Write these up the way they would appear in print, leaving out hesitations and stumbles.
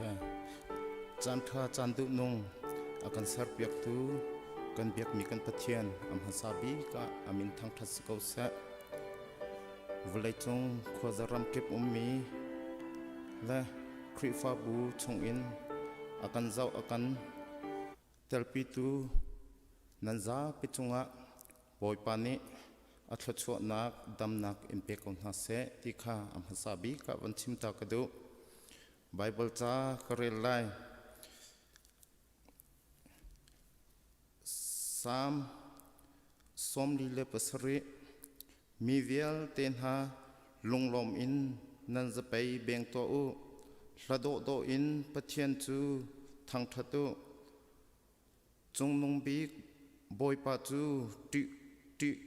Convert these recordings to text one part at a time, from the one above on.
Okay. Caan ṭha caan duh nung a kan serpiaktu kan biakmi kan Pathian a hmasa bik ah a min thangṭhat si ko seh. Vawleicung khuaza ramkip ummi le Khrihfabu chungin a kan zoh a kan telpitu nan zapi cungah Bawipa nih a thluachuahnak damnak in pe ko hna seh ti kha a hmasa bik ah van chim ta ka duh. Baibal ca ka rel lai. Salm 47 Mi vialte hna lunglawm in nan zapei beng tuah u. Hla dawhdawh in Pathian cu thangṭhat u. Cungnung bik Bawipa cu ṭih, ṭih,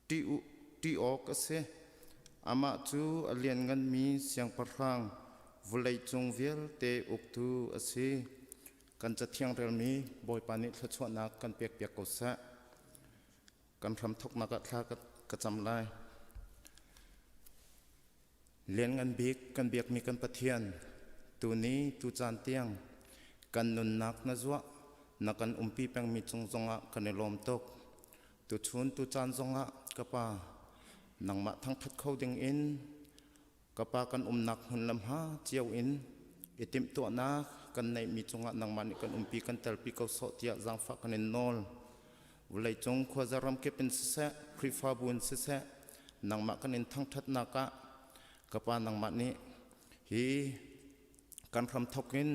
ṭih, u, ṭih awk a si. Amah cu a liannganmi siangpahrang, vawleicung vialte uktu a si. Kan cathiang relmi Bawipa nih thluachuahnak kan pekpiak ko seh. Kan hramthawknak ah thla ka cam lai. Lianngan bik kan biakmi kan Pathian, tuni tucaan tiang kan nunnak na zuah, na kan umpi pengmi cung zongah kan i lawm tuk. Tuchun tucaan zongah ka Pa, nangmah thangṭhat kho ding in ka Pa kan umnak hmun le hma cio in i timhtuahnak kan neihmi cungah nangmah nih kan umpi kan telpi ko sawh tiah zaangfah kan in nawl. Vawleicung khuaza ramkip in siseh, Khrihfabu in siseh, nangmah kan in thangṭhatnak ah ka Pa nangmah nih hi kan hramthawk in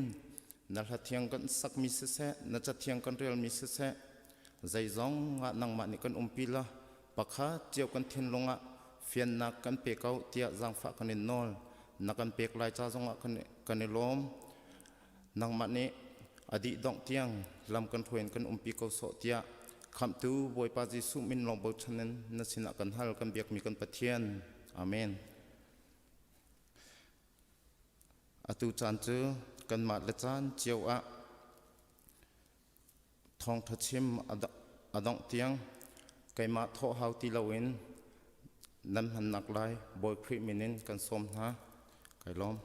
na hla thiang kan sakmi siseh, na cathiang kan relmi siseh, zeizong ah nangmah nih kan umpi la, pakhat cio kan thinlung ah fiannak kan pe ko tiah zaangfah kan in nawl. Na kan pek lai ca zongah kan i lawm. Nangmah nih a dih dongh tiang lam kan hruai in kan umpi ko sawh tiah Khamhtu Bawipa Jesuh min lawng bochan in na sinah kan hal kan biakmi kan Pathian. Amen. Atu caan cu kanmah le caan cio ah thawngṭha chim a dongh tiang keimah thawh hau ti loin nan hmannak lai Bawi Khrih min in kan sawm hna. Kai lawm.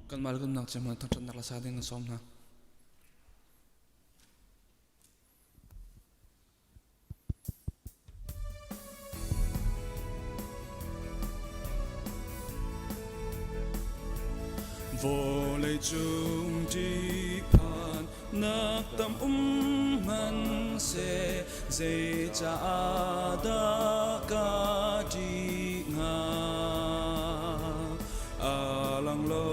Kanmah le kan cio hmanh thangṭhatnak le sa ding kan sawm hna. Vawleicung ṭihphan nak tam um hmanhseh zeicaahdah ka ṭih hnga? A lang lo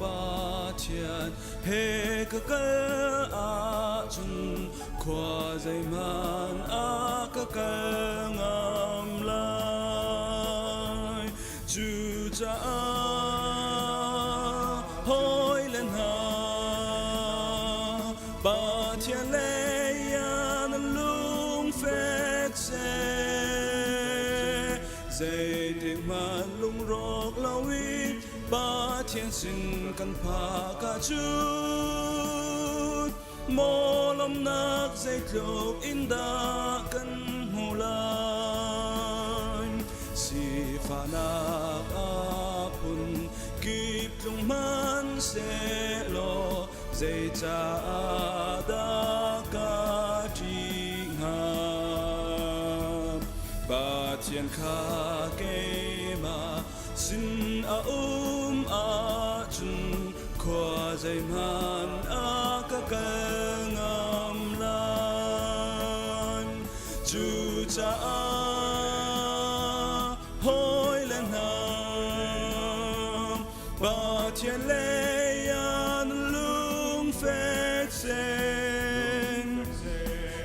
Pathian he ka kal ahcun khua zeihmanh a ka kal ngam lai. Cucaah hawile hna, Pathian lei ah nan lungfek seh. Zeitik hmanh lungrawk loin Pathian sin kan phak ahcun maw lawmhnak zeitluk in dah kan hmuh lai. Sifahnak a phun kip tlung hmanhsehlaw zeicaah dah ka ṭih hnga? Pathian kha keimah sin a um ahcun khua zeihmanh a ka kal ngam lai. Cucaah hawile hna, Pathian lei ah nan lungfek seh.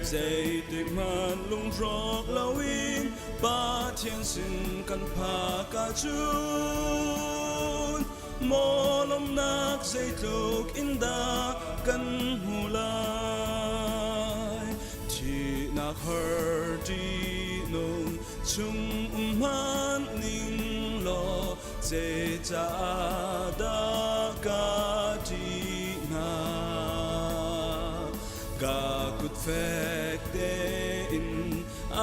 Zeitik hmanh lungrawk loin Pathian sin kan phak ahcun maw lawmhnak zeitluk in dah kan hmu lai. Thihnak har ṭihnung chung um hmanh ning law zeicahdah ka ṭih hnga? Lungfek tein a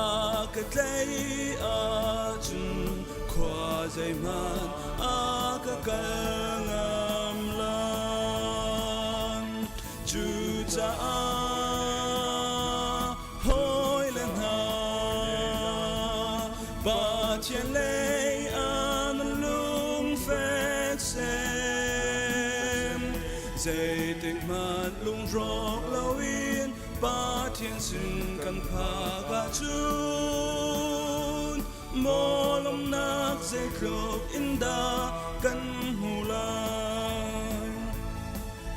ka tlaih ahcun khua zeihmanh a ka kal ngam lan. Cucaah hawile hna, Pathian lei ah nan lungfek sem. Zeitik hmanh lungrawk loin Pathian sin kan phak ahcun maw lawmhnak zeitluk in dah kan hmu lai.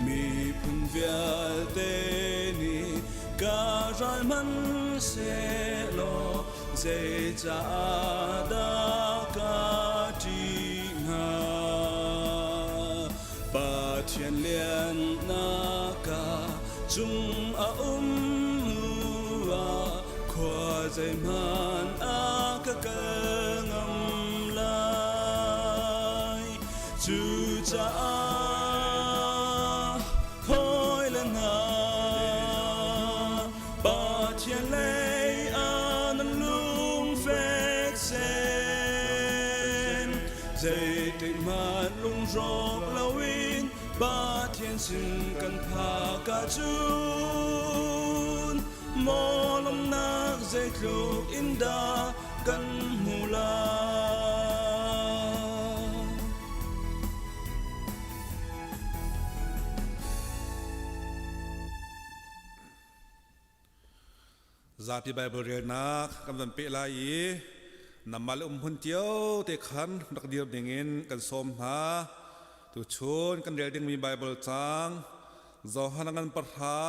Miphun vialte nih ka ral hmanhsehlaw zeicahdah ka ṭih hnga? Pathian liannak ka cung a um ah khua zeihmanh a ka kal ngam lai. Cucaah hawile hna, Pathian lei ah nan lungfek sen. Zeitik hmanh lungrawk loin Pathian sin kan phak ahcun maw lawmhnak zeitluk in dah kan hmu lai. Zapi Baibal relnak kan van peh lai i nangmah le umhmun cio te khan rak dir dingin kan sawm hna. Tuchun kan rel dingmi Baibal caang Johan a ngan pahra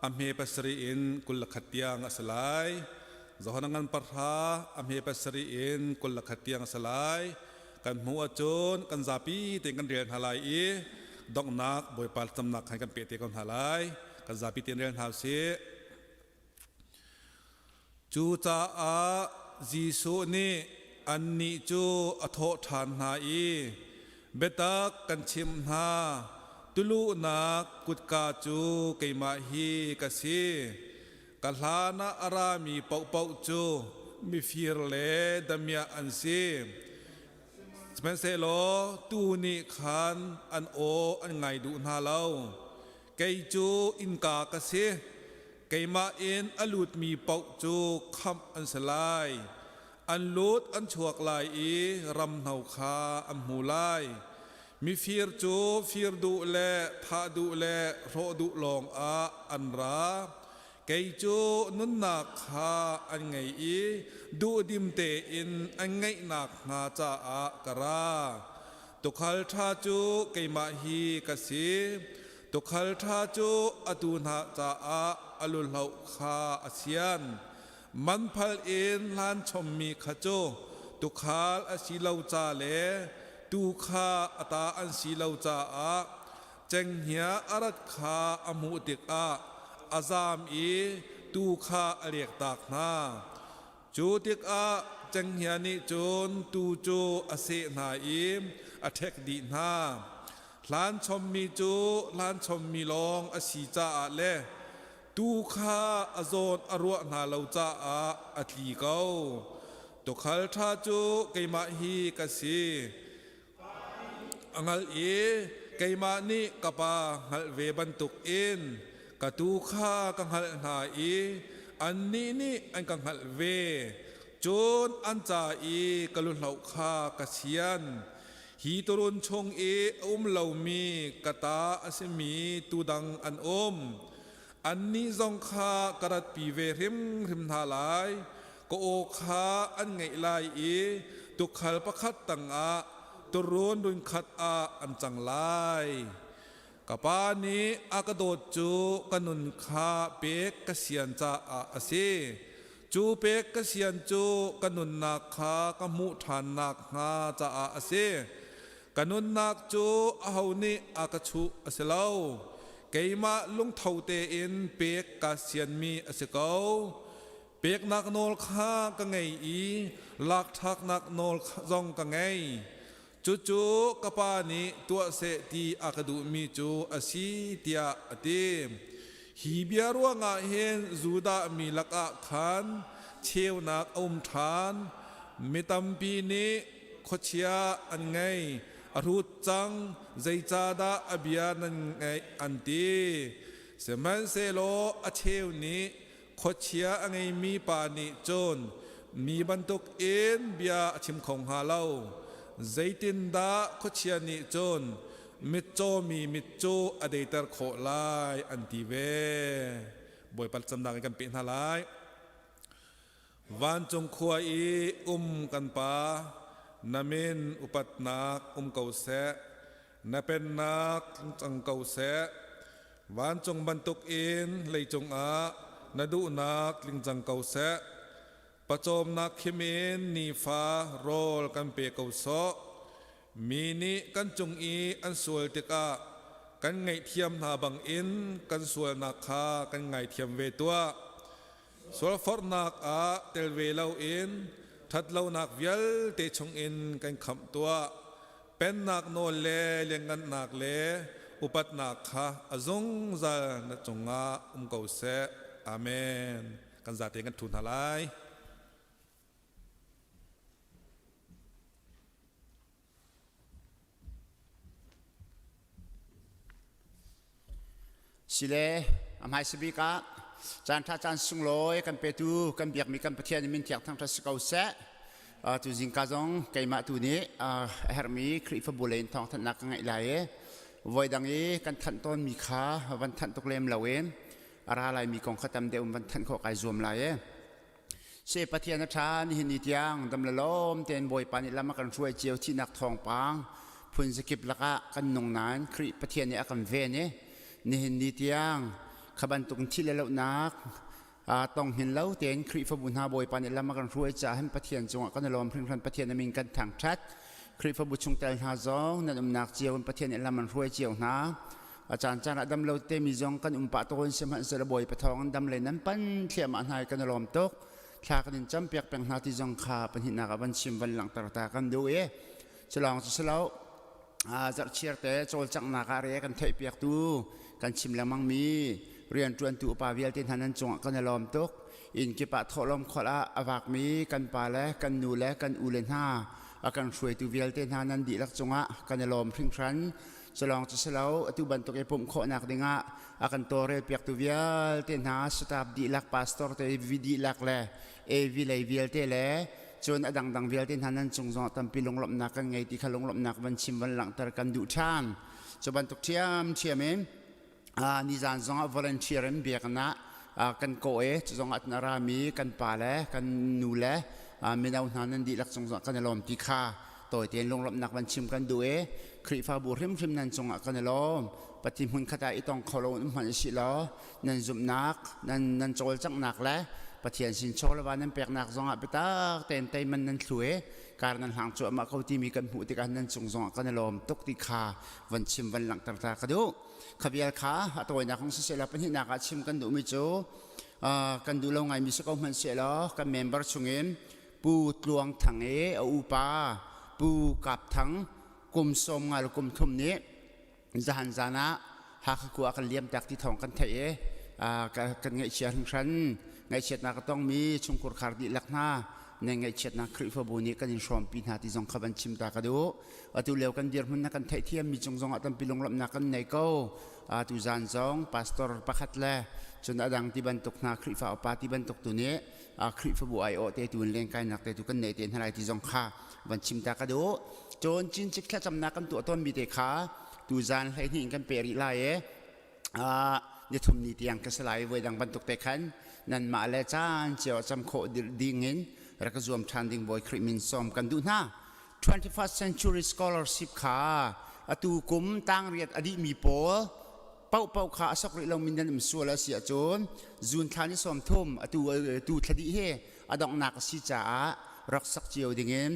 a hme pasarih in 21 tiang a si lai. Johan a ngan pahra a hme pasarih in 21 tiang a si lai. Kan hmuh ahcun kan zapi tein kan rel hna lai i donghnak Bawipa thlacamnak khan kan peh te ko hna lai. Kan zapi tein rel hna usih. Cucaah Jesuh nih annih cu a thawh ṭhan hna i, Biatak kan chimh hna, tuluhnak kutka cu keimah hi ka si. Ka hlanah a rami paohpaoh cu mifir le damiah an si. Sihmanhsehlaw tuu nih khan an aw an ngai duh hna lo. Kei cu innka ka si. Keimah in a lutmi paoh cu khamh an si lai. An lut an chuak lai i ramhno kha an hmu lai. Mifir cu fir duh le thah duh le hrawh duh lawngah an ra. Kei cu nunnak kha an ngei i duhdim tein an ngeih nakhnga caah ka ra. Tuukhal ṭha cu keimah hi ka si. Tuukhal ṭha cu atu hna caah a luhloh kha a sian. Man phal in hlan chommi kha cu tuukhal a si lo ca le tuu kha a ta an si lo caah cenghngia a rat kha a hmuh tikah a zam i tuu kha a lektak hna. Cu tikah cenghngia nih cun tuu cu a seh hna i a ṭhek dih hna. Hlan chommi cu hlan chommi lawng a si caah le tuu kha a zawn a ruah hna lo caah a tli ko. Tuukhal ṭha cu keimah hi ka si. A hngalh i keimah nih ka Pa hngalh ve bantukin ka tuu kha ka hngalh hna i annih nih an ka hngalh ve. Cun an ca i ka luhloh kha ka sian. Hi tuurun chung i a um lomi ka ta a simi tuu dang an um. Annih zong kha ka ratpi ve hrimhrim hna lai. Ka aw kha an ngaih lai i tuukhal pakhat tangah tuurun runkhat ah an cang lai. Ka Pa nih a ka dawt cu ka nun kha pek ka sian caah a si. Cu pek ka sian cu ka nunnak kha ka hmuh ṭhan nakhnga caah a si. Ka nunnak cu aho nih a ka chuh a si lo. Keimah lungtho tein pek kaa sianmi a si ko. Peknak nawl kha ka ngei i lakṭhaknak nawl zong ka ngei. Cucu ka Pa nih tuah seh ti a ka duhmi cu a si, tiah a ti. Hi bia ruangah hin Judah mi lakah khan cheunak a um ṭhan. Mi tampi nih khuachia an ngei, a hrut cang, zeicahdah a bia nan ngaih an ti. Sihmanhsehlaw a cheu nih khuachia a ngeimi pa nih cun mi bantukin bia a chim kho hnga lo. Zeitindah khuachia nih cun mitcaw mi mit cu a deiter khawh lai an ti ve. Bawipa camnak in kan peh hna lai. Vancung khua i um kan Pa, na min upatnak um ko seh. Na pennak cang ko seh. Vancung bantukin leicung ah na duhnak tling cang ko seh. Pawcawmnak khim in nifa rawl kan pe ko sawh. Mi nih kan cung i an sual tikah kan ngaihthiam hna bangin kan sualnak kha kan ngaithiam ve tuah. Sualforhnak ah tel ve loin ṭhatlonak vialte chungin kan khamh tuah. Pennak nawl le lianngannak le upatnak kha a zungzal na cungah um ko seh. Amen. Kan zate kan ṭhu hna lai. Sile a hmaisa bik ah caan ṭha caan sunglawi kan petu kan biakmi kan Pathian min thiang thangṭhat si ko seh. Tu zingka zong keimah tu nih a herhmi Khrihfabu lei in thawngthanhnak ka ngeih lai i voi dang i kan thanh tawnmi kha van thanh tuk lem loin a ra laimi kong kha tam deuh in van thanh khawh kai zuam lai i Se Pathian a ṭha nihin ni tiang dam le lawm tein Bawipa nih lam a kan hruai cio thihnak thawngpang phun zakip lakah kan nung nain Khrih Pathian nih a kan ven i nihin ni tiang kha bantuk thi le lohnak tong hin lo tein Khrihfabu hna Bawipa nih lam a kan hruai caah hin Pathian cungah kan i lawm hringhran Pathian a min kan thangṭhat Khrihfabu chungtel hna zong nan umnak cio in Pathian nih lam an hruai cio hna A caancaan ah dam lo te mi zong kan um pah tawn sihmanhsehlaw Bawipa thawng in dam lei nan pan thliahmah hna i kan i lawm tuk. Thla kan in campiak peng hna ti zong kha pahnihnak ah van chim van langhter ta kan duh i culawng cu silo zarhchiar te cawlcanghnak ah re kan theihpiaktu kan chim lengmang mi rianṭuantu upa vialte hna nan cungah kan i lawm tuk. Inn kip ah thawhlawm kholh ah a vakmi kan pa le kan nu le kan u le hna a kan hruaitu vialte hna nan dihlak cungah kan i lawm hringhran. Culawng cu si lo, atu bantuk i pumh khawhnak dingah a kan tawlrel piaktu vialte hna staff dihlak, pastor te vi dihlak le AV lei vialte le cun a dangdang vialte hna nan cung zongah tampi lunglawmhnak kan ngei ti kha lunglawmhnak van chim van langhter kan duh ṭhan. Cu bantuk ṭhiamṭhiam in nizan zongah volunteer in biakinn ah kan kawh i cu zongah a rami kan pa le kan nu le mino hna nan dihlak cung zongah kan i lawm ti kha tawi tein lunglawmhnak van chim kan duh i Khrihfabu hrimhrim nan cungah kan i lawm. Pati hmun khat ah i tong kho lo in hmanh si law nan zumhnak nan nan cawlcanghnak le Pathian sin chawleva nan peknak zongah biatak tein teiman nan thlu i kar nan hlang cuahmah ko timi kan hmuh tikah nan cung zongah kan i lawm tuk ti kha van chim van langhter ta ka duh. Kha vial kha a tawinak hong siseh law pahnihnak ah chim kan duhmi cu kan duh lo ngaimi si ko hmanh seh law kan member chungin Pu Tluang Thang i a upa Pu Kap Thang kum 50 le kum thum nih zahan zan ah Hakha khua kan liam tak ti thawng kan theih i kan ngaihchia hringhran ngaihchiatnak a tongmi chungkhur khar dihlak hna na ngaihchiatnak Khrihfabu nih kan in hrawmpi hna ti zong kha van chim ta ka duh. Atu lio kan dirhmun na kan theihthiam mi cung zongah tampi lunglawmhnak kan nei ko. Tu zan zong pastor pakhat le cun adang ti bantuk hna Khrihfa upa ti bantuk tu nih Khrihfabu aiawh te tu in lengkainak te tu kan nei te hna lai ti zong kha van chim ta ka duh. Cun cincik thlacamnak kan tuah tawn mi te kha tu zan 12 in kan pe rih lai i nithum ni tiang ka si lai voi dang bantuk te khan nanmah le caan cio cam khawh ding in rak ka zuam ṭhan ding Bawi Khrih min sawm kan duh hna. 21st century scholarship kha atu kum tangriat a dihmi pawl paohpaoh kha a sok rih lomi nan um sual a si ahcun June thla ni 30 atu tu thla dih hi a donghnak a si caah rak sak cio dingin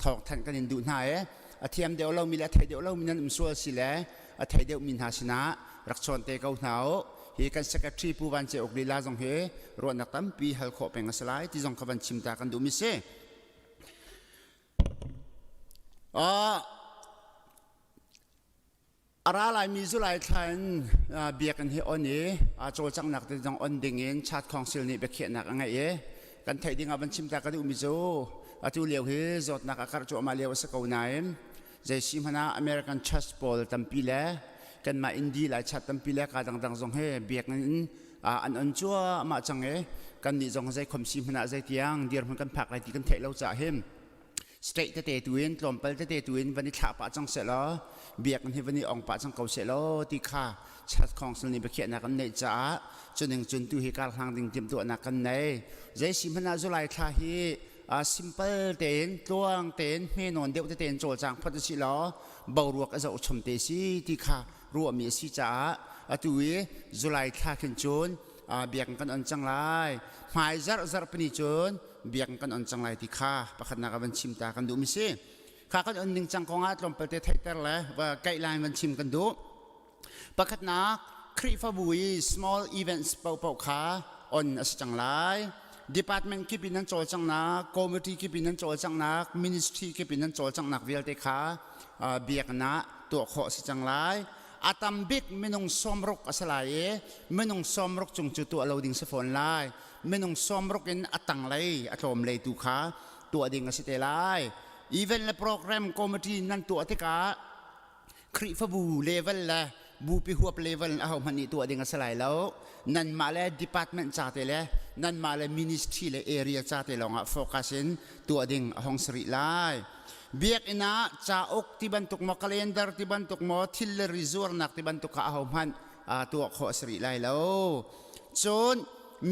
thawngthanh kan in duh hna i a thiam deuh lomi le a thei deuh lomi nan um sual si le a thei deuhmi hna sinah rak chawn te ko hna u. Hi kan secretary Pu Van Ce Uk lila zong hi ruahnak tampi hal khawh peng a si lai ti zong kha van chim ta kan duhmi si. A ra laimi July thla in biakinn hi on i cawlcanghnak te zong on ding in Church Council nih biakhiahnak a ngeih i kan theih ding ah van chim ta ka duhmi cu atu lio hi zawtnak a karh cuahmah lio a si ko nain zei si hmanh ah American Church pawl tampi le kanmah Indi Lai Church tampi le ka dangdang zong hi biakinn in an on cuahmah cang i kannih zong zei khom si hmanh ah zei tiang dirhmun kan phak lai ti kan theih lo caah hin state tete tu in tlawmpal tete tu in van i thlah pah cang seh law biakinn hi van i ong pah cang ko seh law ti kha Church Council nih biakhiahnak an neih caah cuning cun tu hi karhlang ding timhtuahnak kan nei. Zei si hmanh ah July thla hi simple tein tluang tein hme nawn deuh tete in cawlcang phot a si law boruak a zoh chom te si ti kha ruahmi a si caah atu i July thla khin cun biakinn kan on cang lai. Hmai zarh zarh pani cun biakinn kan on cang lai ti kha pakhatnak ah van chim ta kan duhmi si. Kha kan on ning cang kong ah tlawmpal te theihter le va kaih lai van chim kan duh. Pakhatnak Khrihfabu i small events paohpaoh kha on a si cang lai. Department kip in nan cawlcanghnak, committee kip in nan cawlcanghnak, ministry kip in nan cawlcanghnak vialte kha biakinn ah tuah khawh a si cang lai. A tam bik minung 60 a si lai i minung 60 cung cu tuah lo ding si fawn lai. Minung 60 in a tanglei a tlawm lei tu kha tuah ding a si te lai. Event le program committee nan tuah tikah Khrihfabu level le bupi huap level in ahohmanh nih tuah ding a si lai lo. Nanmah le department ca te le nanmah le ministry le area ca te lawngah focus in tuah ding a hong si rih lai. Biakinn ah cauk ti bantuk maw calendar ti bantuk maw thil le ri zuarnak ti bantuk kha ahohmanh tuah khawh a si rih lai lo. Cun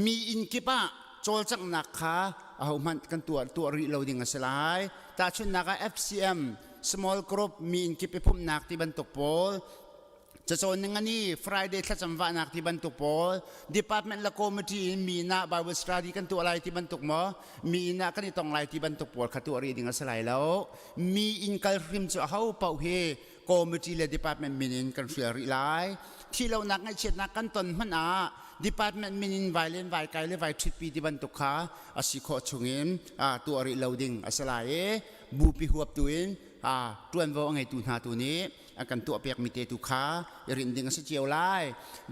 mi inn kip ah cawlcanghnak kha ahohmanh kan tuah tuah rih lo ding a si lai. Tahchunhnak ah FCM small group mi inn kip i pumhnak ti bantuk pawl cacawn ning ani Friday thlacam vahnak ti bantuk pawl department le committee in mi inn ah Bible study kan tuah lai ti bantuk maw mi inn ah kan i tong lai ti bantuk pawl kha tuah rih ding a si lai lo mi inn kal hrim cu aho paoh hi committee le department min in kan hrial rih lai thi lonak ngaihchiatnak kan ton hmanh ah department min in vai len vai kai le vai ṭhitpi ti bantuk kha a si khawh chungin tuah rih lo ding a si lai i bupi huap tu in ṭuanvo a ngeitu hna tu nih an kan tuahpiakmi te tu kha i rinh ding a si cio lai.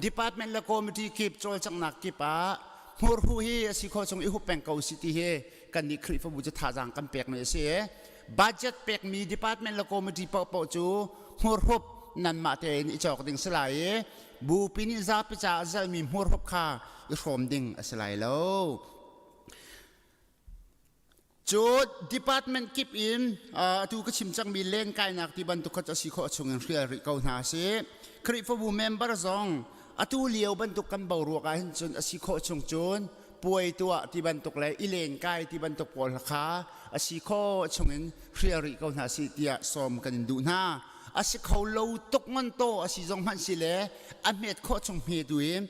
Department le committee kip cawlcanghnak kip ah hmurhu hi a si khawh chung i hup peng ko si ti hi kan nih Khrihfabu cu thazaang kan pekmi a si. Budget pekmi department le committee paohpaoh cu hmurhup nanmah tein i cawk ding si lai i bupi nih zapi caah zalmi hmurhup kha i hrawm ding a si lai lo. Cu department kip in atu ka chim cangmi lenkainak ti bantuk kha cu a si khawh chungin hrial rih ko hna si. Khrihfabu member zong atu lio bantuk kan boruak ah hin cun a si khawh chung cun puai tuah ti bantuk le i lenkai ti bantuk pawl kha a si khawh chungin hrial rih ko hna si tiah sawm kan in duh hna. A si kho lo tuk ngon to a si zong hmanh si le a hmet khawh chung hme tu in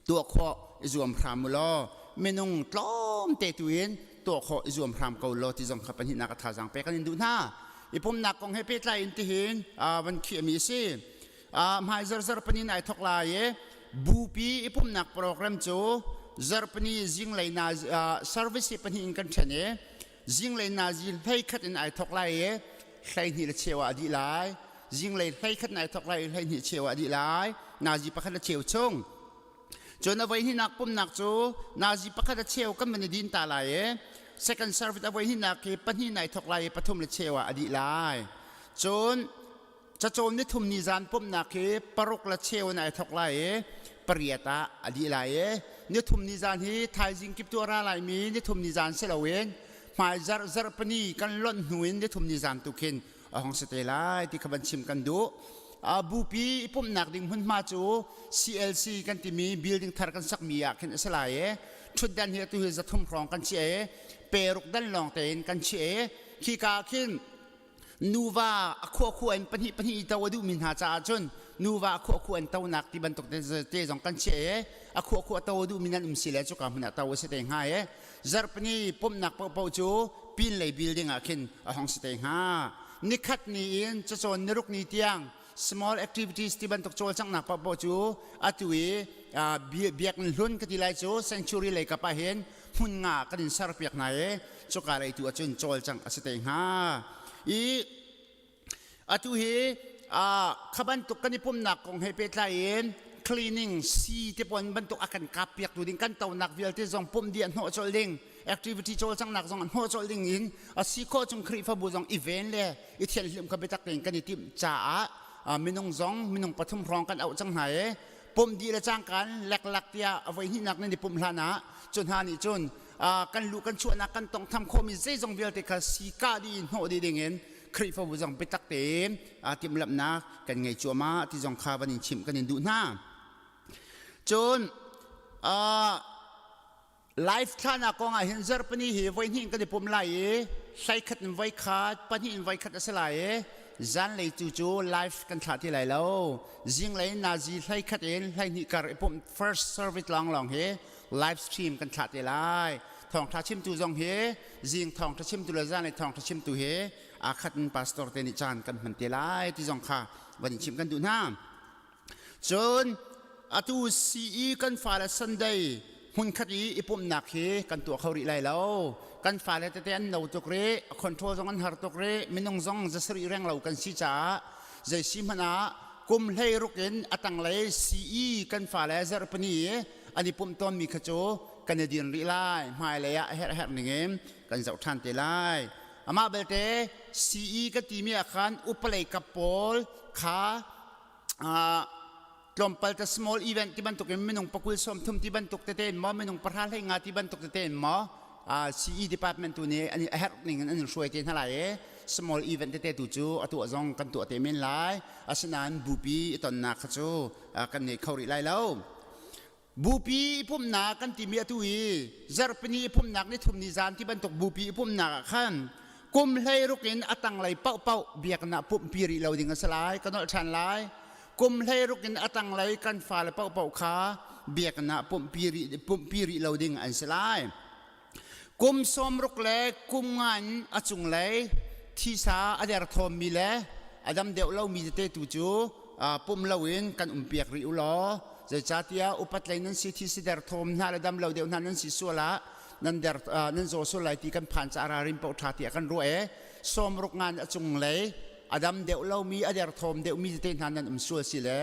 tuah khawh i zuam hram u law minung tlawmte tu in tuah khawh i zuam hram ko law ti zong kha pahnihnak a thazaang pek kan in duh hna. I pumnak kong he pehtlai in tihin van khiahmi a si. Hmai zarzar panin ai thok lai i bupi i pumnak program cu zarpani zinglei na service hi pahnih in kan ṭhen i zinglei nazi hlei khat in ai thok lai i 12 le cheu ah a dih lai. Zinglei 11 in ai thok lai i 12 cheu ah a dih lai. Nazi pakhat a cheu chung. Cun a voi hnihnak pumnak cu nazi pakhat a cheu kan van i din ta lai i second service a voi hnihnak hi pahnih in ai thok lai i pathum le cheu ah a dih lai. Cun cacawn ni thum ni zan pumnak hi paruk le cheu in ai thok lai i pariat ah a dih lai i ni thum ni zan hi thaizing kip tu a ra laimi ni thum ni zan si loin hmai zarh zarh pani kan lonh hnu in ni thum ni zan tu khin a hong si te lai ti kha van chim kan duh. Bupi i pumhnak ding hmunhma cu CLC kan timi building thar kan sakmi ah khin a si lai i ṭhutdan hi atu hi 300 hrawng kan chiah i peruk dan lawng tein kan chiah i khika khin nuva a khuakhua in pahnih pahnih i to a duhmi hna caah cun nuva a khuakhua in tonak ti bantuk te zong kan chiah i a khuakhua to a duhmi nan um si le cuka hmun ah to a si te hnga i zarhpini pumhnak paohpaoh cu pinlei building ah khin a hong si te hnga. Nikhat ni in cacawn niruk ni tiang small activities ti bantuk cawlcanghnak paohpaoh cu atu i biakinn hlun ka ti lai cu sanctuary lei kap ah hin hmun nga kan in serpiak hna i cuka lei tu ahcun cawlcangh a si te hnga. I atu hi. Kha bantuk kan i pumnak kong he pehtlai in cleaning si te pon bantuk a kan kap piak tu ding kan tonak vialte zong pum di an hnawh colh ding activity cawlcanghnak zong an hnawh colh ding in a si khawh chung Khrihfabu zong i ven le i thianhlim kha biatak tein kan i timh caah minung zong minung pathum hrawng kan auh cang hna i pum dih le cangkan leklak tiah a voi hnihnak nan i pumh hlan ah cu hna nih cun kan luh kan chuahnak kan tonghtham khawhmi zeizong vialte kha si kah dih in hnawh dih ding in Khrihfabu zong biatak tein timhlamhnak kan ngei cuahmah ti zong kha van in chimh kan in duh hna. Cun Live thlahnak kong ah hin zarhpini hi voihnih in kan i pum lai i hlei khat in voikhat, pahnih in voikhat a si lai i zanlei tu cu live kan thlah ti lai lo. Zinglei nazi 11 in 12 kar i pumh first service lawnglawng hi live stream kan thlah te lai. Thawngṭha chimtu zong hi zing thawngṭha chimtu le zanlei thawngṭha chimtu hi aa khat in pastor te nih caan kan hman te lai ti zong kha van in chimh kan duh hna. Cun atu CE kan fale Sunday hmunkhat i i pumhnak hi kan tuah kho rih lai lo. Kan fale tete an no tuk rih, a control zong an har tuk rih, minung zong zasarih reng lo kan si caah zei si hmanh ah kum 16 in a tanglei CE kan fale zarhpini i an i pumh tawnmi kha cu kan i din rih lai. Hmailei ah a herh herh ning in kan zoh ṭhan te lai. Amah belte CE kan timi ah khan upalei kap pawl kha tlawmpal te small event ti bantuk in minung pakul 30 ti bantuk tete in maw minung pahra hlei nga ti bantuk tete in maw CE department tu nih an a herh ning in an hruai te hna lai i small event tete tu cu atu zong kan tuah te men lai. Asinain bupi i tonnak kha cu kan ngei kho rih lai lo. Bupi i pumhnak kan timi atu i zarhpini i pumhnak ni thum ni zan ti bantuk bupi i pumhnak ah khan kum 16 in a tanglei paohpaoh biakinn ah pumhpi rih lo ding a si lai. Ka nolh ṭhan lai. Kum 16 in a tanglei kan fale paohpaoh kha biakinn ah pumhpi rih lo ding an si lai. Kum 60 le kum nga in a cunglei thisa a derthawmmi le a dam deuh lomi tete tu cu pum loin kan umpiak rih u law, zeicahtiah upat lei nan si, thisa derthawm hna le dam lo deuh hna nan si sual ah nan der nan zaw sual lai ti kan phan caah ralrin paoh ṭha tiah kan ruah i 60 ngan a cunglei a dam deuh lomi a derthawm deuhmi tete hna nan um sual si le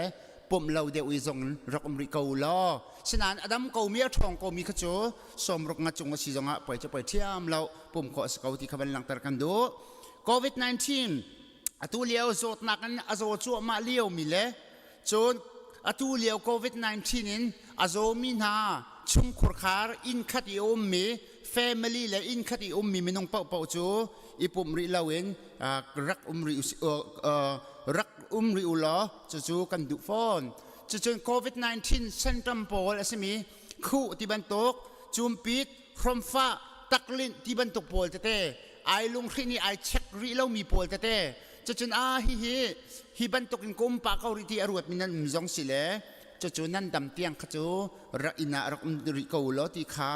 pumh lo deuh i zong rak um rih ko law. Sinain a dam komi, a ṭhawng komi kha cu 60 nga cung a si zongah poi cu poi ṭhiam lo, pum khawh a si ko ti kha van langhter kan duh. COVID-19 atu lio zawtnak in a zaw cuahmah liomi le cun atu lio COVID-19 in a zawmi hna chungkhur khar inn khat i ummi family le inn khat i ummi minung paohpaoh cu i pumh rih loin rak um rih rak um rih u law cucu kan duh fawn. Cucun COVID-19 symptom pawl a simi khuh ti bantuk, cumpit, hromfah, taklinh ti bantuk pawl tete, ai lunghrinh i ai check rih lomi pawl tete, cucun a hihi hi bantuk in ka um pah ko rih ti a ruatmi nan um zong si le cucu nan dam tiang kha cu rak inn ah rak um rih ko law ti kha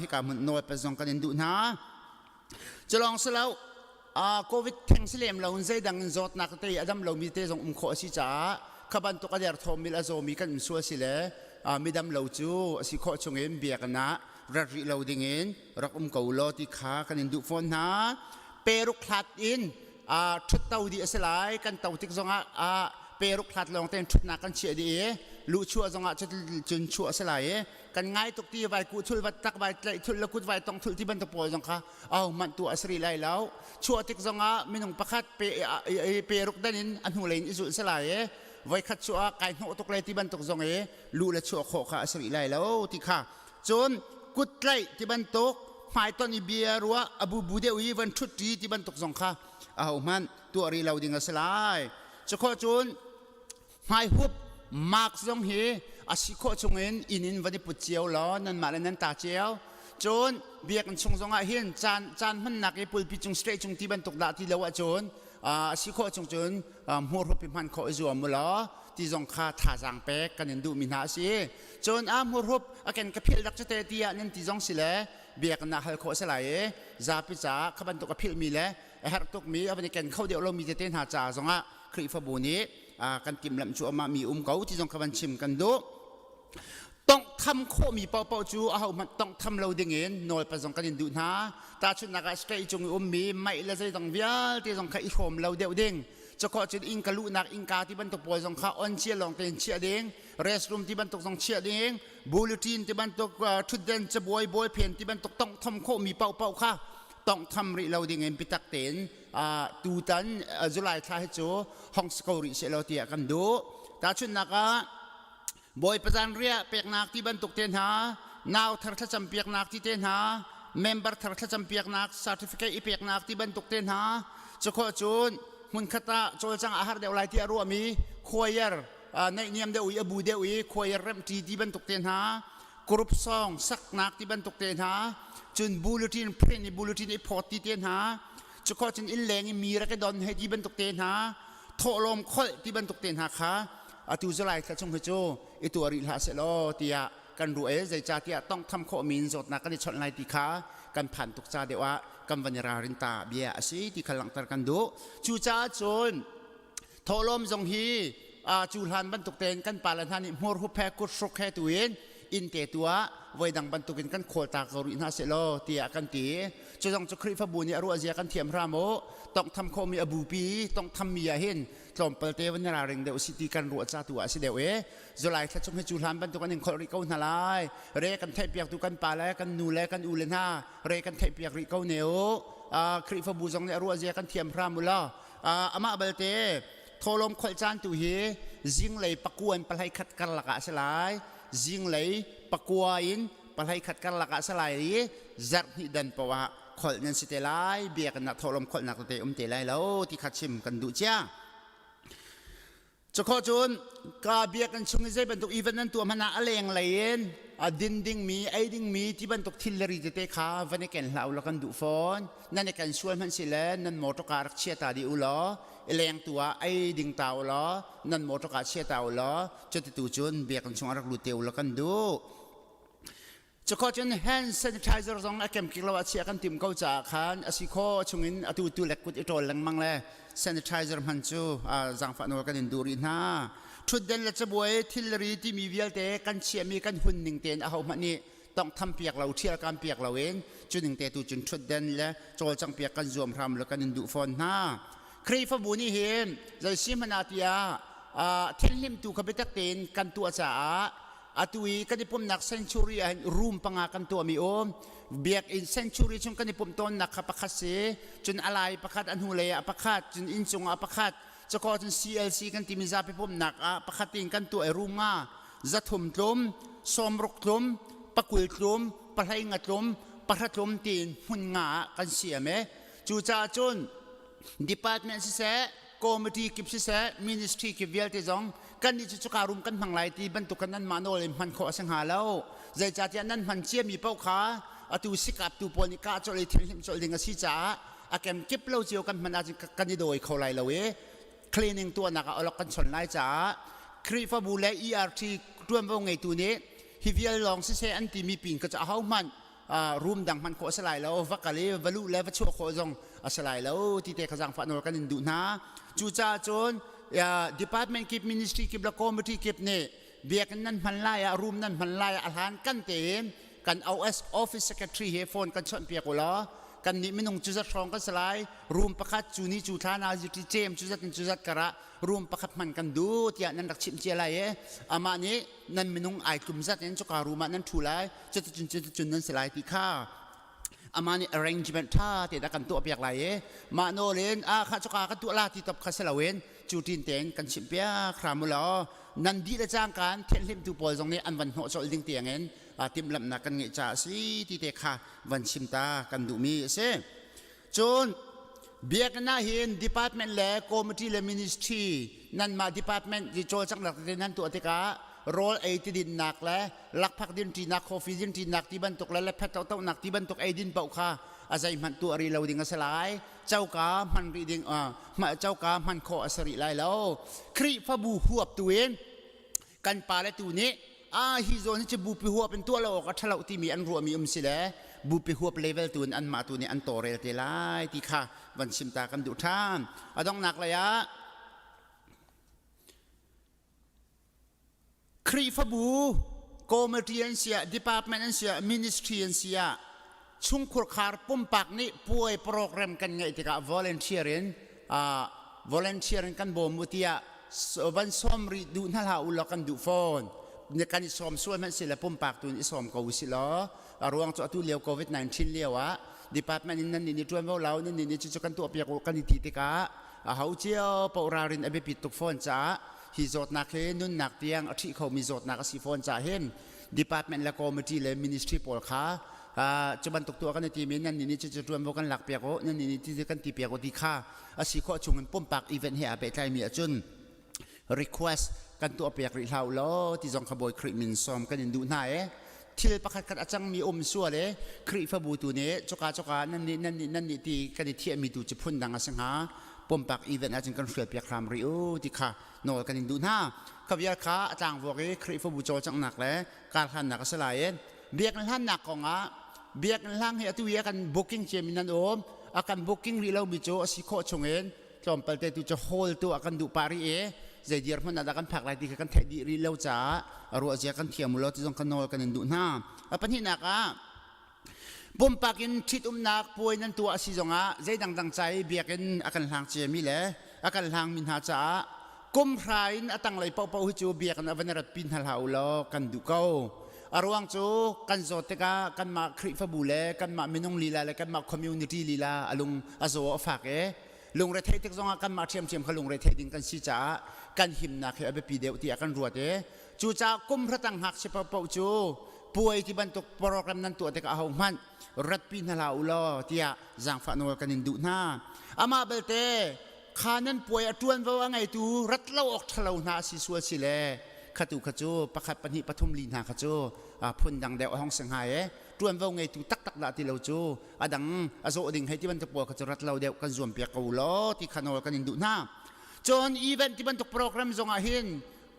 hika hmun nawl pa zong kan in duh hna. Culawng si lo, COVID theng si lem lo in zeidang in zawtnak te a dam lomi te zong um khawh a si caah kha bantuk a derthawm a zawmi kan um sual si le midam lo cu a si khawh chungin biakinn ah rat rih lo dingin rak um ko law ti kha kan in duh fawn hna. Peruk hlat in ṭhut to dih a si lai. Kan to tik zongah peruk hlat lawng tein ṭhutnak kan chiah dih i luhchuah zongah cun chuah a si lai i kan ngai tuk ti vai ku thul vat tak vai tlaih thul le kut vai tong thul ti bantuk pawl zong kha au manh tu a si lai lo. Chuah tik zongah minung pakhat pe pe ruk dan in a hnu lei in i zulh si lai i voikhat chuah kai hnawh tuk lai ti bantuk zong i lu le chuah khawh kha a si lai lo ti kha. Cun kut tlaih ti bantuk, hmaiton i bia ruah a bu bu deuh i van ṭhut ṭi ti bantuk zong kha aho hmanh tuah rih lo ding a si lai. Cukhawh cun hmaihup mask zong hi a si khawh chungin inn in van i put cio law nanmah le nan ta cio. Cun biakinn chung zongah hin caan caan hmannak i pulpi cung straight cung ti bantuk dah ti lo ahcun a si khawh chung cun hmurhup i hman khawh i zuam u law ti zong kha thazaang pek kan in duhmi hna a si. Cun a hmurhup a ken ka philh dak cute ti ah nan ti zong si le biakinn ah hal khawh a si lai i zapi caah kha bantuk a philhmi le a herh tukmi a van i ken kho deuh lomi tete hna ca zongah Khrihfabu nih kan timhlamh cuahmah mi um ko ti zong kha van chim kan duh. Tonghtham khawhmi paohpaoh cu ahohmanh tonghtham lo dingin nawl pa zong kan in duh hna. Tahchunhnak ah state cung i ummi maih le zeidang vialte zong kha i hrawm lo deuh ding. Cakawh cun inn ka luhnak innka ti bantuk pawl zong kha on cia lawng tein chiah ding, restroom ti bantuk zong chiah ding, bulletin ti bantuk ṭhutden cabuai bawlphen ti bantuk tonghtham khawhmi paohpaoh kha tonghtham rih lo ding in biatak tein tutan July thla hi cu hong si ko rih seh law tiah kan duh. Tahchunhnak ah Bawipa zanriah peknak ti bantuk te hna, nau thar thlacam piaknak ti te hna, member thar thlacam piaknak certificate i peknak ti bantuk te hna, cukhawh cun hmunkhat ah cawlcang a har deuh lai tiah ruahmi choir naihniam deuh i a bu deuh i choir remhṭi ti bantuk te hna, group song saknak ti bantuk te hna, cun bulletin print i bulletin i phawt ti te hna, cukhawh cun innleng i mi rak i don hei ti bantuk te hna, thawhlawm kholh ti bantuk te hna kha atu July thla chung hi cu i tuah rih hlah sehlaw tiah kan ruah i zeicahtiah tonghtham khawhmi in zawtnak kan i chawnh lai ti kha kan phan tuk ca deuh ah kan van i ralrin ta bia a si ti kha langhter kan duh. Cucaah cun thawhlawm zong hi cu hlan bantuk tein kan pale hna nih hmur hup he kut hruk he tuin inn te tu ah voidang bantukin kan khawl ta ko rih hna sehlaw tiah kan ti. Cu zong cu Khrihfabu nih a ruah zia kan thiam hram u. Tonghtham khawhmi a bupi tonghtham mi ah hin tlawmpal te van ralring deuh si ti kan ruah ca tu ah si deuh e. July thla chung hi cu hlan bantuk an in kholh rih ko hna lai. Re kan theih piak tu kan pa le kan nu le kan u le hna re kan theih piak rih ko ne u. Khrihfabu zong nih a ruah zia kan thiam hram u law. Amah balte thawlawm kholh caan tu hi zinglei pakuan pahlei khat karlak ah a si lai. Zinglei pakua in pahlei khat karlak ah a si lai i zarh hnih dan paoh ah kholh nan si te lai. Biakinn ah thawhlawm kholhnak tete um te lai lo ti kha chim kan duh cia. Cukhawh cun ka biakinn chung i zei bantuk event nan tuah hmanh ah a lenglei in a din dingmi, ei dingmi ti bantuk thil le ri tete kha van i ken hlah u law kan duh fawn. Nan i ken sual hmanh si le nan motor car rak chia ta dih u law i leng tu ah ei ding ta u law nan motor car chia ta u law cuti tu cun biakinn chung ah rak lut te u law kan duh. Cukhawh cun hand sanitizer zong a kemkik lo ah chiah kan tim ko caah khan a si kho chungin atu tu lek kut i ṭawl lengmang le sanitizer hman cu zaangfah nawl kan in duh rih hna. Ṭhutden le cabuai thilri timi vialte kan chiahmi kan hun ning tein ahohmanh nih tonghtham piak lo ṭhial kam piak loin cu ning te tu cun ṭhutden le cawlcangh piak kan zuam hram le kan in duh fawn hna. Khrihfabu nih hin zei si hmanh ah tiah thilhlimtu kha biatak tein kan tuah caah atu i kan i pumhnak sanctuary ah hin room panga kan tuahmi um biakinn sanctuary chung kan i pumh tawnnak kha pakhat si cun a lai pakhat a hnulei ah pakhat cun inncung ah pakhat cakaw cun CLC kan timi zapi pumhnak ah pakhat in kan tuah i room nga 300 tlum 60 tlum 20 tlum 15 tlum 3 tlum tiin hmun nga ah kan siam e cucaah cun department siseh committee kip siseh ministry kip vialte zong kan nih cu cuka room kan hmang lai ti bantuk kan nan mah nawl in hman khawh a si hnga lo zeicahtiah nan hman ciami paoh kha atu sikap tu pawl nih kah colh i thil hlimh colh ding a si caah a kem kip lo cio kan hman ahcun kan i dawi kho lai lo i cleaning tuahnak ah olok kan chon lai caah Khrihfabu le ERT tuanvo ngeitu nih hi vial lawng siseh an timi pin ka cu aho hmanh room dang hman khawh a si lai lo va kal i va luh le va chuah khawh zong a si lai lo ti te kha zaangfah nawl kan in duh hna cucaah cun department kip ministry kip le committee kip nih biakinn nan hman lai ah room nan hman lai ah a hlan kan tein kan OS office secretary he phone kan chawnh piak u law kan nih minung cu zat hrawng kan si lai room pakhat cu ni cu thla na ziti cem cu zat in cu zat karah room pakhat hman kan duh tiah nan rak chimh cia lai i amah nih nan minung ai tlum zat in cuka room ah nan ṭhu lai cuticun cuticun nan si lai ti kha amah nih arrangement ṭha te dah kan tuah piak lai i mah nawl in a kha cuka kan tuah la ti top kha si loin cu tin tein kan chimh piak hram u law nan dih le cangkaan thianhhlimtu pawl zong nih an van hnawh colh ding tiangin timhlamhnak kan ngeih caah a si ti te kha van chim ta kan duhmi a si. Cun biakinn ah hin department le committee le ministry nanmah department i cawlcanghnak tete nan tuah tikah rawl ei ti dinnak le lakphak din ṭinak coffee din ṭinak ti bantuk le lephet tohtohnak ti bantuk ei din paoh kha a zeihmanh tuah rih lo ding a si lai. Coka hman rih ding coka hman khawh a si rih lai lo. Khrihfabu huap tu in kan pale tu nih a hi zawn hi cu bupi huap in tuah lo awk a ṭhalo timi an ruahmi um si le bupi huap level tu in anmah tu nih an tawrel te lai ti kha van chim ta kan duh ṭhan. A donghnak lei ah Khrihfabu committee an siah department an siah ministry an siah chungkhur khar pumpak nih puai program kan ngeih tikah volunteer in. Volunteer in kan bawm u tiah van sawm rih duh hna hlah u law kan duh fawn. Kan i sawm sual hmanh si le pumpak tu in i sawm ko u si law a ruang cu atu lio COVID-19 lio ah department in nan nih nih ṭuanvo lo nan nih nih cucu kan tuahpiak u kan i ti tikah a ho cio paoh ralrin a biapit tuk fawn caah hi zawtnak hi nunnak tiang a ṭhih khomi zawtnak a si fawn caah hin department le committee le ministry pawl kha cu bantuk tuah kan i tim i nan nih nih cucu ṭuanvo kan lakpiak u nan nih nih ti kan ti piak u ti kha a si khawh chung in pumpak event he aa pehtlaimi ahcun request kan tuahpiak rih hlah u law ti zong kha Bawi Khrih min sawm kan in duh hna e. Thil pakhat khat a cangmi um sual e Khrihfabu tu nih cuka cuka nan nih nan nih nan nih ti kan i thiahmi tu cu phun dang a si hnga. Pumpak event ahcun kan hrialpiak hram rih u ti kha nawl kan in duh hna. Kha vial kha a tlangvuak i Khrihfabu cawlcanghnak le karhlannak a si lai e. Biakinn hlannak kongah biakinn hlang hi atu i a kan booking ciami nan um. A kan booking rih lomi cu a si khawh chungin tlawmpal te tu cu hall tu ah kan duh pah rih i zei dirhmun ah dah kan phak lai ti kha kan theih dih rih lo caah a ruah zia kan thiam lo ti zong kan nawl kan in duh hna. A pahnihnak ah pumpak in ṭhitumnak puai nan tuah a si zongah zei dangdang ca i biakinn a kan hlang ciami le a kan hlangmi hna caah kum hra in a tanglei paohpaoh hi cu biakinn a van i ratpi hna hlah u law kan duh ko. A ruang cu kan zawt tikah kanmah Khrihfabu le kanmah minung lila le kanmah community lila a lung a zaw a fak i Lungretheih tik zongah kanmah ṭhiamṭhiam kha lungretheih ding kan si caah kan himnak hi a biapi deuh tiah kan ruat i cucaah kum hratang ngakchia paohpaoh cu puai ti bantuk program nan tuah tikah ahohmanh ratpi hna hlah u law tiah zaangfah nawl kan in duh hna. Amah belte kha nan puai a ṭuanvo a ngeitu rat lo awk ṭhalo hna a si sual si le khatu kha cu pakhat pahnih pathum li hna kha cu phundang deuh a hong si hnga i ṭuanvo ngeitu taktak dah ti lo cu a dang a zawh ding hei ti bantuk pawl kha cu rat lo deuh kan zuam piak ko law ti kha nawl kan in duh hna. Cun event ti bantuk program zong ah hin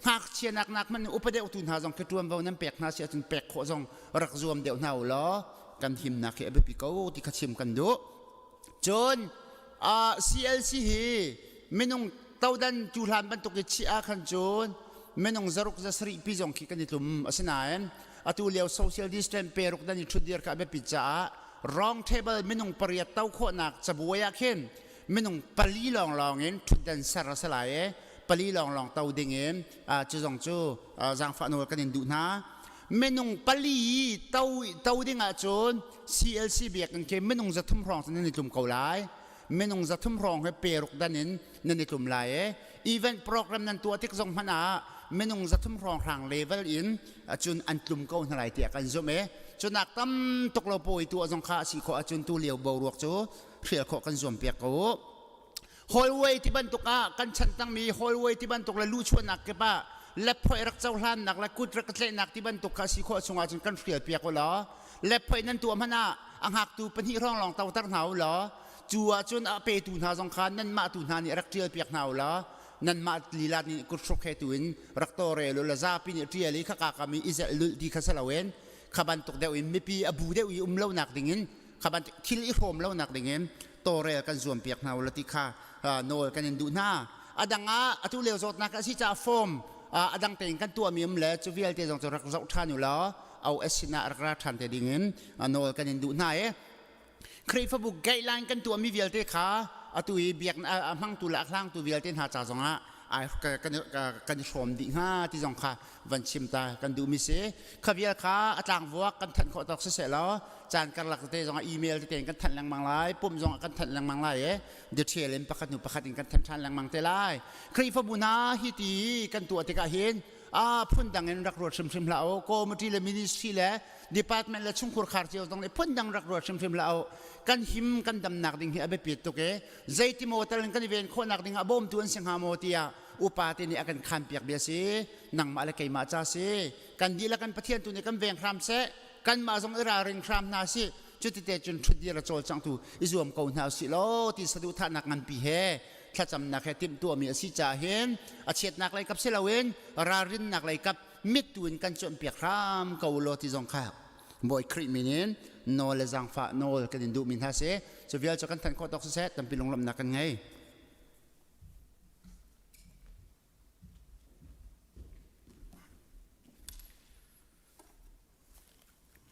ngakchia nak nak man upa deuh tu hna zong khi ṭuanvo nan pek hna si ahcun pek khawh zong rak zuam deuh hna u law kan himnak hi a biapi ko ti kha chim kan duh. Cun CLC hi minung todan cuhlan bantuk i chiah ah khan cun minung zaruk za sarih pi zong khi kan i tlum. Asinain atu lio social distance peruk dan i ṭhutdir kha a biapit caah round table minung pariat to khawhnak cabuai ah khin minung pali lawnglawng in ṭhutdan ser a si lai i pali lawnglawng to ding in cu zong cu zaangfah nawl kan in duh hna. Minung pali to to ding ahcun CLC biakinn khi minung 300 hrawng cu nan i tlum ko lai. Minung 300 hrawng he peruk dan in nan i tlum lai i event program nan tuah tik zong hmanh ah minung 300 hrawng hrang level in cun an tlum ko hna lai tiah kan zumh i cunak tam tuk lo pawi tuah zong kha a si khawh ahcun tu lio boruak cu hrial khawh kan zuam piak ko u. Hallway ti bantuk ah kan chan tangmi hallway ti bantuk le luhchuahnak kip ah lepphoi rak cohlannak le kut rak tlaihnak ti bantuk kha si khawh chung ahcun kan hrial piak u law lepphoi nan tuah hmanh ah a hngaktu pahnih hrawng lawng toter hna u law cu ahcun a petu hna zong kha nanmah tu hna nih rak ṭial piak hna u law nanmah lila nih kuthruk he tu in rak tawrel u law zapi nih ṭial i khaka kam i i zelh lulh ti kha si loin kha bantuk deuh in mipi a bu deuh i um lonak dingin kha bantuk thil i hrawm lonak dingin tawrel kan zuam piak hna u law ti kha nawl kan in duh hna. A dang ah atu lio zawtnak a si caah form a dang tein kan tuahmi um le cu vialte zong cu rak zoh ṭhan u law OS sinah rak ra ṭhan te dingin nawl kan in duh hna i Khrihfabu guideline kan tuahmi vialte kha atu i biak a hmangtu le a hlangtu vialte hna ca zongah kan i hrawm dih hnga ti zong kha van chim ta kan duhmi si. Kha vial kha a tlangvuak kan thanh khawh tawk siseh law caan karlak tete zongah email tete in kan thanh lengmang lai, pum zongah kan thanh lengmang lai i detail in pakhat hnu pakhat in kan thanh ṭhan lengmang te lai. Khrihfabu hna hi ti kan tuah tikah hin a phundang in rak ruat hrimhrim hlah u. Committee le ministry le department le chungkhur khar cio zong nih phundang rak ruat hrimhrim hlah u. Kan him kan damnak ding hi a biapi tuk i zeiti maw tal in kan i ven khawhnak ding ah bawmtu an si hnga maw tiah upa te nih a kan khan piak bia si. Nangmah le keimah ca si. Kan dihlak kan Pathian tu nih kan veng hram seh. Kanmah zong i ralring hram hna sih. Cutite cun ṭhutdir a cawlcangtu i zuam ko hna usih law ti saduhthahnak nganpi he thlacamnak he timhtuahmi a si caah hin a chiatnak lei kap si loin ralrinnak lei kap mit tu in kan cawnpiak hram ko law ti zong kha Bawi Khrih min in nawl le zaangfah nawl kan in duhmi hna si. Cu vial cu kan thanh khawh tawk siseh tampi lunglawmhnak kan ngei.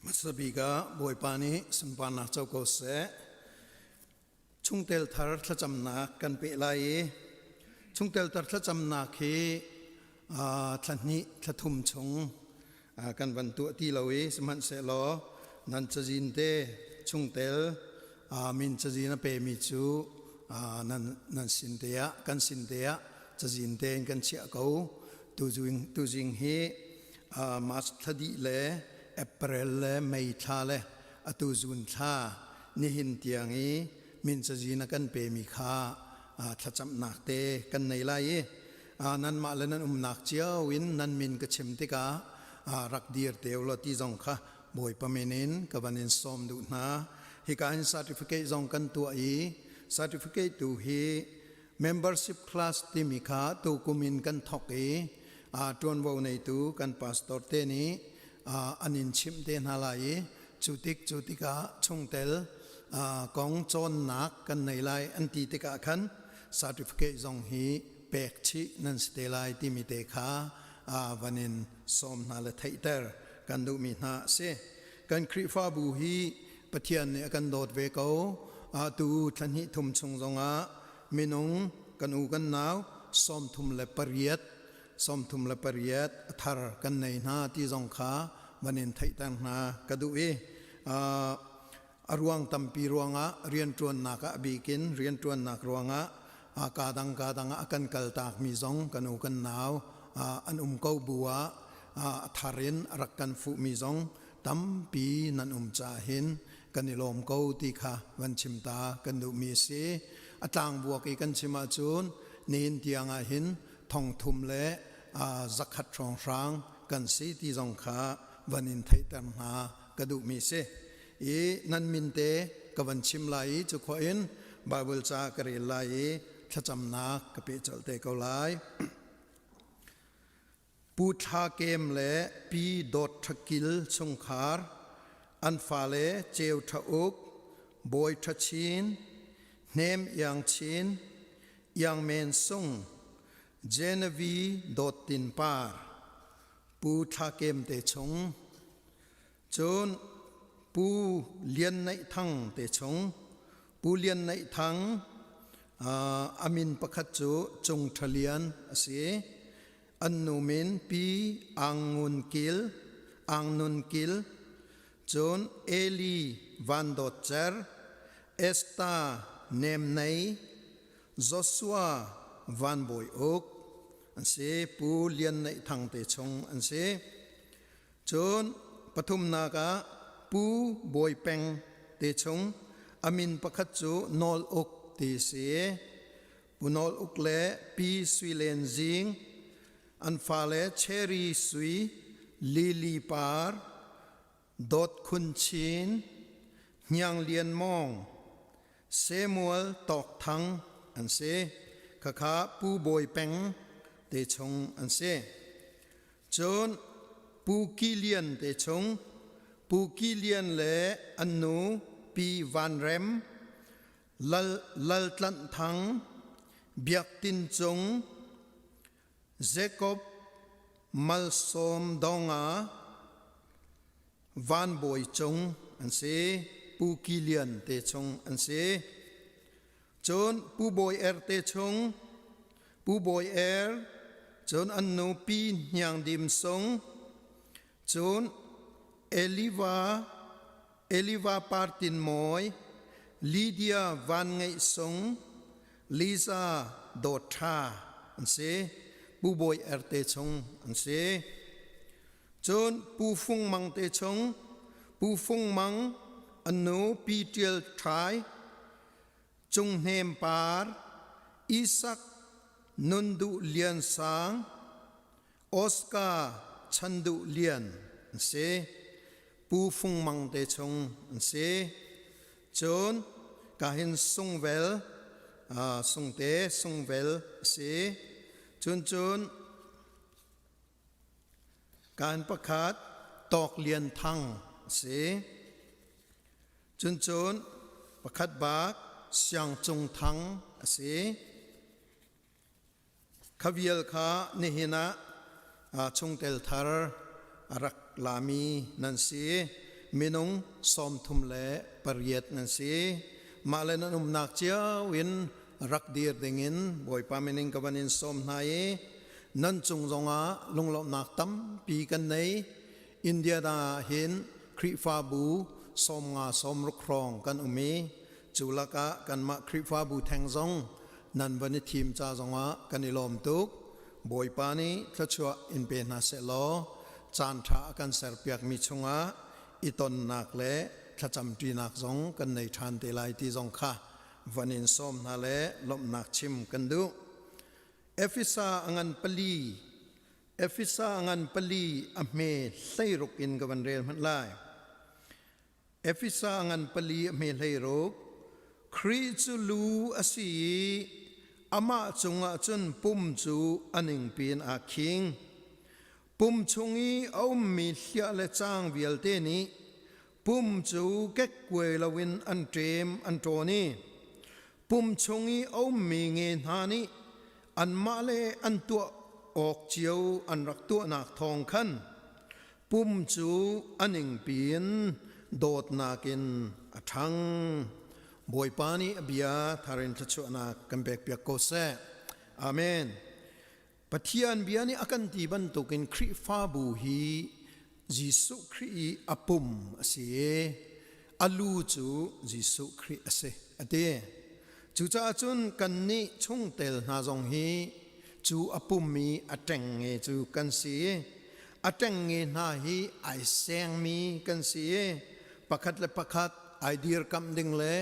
Hmasa bik ah Bawipa nih sunparnak co ko seh. Chungtel thar thlacamnak kan peh lai i. Chungtel tar thlacamnak hi thla hnih thla thum chung kan van tuah ti lo i sihmanhsehlaw nan cazin te chungtel min cazin a pemi cu nan nan sin te ah kan sin te ah cazin tein kan chiah ko. Tuzing hi March thla dih le April le May thla le atu June thla nihin tiang i min cazin a kan pemi kha thlacamnak te kan nei lai i nanmah le nan umnak cio in nan min ka chim tikah rak dir te ulaw ti zong kha Bawipa min in ka van in sawm duh hna. Hika hin certificate zong kan tuah i certificate tu hi membership class timi kha tukum in kan thawk i ṭuanvo neitu kan pastor te nih an in chimh te hna lai i cu tik cu tikah chungtel kong cawnnak kan nei lai an ti tikah khan certificate zong hi pek chih nan si te lai timi te kha van in sawm hna le theihter kan duhmi hna a si. Kan Khrihfabu hi Pathian nih a kan dawt ve ko. Atu thla hnih thum chung zongah minung kan u kan nau 38 38 a thar kan nei hna ti zong kha van in theihter hna ka duh i a ruang tampi ruangah rianṭuannak ah a bikin rianṭuannak ruangah kaa dang kaa dang ah a kan kaltakmi zong kan u kan nau an um ko bu ah a thar in a rak kan fuhmi zong tampi nan um caah hin kan i lawm ko ti kha van chim ta kan duhmi a si. A tlangbuak i kan chim ahcun nihin tiang ah hin thongthum le zakhat hrawnghrang kan si ti zong kha van in theihter hna ka duhmi si. I nan min te ka van chim lai i cu khua in Bible ca ka rel lai i thlacamnak ka peh colh te ko lai. Pu Thla Kem le Pi Dawt Tha Kil chungkhar, an fale Ceu Tha Uk, Bawi Tha Chin, Hnem Iang Chin, Iang Men Sung, Genevieve Dawt Tin Par, Pu Thla Kem te chung, cun Pu Lian Neih Thang te chung, Pu Lian Neih Thang a min pakhat cu Cung Ṭha Lian a si. An nu min Pi Ang Ngun Kil, Ang Nun Kil, cun Eli Van Dawt Cer, Esther Nem Nei, Joshua Van Bawi Uk an si. Pu Lian Neih Thang te chung an si. Cun pathumnak ah Pu Bawi Peng te chung a min pakhat cu Nawl Uk ti si. Pu Nawl Uk le Pi Sui Len Zing an fale Cherry Sui, Lily Par, Dawt Khun Chin, Hniang Lian Mawng, Samuel Tawk Thang an si. Khakha Pu Bawi Peng te chung an si. Cun Pu Ki Lian te chung Pu Ki Lian le an nu Pi Van Rem, Lal, Lal Tlanh Thang, Biak Tin Cung, Jacob Malsawm Donga, Van Bawi Cung an si, Pu Ki Lian te chung an si. Cun Pu Bawi Er te chung Pu Bawi Er, cun an nu Pi Hniang Dim Sung, cun Eliva Eliva Partin Mawi, Lydia Van Ngeih Sung, Lisa Dawt Ṭha an si. Pu Bawi Er te chung an si. Cun Pu Fung Mang te chung, Pu Fung Mang an nu Pi Ṭial Ṭhai, Cung Hnem Par, Isak Nun Duh Lian Sang, Oscar Chan Duh Lian an si. Pu Fung Mang te chung an si. Cun kahin Sungvel, Sungte Sungvel a si. Cun cun kan pakhat Tawk Lian Thang a si. Cuncun pakhat bak Siang Cung Thang a si. Kha vial kha nihin ah chungtel thar a rak lami nan si. Minung 38 nan si. Mah le nan umnak cio in rak dir dingin Bawipa min in ka van in sawm hna i nan cung zongah lunglawmhnak tampi kan nei. India dang ah hin Khrihfabu 50 60 hrawng kan um i cu lakah kanmah Khrihfabu theng zong nan van i thim ca zongah kan i lawm tuk. Bawipa nih thluachuah in pe hna seh law caan ṭha a kan serpiakmi chungah i tonnak le thlacamṭinak zong kan nei ṭhan te lai ti zong kha van in sawm hna le lawmhnak chim kan duh. Efesa a ngan pali Efesa ngan pali a hme 16 in ka van rel hmanh lai. Efesa ngan pali a hme 16 Khrih cu lu a si i amah cungah cun pum cu a ningpi in aa khing. Pum chung i a ummi hliah le caang vialte nih pum cu kekkuai loin an ṭem an ṭawn i pum chung i a ummi nge hna nih anmah le an tuah awk cio an rak tuahnak thawng khan pum cu a ningpi in dawtnak in a ṭhang. Bawipa nih a bia thar in thluachuahnak kan pekpiak ko seh. Amen. Pathian bia nih a kan ti bantukin Khrihfabu hi Jesuh Khrih i a pum a si i a lu cu Jesuh Khrih a si a ti. Cucaah cun kannih chungtel hna zong hi cu a pum i a ṭengnge cu kan si i a ṭengnge hna hi ai sengmi kan si i pakhat le pakhat ai dirkamh ding le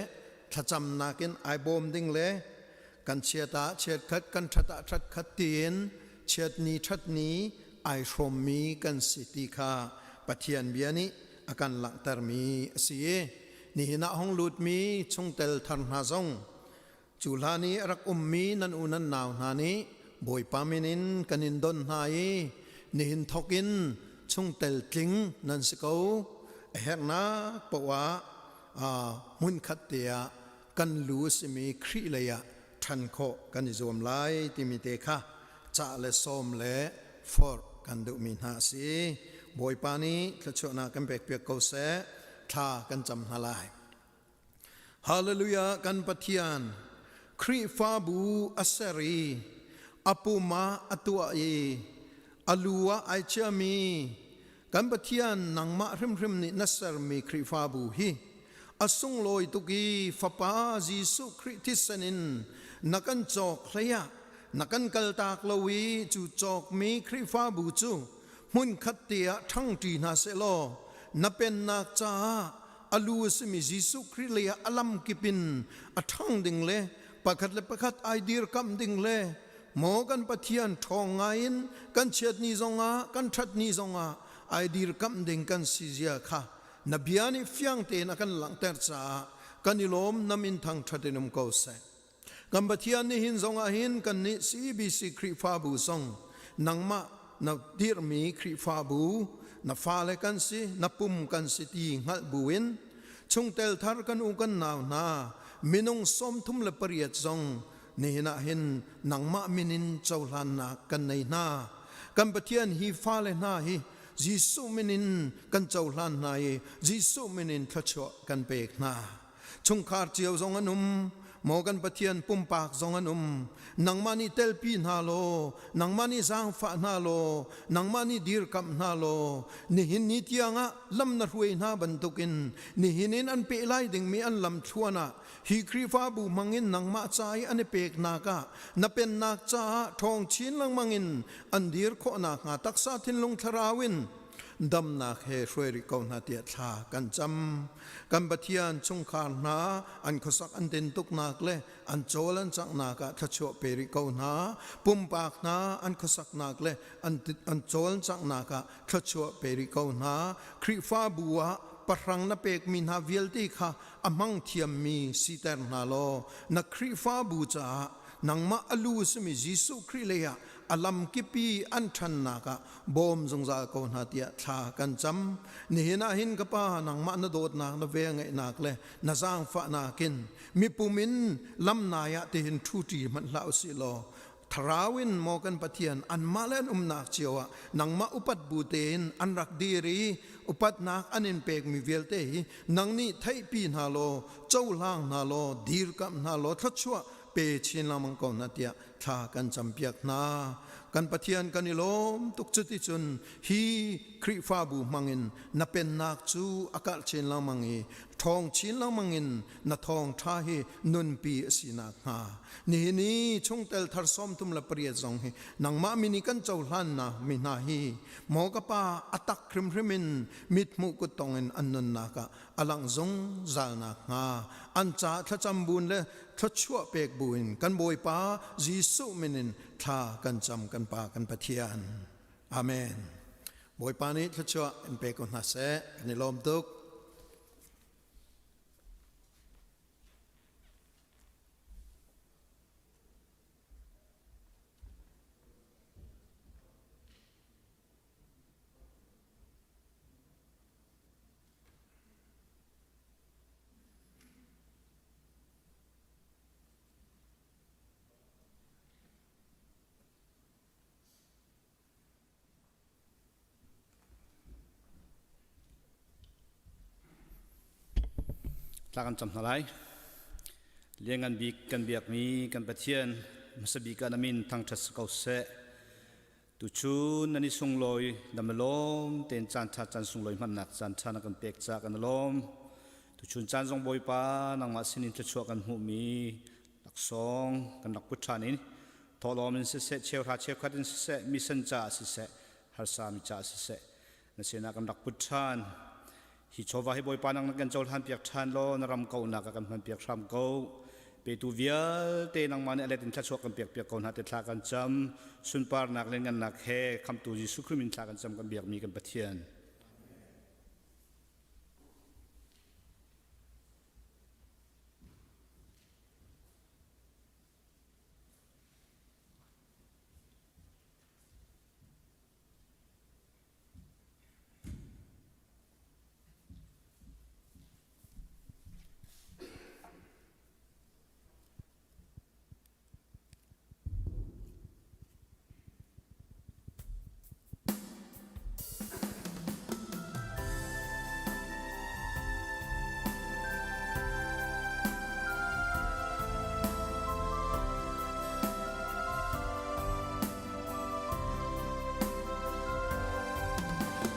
thlacamnak in ai bawm ding le kan chiat ah chiatkhat kan ṭhat ah ṭhatkhat tiin chiatni ṭhatni ai hrawmmi kan si ti kha Pathian bia nih a kan langhtermi a si i nihin ah hung lutmi chungtel thar hna zong cu hlan i a rak ummi nan u nan nau hna nih Bawipa min in kan in don hna i nihin thawk in chungtel tling nan si ko a herhnak poah ah hmunkhat te ah kan lu a simi Khrih lei ah ṭhan khawh kan i zuam lai timi te kha cah le sawm le forh kan duhmi hna a si. Bawipa nih thluachuahnak kan pekpiak ko seh. Thla kan cam hna lai. Hallelujah kan Pathian Khrihfabu a ser i a pum ah a tuah i a lu ah ai chiami Kan Pathian nangmah hrimhrim nih na sermi Khrihfabu hi a sunglawi tuk i Fapa Jesuh Khrih thisen in na kan cawk hleiah na kan kaltak lo i cu cawkmi Khrihfabu cu hmunkhat te ah ṭhangṭi hna sehlaw na pennak caah a lu a simi Jesuh Khrih lei ah a lamkip in a ṭhang ding le pakhat le pakhat ai dirkamh ding le Maw kan Pathian ṭhawng ngaiin kan chiatni zongah kan ṭhatni zongah ai dirkamh ding kan si zia kha na bia nih fiang tein a kan langhter caah kan i lawm na min thangṭhat in um ko seh. Kan Pathian nih hin zongah hin kannih CBC Khrihfabu zong nangmah na dirhmi Khrihfabu na fale kan si na pum kan si ti hngalh buin chungtel thar kan u kan nau hna minung 38 zong Nihin ah hin nangmah min in cohlannak kan nei hna. Kan Pathian hi fale hna hi Jesuh min in kan cohlan hna i Jesuh min in thluachuah kan pek hna. Chungkhar cio zong an um, maw kan Pathian pumpak zong an um. Nangmah nih telpi hna law, nangmah nih zaangfah hna law, nangmah nih dirkamh hna law, nihin ni tiangah lam na hruai hna bantukin nihin in an peh lai dingmi an lam thluan ah Hi Khrihfabu hmangin nangmah ca i an i peknak ah na pennak caah ṭhawng chin lengmang in an dir khawh nakhnga taksa thinlung thlarau in damnak he hruai rih ko hna tiah thla kan cam. Kan Pathian chungkhar hna an khuasak an tintuknak le an cawl an canghnak ah thluachuah pe rih ko hna. Pumpak hna an khuasaknak le an, an cawl canghnak ah thluachuah pe rih ko hna. Khrihfabu ah pahrang na pekmi hna vialte kha a hmang thiammi siter hna law na Khrihfabu caah nangmah a lu a simi Jesuh Khrih lei ah a lamkip i an ṭhannak ah bawm zungzal ko hna tiah thla kan cam. Nihin ah hin ka Pa nangmah na dawtnak na velngeihnak le na zaangfahnak in mipum in lamnai ah tihin ṭhuṭi hmanh hlah usih law Thlarau in maw kan Pathian anmah le an umnak cio ah nangmah upat bu tein an rak dir i upatnak an in pekmi vialte hi nang nih theihpi hna law cohlang hna law dirkamh hna law thluachuah pe chin lengmang ko hna tiah thla kan campiak hna. Kan Pathian kan i lawm tuk. Cuticun hi Khrihfabu hmangin na pennak cu a karh chin lengmang i ṭhawng chin lengmang in na thawngṭha hi nunpi a si nakhnga nihin i chungtel thar 38 zong hi nangmah min i kan cohlannak mi hna hi maw ka Pa, a tak hrimhrim in mithmuh kuttong in an nunnak ah a langh zungzal nakhnga an ca thlacam buin le thluachuah pek buin kan Bawipa Jesuh min in thla kan cam, kan Pa, kan Pathian. Amen. Bawipa nih thluachuah in pe ko hna seh. Kan i lawm tuk. Tla kan cam hna lai. Lianngan bik kan biakmi kan Pathian, hmasa bik ah na min thangṭhat si ko seh. Tuchun nan i sunglawi dam lawm tein caan ṭha caan sunglawi hmannak caan ṭha na kan pek caah kan lawm. Tuchun caan zong Bawipa nangmah sinin thluachuah kan hmuhmi laksawng kan rak put ṭhan in thawhlawm in siseh, cheuhra cheukhat in siseh, mission caah siseh, harsa mi caah siseh, na sinah kan rak put ṭhan. Hi chawva hi Bawipa nang na kan cohlan piak ṭhan law na ram kauhnak ah kan hman piak hram ko. Petu vialte nangmah nih a let in thluachuah kan pek piak ko hna te thla kan cam. Sunparnak le ngannak he khamtu Jesuh Khrih min thla kan cam kan biakmi kan Pathian.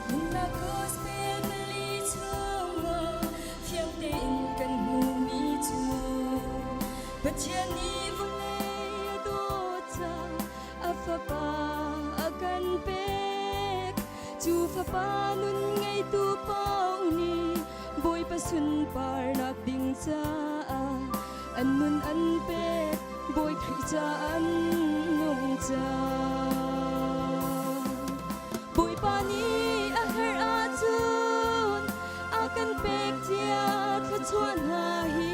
Nunnak gospel pali chungah fiang tein kan hmuhmi cu Pathian nih vawlei a dawt caah a fapa a kan pek. Cu fapa nun ngeitu paoh nih Bawipa sunparnak ding caah an nun an pek, Bawi Khrih ca an nung cang. Bawipa nih a herh ahcun a kan pek cia thluachuah hna hi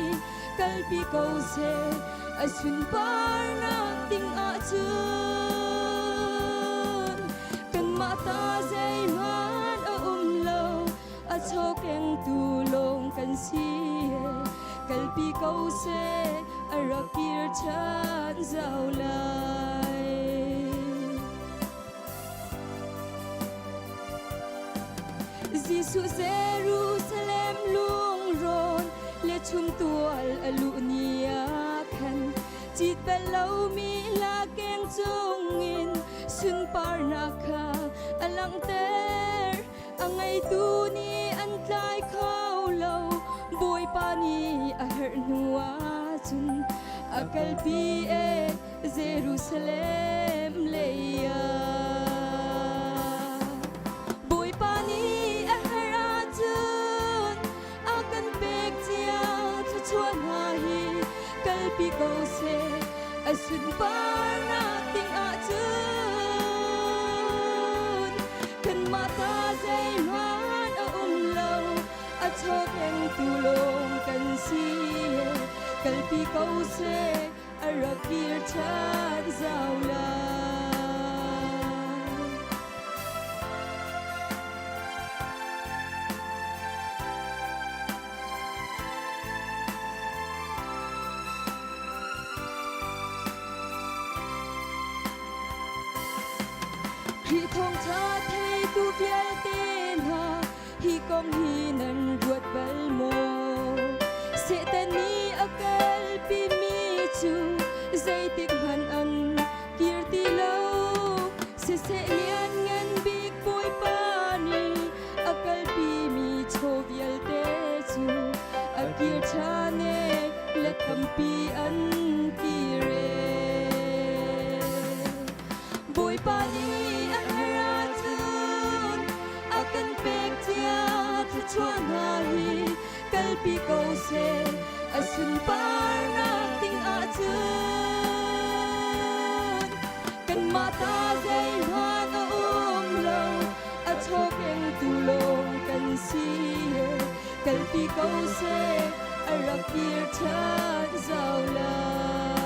kalpi ko seh a sunparnak ding ahcun kanmah ta zeihmanh a um lo a chawkengtu lawng kan si. Kalpi ko seh a rak kir ṭhan zau lai. Jesuh Jerusalem lungrawn le chumtual a luh ni ah khan cit bal lomi la keng cungin sunparnak kha a langhter. A ngeitu nih an tlai kho lo, Bawipa nih a herh hnu ahcun a kalpi e Jerusalem lei ah. Bawipa nih a herh ahcun a kan pek cia thluachuah hna hi kalpi ko seh a sunparnak ding ahcun kanmah ta zeihmanh a um lo a chawkengtu lawng kan si kalpi ko seh a rak kir ṭhan zau lai. Khrih thawngṭha theitu vialte hna hi kong hi nan ruat bal maw? Satan nih a kalpimi cu Bawipa nih a herh ahcun a kan pek cia thluachuah hna hi kalpi ko seh a sunparnak ding ahcun. Kanmah ta zeihmanh a um lo, a chawkengtu lawng kan si. Kalpi ko seh, a rak kir ṭhan zau lai.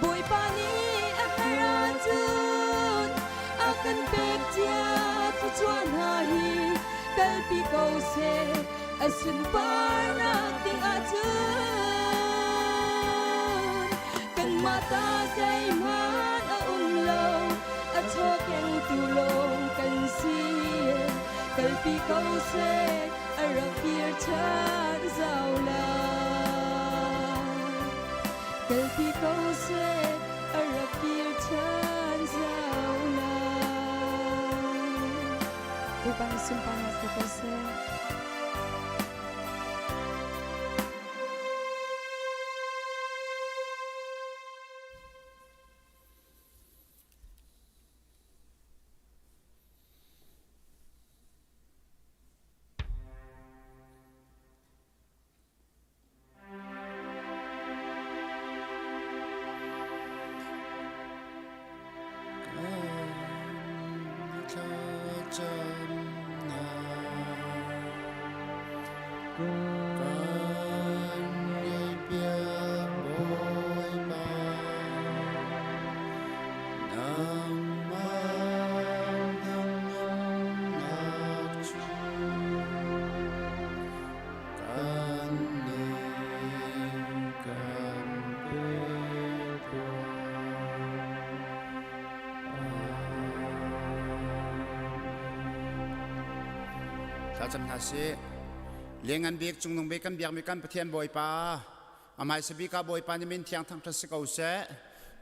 Bawipa nih a herh ahcun a kan pek cia thluachuah hna hi kalpi ko seh, a sunparnak ding ahcun. Kanmah ta zeihmanh a um lo, a chawkengtu lawng kan si. Kalpi ko seh, a rak kir ṭhan zau lai. Kalpi ko seh, a rak kir ṭhan zau lai. Bawipa nih sunparnak pe ko seh. Thlacam hna sih. Lianngan bik cungnung bik kan biakmi kan Pathian Bawipa amai sabik ah Bawipa nih min thiang thangṭhat si ko seh.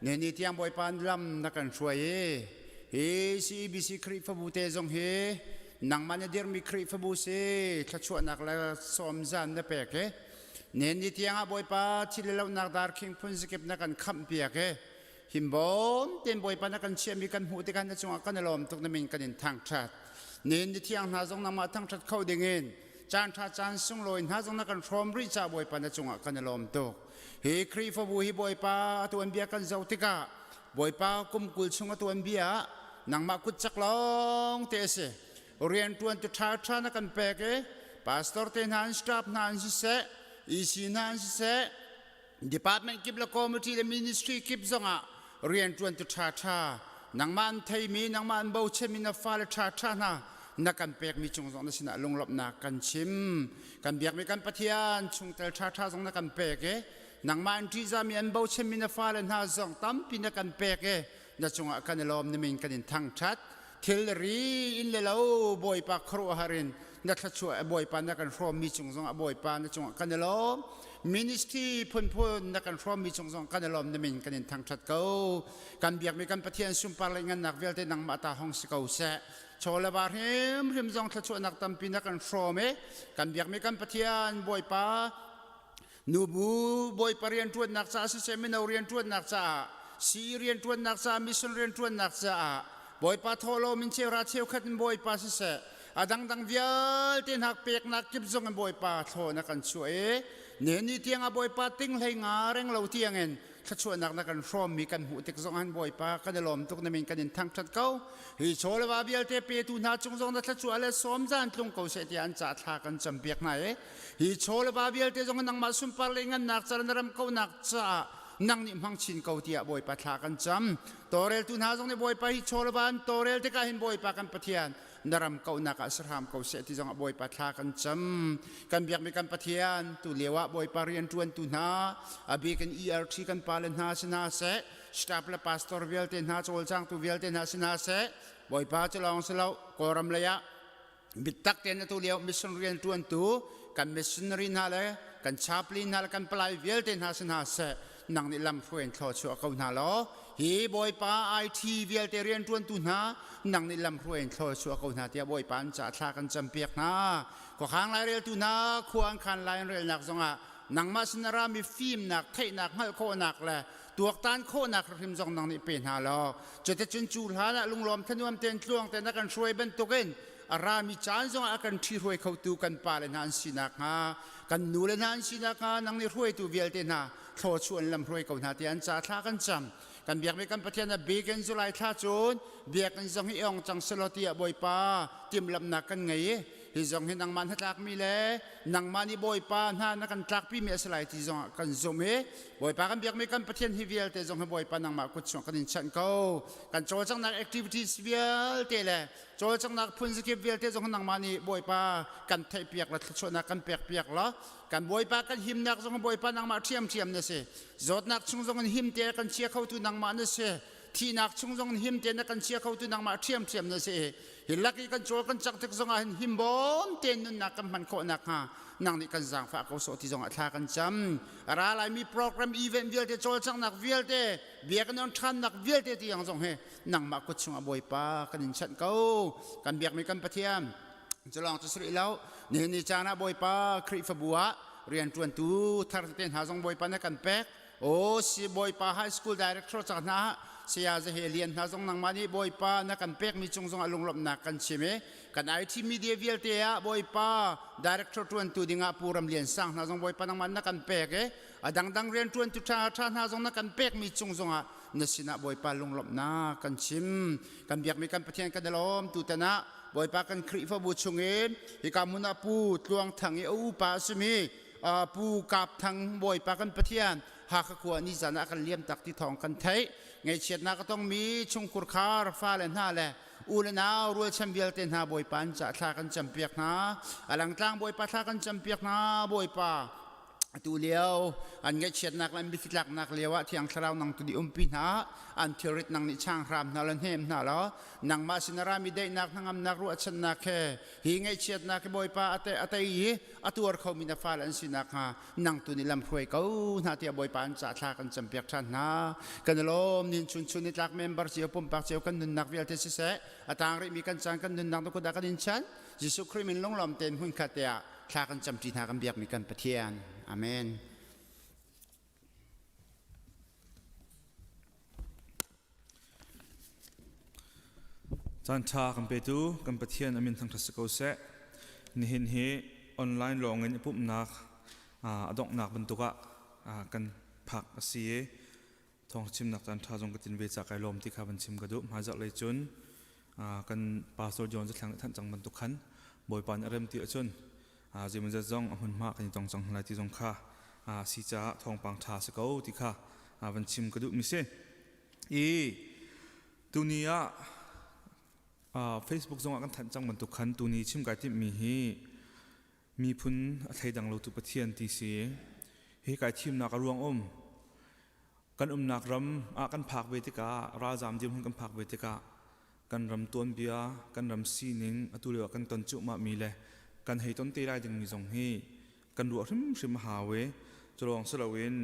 Neni tiang Bawipa lam na kan hruai i hi CEBC Khrihfabu te zong hi nangmah na dirmi Khrihfabu si thluachuahnak le sawmzan na pek i neni tiang ah Bawipa thil le lonak darkhing phun zakip na kan khamh piak i himbawm tein Bawipa na kan chiahmi kan hmuh tikah na cungah kan i lawm tuk na min kan in thangṭhat. Nin ni thiang hna zong nangmah thangṭhat kho dingin caan ṭha caan sunglawi hna zong na kan hrawm rih ca Bawipa na cungah kan i lawm tuk. Hi Khrihfabu hi Bawipa a tuanbia kan zoh tikah Bawipa kum 20 chung a tuanbia ah nangmah kut cak lawng te a si. Rianṭuan tu ṭha ṭha na kan pek i pastor te hna an staff hna an siseh, EC hna an siseh, department kip le committee le ministry kip zongah rianṭuan tu ṭhaṭha nangmah an theimi nangmah an bochanmi na fale ṭhaṭha hna na kan pekmi cung zong na sinah lunglawmhnak kan chim. Kan biakmi kan Pathian chungtel ṭhaṭha zong na kan pek i nangmah an ṭihzahmi an bochanmi na fale hna zong tampi na kan pek i na cungah kan i lawm. Na min kan in thangṭhat. Thil ri in le lo Bawipa khuaruahhar in na thluachuah Bawipa na kan hrawmmi cung zong ah Bawipa na cungah kan i lawm. Ministry phunphun na kan hrawmmi cung zong kan i lawm. Na min kan in thangṭhat ko. Kan biakmi kan Pathian sunpar le ngannak vialte nangmah ta hong si ko seh. Chaw le va hrimhrim zong thluachuahnak tampi na kan hrawm i kan biakmi kan Pathian Bawipa nubu Bawipa rianṭuannak caah siseh, mino rianṭuannak caah, sii rianṭuannak caah, mission rianṭuannak caah Bawipa thawhlawm in cheuhra cheukhat in Bawipa siseh, a dangdang vialte hna peknak kip zong in Bawipa thlaw na kan chuah i neni tiangah Bawipa ting hlei nga reng lo tiangin thluachuahnak na kan hrawmmi kan hmuh tik zong han Bawipa kan i lawm tuk. Na min kan in thangṭhat ko. Hi chaw le va vialte petu hna cung zong na thluachuah le sawm zan tlung ko seh tiah an ca thla kan campiak hna i hi chaw le va vialte zong nangmah sunpar le ngannak ca na ram kauhnak caah nang nih hmang chin ko tiah Bawipa thla kan cam. Tawlreltu hna zong nih Bawipa hi chaw le va an tawlrel tikah hin Bawipa kan Pathian na ram kauhnak ah sahram ko seh ti zongah Bawipa thla kan cam. Kan biakmi kan Pathian, tu lio ah Bawipa rianṭuantu hna, a bik in ERT kan pale hna si hna seh, staff le pastor vialte hna, cawlcangtu vialte hna si hna seh, Bawipa cu lawng si lo, Kawlram lei ah bitak tein atu lio mission rianṭuantu kan missionary hna le kan chaplain hna le kan palai vialte hna si hna seh, nang nih lam hruai in thluachuah ko hna law hi Bawipa IT vialte rianṭuantu hna nang nih lam hruai in thluachuah ko hna tiah Bawipa an ca thla kan campiak hna. Khuakhang laireltu hna khua an khan lai an relnak zongah nangmah sin a rami fimnak, theihnak, hngalh khawhnak le Tuaktan khawhnak hrim zong nang nih pe hna law cuticun cu hlan ah lunglawm thanuam tein tluang tein a kan hruai bantukin a rami caan zongah a kan ṭhihruai khotu kan pale hna an si nakhnga, kan nule hna an si nakhnga, nang nih hruaitu vialte hna thluachuah in lam hruai ko hna tiah an ca thla kan cam. Kan biakmi kan Pathian a bikin July thla cun biakinn zong hi ong cang selaw tiah Bawipa timhlamhnak kan ngei i hi zong hi nangmah hnatlakmi le nangmah nih Bawipa hna na kan tlakpimi a si lai ti zongah kan zumh i Bawipa kan biakmi kan Pathian hi vialte zong hi Bawipa nangmah kut chungah kan in chanh ko. Kan cawlcanghnak activities vialte le cawlcanghnak phun zakip vialte zong nangmah nih Bawipa kan theihpiak la, thluachuahnak kan pekpiak la. Kan Bawipa, kan himnak zong Bawipa nangmah ṭhiamṭhiam na si. Zawtnak chung zong in him te kan chia khotu nangmah na si. Thihnak chung zong in him te na kan chia khotu nangmah ṭhiamṭhiam na si. Hi lak i kan cawl kan cak tik zongah hin himbawm tein nunnak kan hman khawh nakhnga nang nih kan zaangfah ko sawh ti zongah thla kan cam. A ra laimi program event vialte, cawlcanghnak vialte, biakinn on ṭhannak vialte tiang zong hi nangmah kut chungah Bawipa kan in chanh ko. Kan biakmi kan Pathian, culawng cu si rih lo, nihin ni caan ah Bawipa Khrihfabu ah rianṭuantu thar tete hna zong Bawipa na kan pek. O si Bawipa, high school director ca hna Saya Zahe Lian hna zong nangmah nih Bawipa na kan pekmi cung zong ah lunglawmhnak kan chim i kan IT media vialte ah Bawipa director ṭuantu dingah Pu Ram Lian Sang hna zong Bawipa nangmah na kan pek i a dangdang rianṭuantu ṭha ṭha hna zong na kan pekmi cung zongah na sinah Bawipa lunglawmhnak kan chim. Kan biakmi kan Pathian, kan i lawm. Tutan ah Bawipa, kan Khrihfabu chungin hika hmun ah Pu Tluang Thang i a upa a simi Pu Kap Thang, Bawipa kan Pathian, Hakha khua ni zan ah kan liam tak ti thawng kan theih. Ngaihchiatnak a tongmi chungkhur khar fale hna le u le nau rualchan vialte hna Bawipa an ca thla kan campiak hna. A langtlang Bawipa thla kan campiak hna. Bawipa, atu lio an ngaihchiatnak le an biathli lio ah Thiang Thlarau nang tu nih umpi hna, an thilrit nang nih chang hram hna law hnem hna law nangmah sin a rami daihnak, hnangamnak, ruahchannak he hi ngaihchiatnak hi Bawipa a tei i a tuar khomi na fale an si nakhnga nang tu nih lam hruai ko hna tiah Bawipa an ca thla kan campiak ṭhan hna. Kan i lawm. Nin chun chun nitlak member cio, pumpak cio kan nunnak vialte siseh, a tang rihmi kan caan, kan nunnak na kut ah kan in chan. Jesuh Khrih min lunglawm tein hmunkhat te ah thla kan camṭi hna, kan biakmi kan Pathian. Amen. Caan ṭha kan petu kan Pathian a min thangṭhat si ko seh. Nihin hi online lawngin i pumhnak a donghnak bantuk ah kan phak a si i thawng chimnak caan ṭha zong ka tin ve ca kai lawm ti kha van chim ka duh. Hmaizarh lei cun kan Pastor John Zathlang nih thanh cang bantuk khan Bawipa nih a rem ti ahcun zeimawzat zong a hmunhma kan i tong cang lai ti zong kha si caah thawngpang ṭha si ko ti kha van chim ka duhmi si. I tuni ah Facebook zongah kan thanh cang bantuk khan tuni chim kai timhmi hi miphun a thleidang lotu Pathian ti si. Hi kai thimnak a ruang um. Kan umnak ram ah kan phak ve tikah, ralzaam dirhmun kan phak ve tikah, kan ram tuanbia, kan ram sining atu lio ah kan ton cuahmah mi le kan hei ton te lai dingmi zong hi kan ruah hrimhrim a hau i cu lawng si loin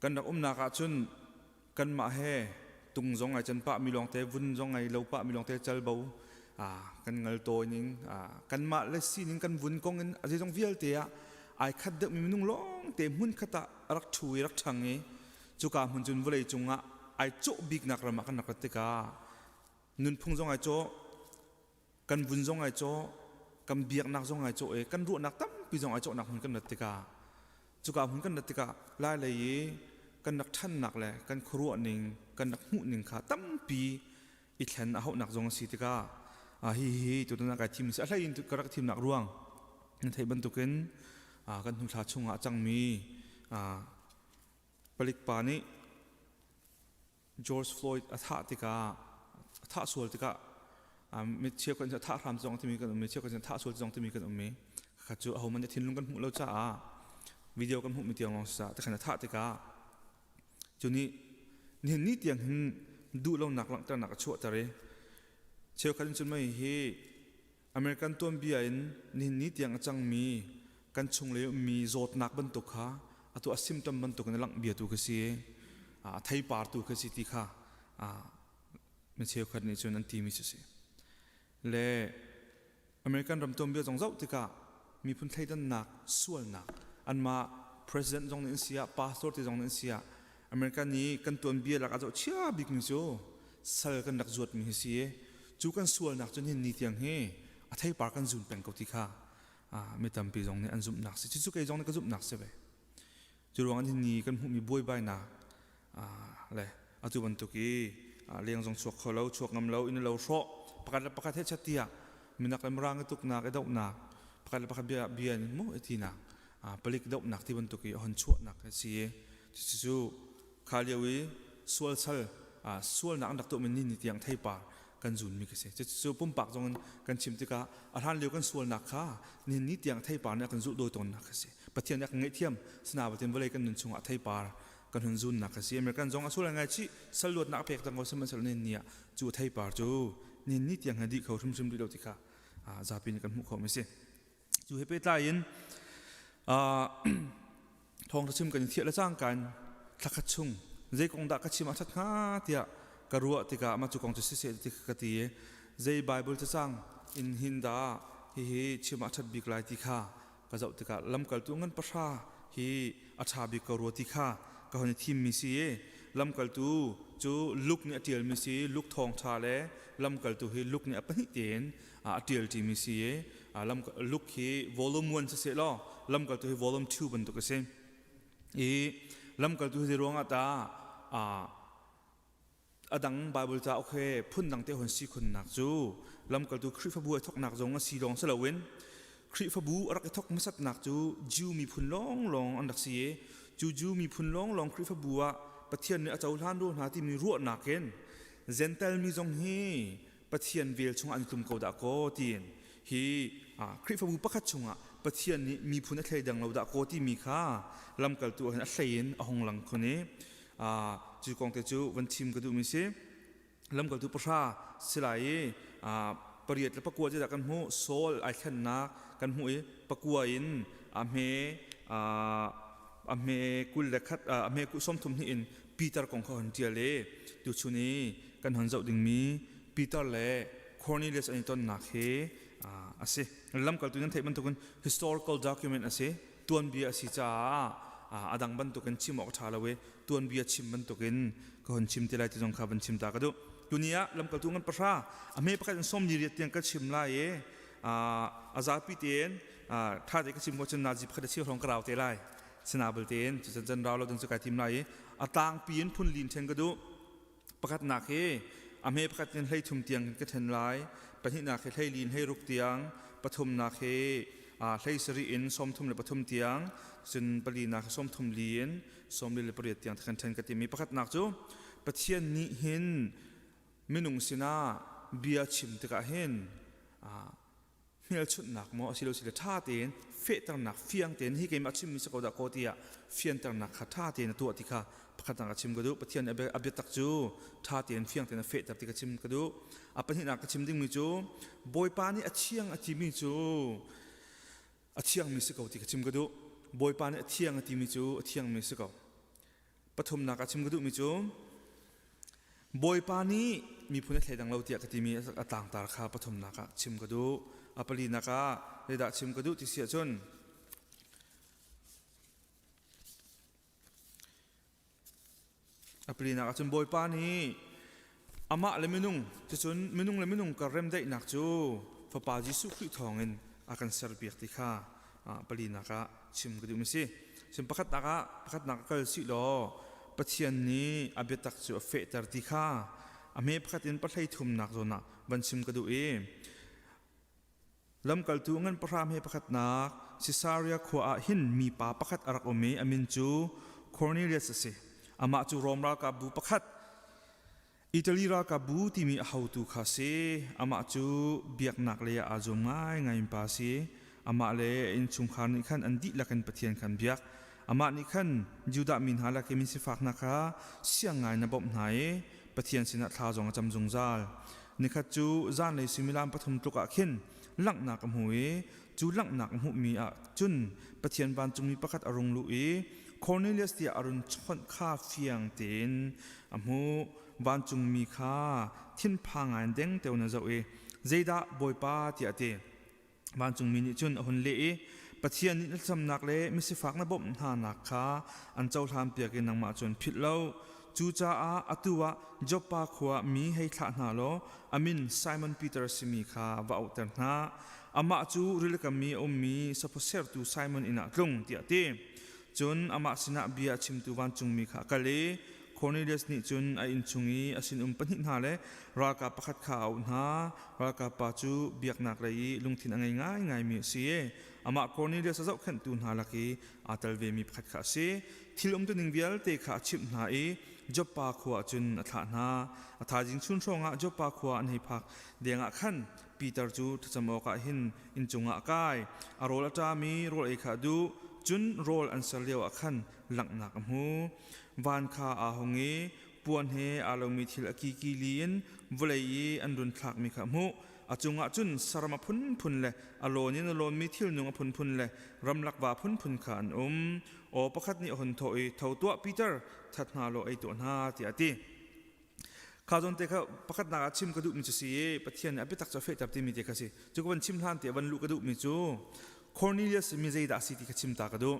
kan rak umnak ahcun kanmah he tung zong ai can pah mi lawngte, vun zong ai lo pah mi lawngte, calbo kan ngal tawi ning, kanmah le sining, kan vun kong in a zeizong vialte ah ai khat deuh mi minung lawngte hmun khat ah rak ṭhu i rak ṭhang i cuka hmun cun vawlei cungah ai cawh biknak ram ah kan rak rat tikah nunphung zong ai cawh, kan vun zong ai cawh, kan biaknak zong ai cawh i kan ruahnak tampi zong ai cawhnak hmun kan rat tikah, cuka hmun kan rat tikah lai lei i kan rak ṭhannak le kan khuaruah ning, kan rak hmuh ning kha tampi i thlen a hauhnak zong a si tikah hi hi tutan ah kai thim si. A hlei in ka rak thimnak ruang na theih bantukin kan hnu thla chungah a cangmi palik pa nih George Floyd a thah tikah, a thah sual tikah, mi cheukhat a thah hram zong timi kan um i cheukhat thah sual zong timi kan um i kha cu ahohmanh nih thinlung kan hmuh lo caah video kan hmuhmi tiang lawng si tikhan a thah tikah cu nih nihin ni tiang hin duh lonak langhternak a chuahter i cheukhat in cun mei hi American tuanbia in nihin ni tiang a cangmi kan chung lei ummi zawtnak bantuk kha atu a symptom bantuk in a langh bia tu khi si, a theipar tu khi si ti kha mi cheukhat nih cun an timi cu si. Le American ram tuanbia zong zoh tikah miphun thleidannak sualnak anmah president zong nih an si ah, pastor te zong nih an si ah. American nih kan tuanbia lak ah zoh chia bikmi cu sal kan rak zuatmi hi si i cu kan sualnak cu nihin ni tiang hi a theipar kan zun peng ko ti kha mi tampi zong nih an zumhnak si. Cucu kei zong nih ka zumhnak si ve. Cu ruang ah ni kan hmuhmi buaibainak le atu bantuk i leng zong chuak kho lo, chuak ngam lo, inn lo hrawh, pakhat le pakhat he chat tiah minak le mirang i tuknak, i dohnak, pakhat le pakhat bia bia in mu i tinak, palik dohnak ti bantuk i hon chuahnak a si i cucu kha lio i sual sal sualnak an rak tuahmi ni ni tiang theipar kan zunmi ka si. Cucu pumpak zong in kan chim tikah a hlan lio kan sualnak kha nihin ni tiang theipar nih a kan zulh dawi tawnnak a si. Pathian nih a kan ngaihthiam sinabatin vawlei kan nun chungah theipar kan hun zunnak a si. American zong a sual ngai chih sal luatnak a pek cang ko sihmanhsehlaw nihin ni ah cu theipar cu nihin ni tiang he dih kho hrimhrim rih lo ti kha zapi nih kan hmuh khawh mi si. Cu he pehtlai in thawngṭha chim kan i thiah le cangka in thlakhat chung zei kong dah ka chim a ṭhat hnga tiah ka ruah tikah mah cu kong cu siseh ti ka ti i zei Bible cacang in hin dah hihi chim a ṭhat bik lai ti kha ka zoh tikah lamkaltu ngan pahra hi a ṭha bik ko rua ti kha ka hon i thimmi si i lamkaltu cu Luke nih a ṭialmi si Luke thawngṭha le lamkaltu hi Luke nih a pahnih tein a ṭial ṭimi si i Luke hi volume 1 siseh law lamkaltu hi volume 2 bantuk a si. I lamkaltu hi ruangah ta a dang Bible cauk he phundang te hon si khunnak cu lamkaltu Khrihfabu a thawknak zong a si lawng si loin Khrihfabu a rak i thawk hmasatnak cu Jew miphun lawnglawng an rak si i cu Jew miphun lawnglawng Khrihfabu ah Pathian nih a cohlan rua hna timi ruahnak in Gentile mi zong hi Pathian vel chungah an tlum ko dah kaw tiin hi Khrihfabu pakhat chungah Pathian nih miphun a thleidang lo dah kaw timi kha lamkaltu ah hin a hlei in a hung lang khun i cu kong te cu van chim ka duhmi si. Lamkaltu pahra si lai i pariat le pakua cu kan hmuh. Saul ai thlennak kan hmuh i pakua in a hme a hme 21 a hme 32 in Peter kong kha hon ṭial i tuchun i kan hon zoh dingmi Peter le Cornelius an i tonnak hi a si. Lamkaltu nan theih bantukin historical document a si, tuanbia a si caah a dang bantukin chim awk a ṭha lo i tuanbia chim bantukin ka hon chim te lai ti zong kha van chim ta ka duh. Tuni ah lamkaltu ngan pahra a hme pakhat in sawm ni riat tiang ka chim lai i a zapi tein ṭha te ka chim ko cun nazi pakhat a cheu hrawng ka rau te lai. Sinabal tein cucan can rau lo ding cu kai tim lai i a tlangpi in phun lin ṭhen ka duh. Pakhatnak hi a hme pakhat in hlei thum tiang ka ṭhen lai. Pahnihnak hi hlei li in hlei ruk tiang. Pathumnak hi hlei sarih in 33 tiang. Cun palinak hi 34 in 48 tiang kan ṭhen ka timi. Pakhatnak cu Pathian nih hin minung sinah bia chim tikah hin hmelchunhnak maw asilo sile ṭha tein fehternak fiang tein hi keimah chimmi si ko dah kaw tiah fianternak kha ṭha tein a tuah ti kha pakhatnak a chim ka duh. Pathian a biatak cu ṭha tein fiang tein a fehter ti ka chim ka duh. A pahnihnak ka chim dingmi cu Bawipa nih a thiang a timi cu a thiangmi si ko ti ka chim ka duh. Bawipa nih a thiang a timi cu a thiangmi si ko. Pathumnak a chim ka duhmi cu Bawipa nih miphun a thleidang lo tiah ka timi a tlangtar kha pathumnak ah chim ka duh. A palinak ah zeidah chim ka duh ti si ahcun a palinak ahcun Bawipa nih amah le minung cucun minung le minung kar remdaihnak cu Fapa Jesuh Khrih thawngin a kan serpiak ti kha palinak ah chim ka duhmi si. Cun pakhatnak ah pakhatnak ah kal sih law Pathian nih a biatak cu a fehter ti kha a hme pakhat in pahlei thumnak zawn ah van chim ka duh i lamkaltu ngan pahra hme pakhatnak Sisaria khua ah hin mipa pakhat a rak um i a min cu Cornelius a si. Amah cu Rom ralkapbu pakhat Italy ralkapbu timi a hotu kha si. Amah cu biaknak lei ah aa zuam ngaingai mi pa a si. Amah le a innchungkhar nih khan an dihlak in Pathian kha an biak. Amah nih khan Judah mi hna lak i mi sifak hna kha siang ngai in a bawmh hna i Pathian sinah thla zong a cam zungzal. Nikhat cu zanlei suimilam pathum tluk ah khin langhnak a hmu i cu langhnak a hmuhmi ah cun Pathian vancungmi pakhat a rung luh i Cornelius tiah a run chawnh kha fiang tein a hmuh. Vancungmi kha thinphang ngai in dengteo in a zoh i, “Zeidah, Bawipa?” tiah a ti. Vancungmi nih cun a hun leh i, Pathian nih na thlacamnak le misifak na bawmh hnanak kha an cohlanpiak i nangmah cu an philh lo. Cucaah atu ah Joppa khua mi hei thlah hna law a min Simon Peter a simi kha va auhter hna. Amah cu rilikam i a ummi saphaw sertu Simon inn ah tlung, tiah a ti. Cun amah sinah bia a chimtu vancungmi kha a kal i Cornelius nih cun a innchung i a sinum pahnih hna le ralkap pakhat kha a auh hna. Ralkap pa cu biaknak lei i lungthin a ngei ngaingaimi a si i amah Cornelius a zohkhenhtu hna lak i aa tel vemi pakhat kha a si. Thil umtuning vialte kha a chimh hna i Joppa khua ah cun a thlah hna. A thaizing chun hrawngah Joppa khua an hei phak dengah khan Peter cu thlacam awkah hin inncung ah a kai. A rawl a ṭam i rawl ei kha a duh. Cun rawl an ser lioah khan langhnak a hmu. Van kha aa hung i puan he aa lomi thil a kiki li in vawlei i an run thlakmi kha a hmuh. A cungah cun saram a phunphun le a lawn in a lawnmi thilnung a phunphun le ramlak va phunphun kha an um. Aw pakhat nih a hun thawh i, Tho tuah, Peter, that hna law ei tuah hna, tiah a ti. Kha zawn te kha pakhatnak ah chim ka duhmi cu si i Pathian nih a biatak cu a fehter timi te kha si. Cu ka van chim hlan te van luh ka duhmi cu Cornelius mi zeidah a si ti kha chim ta ka duh.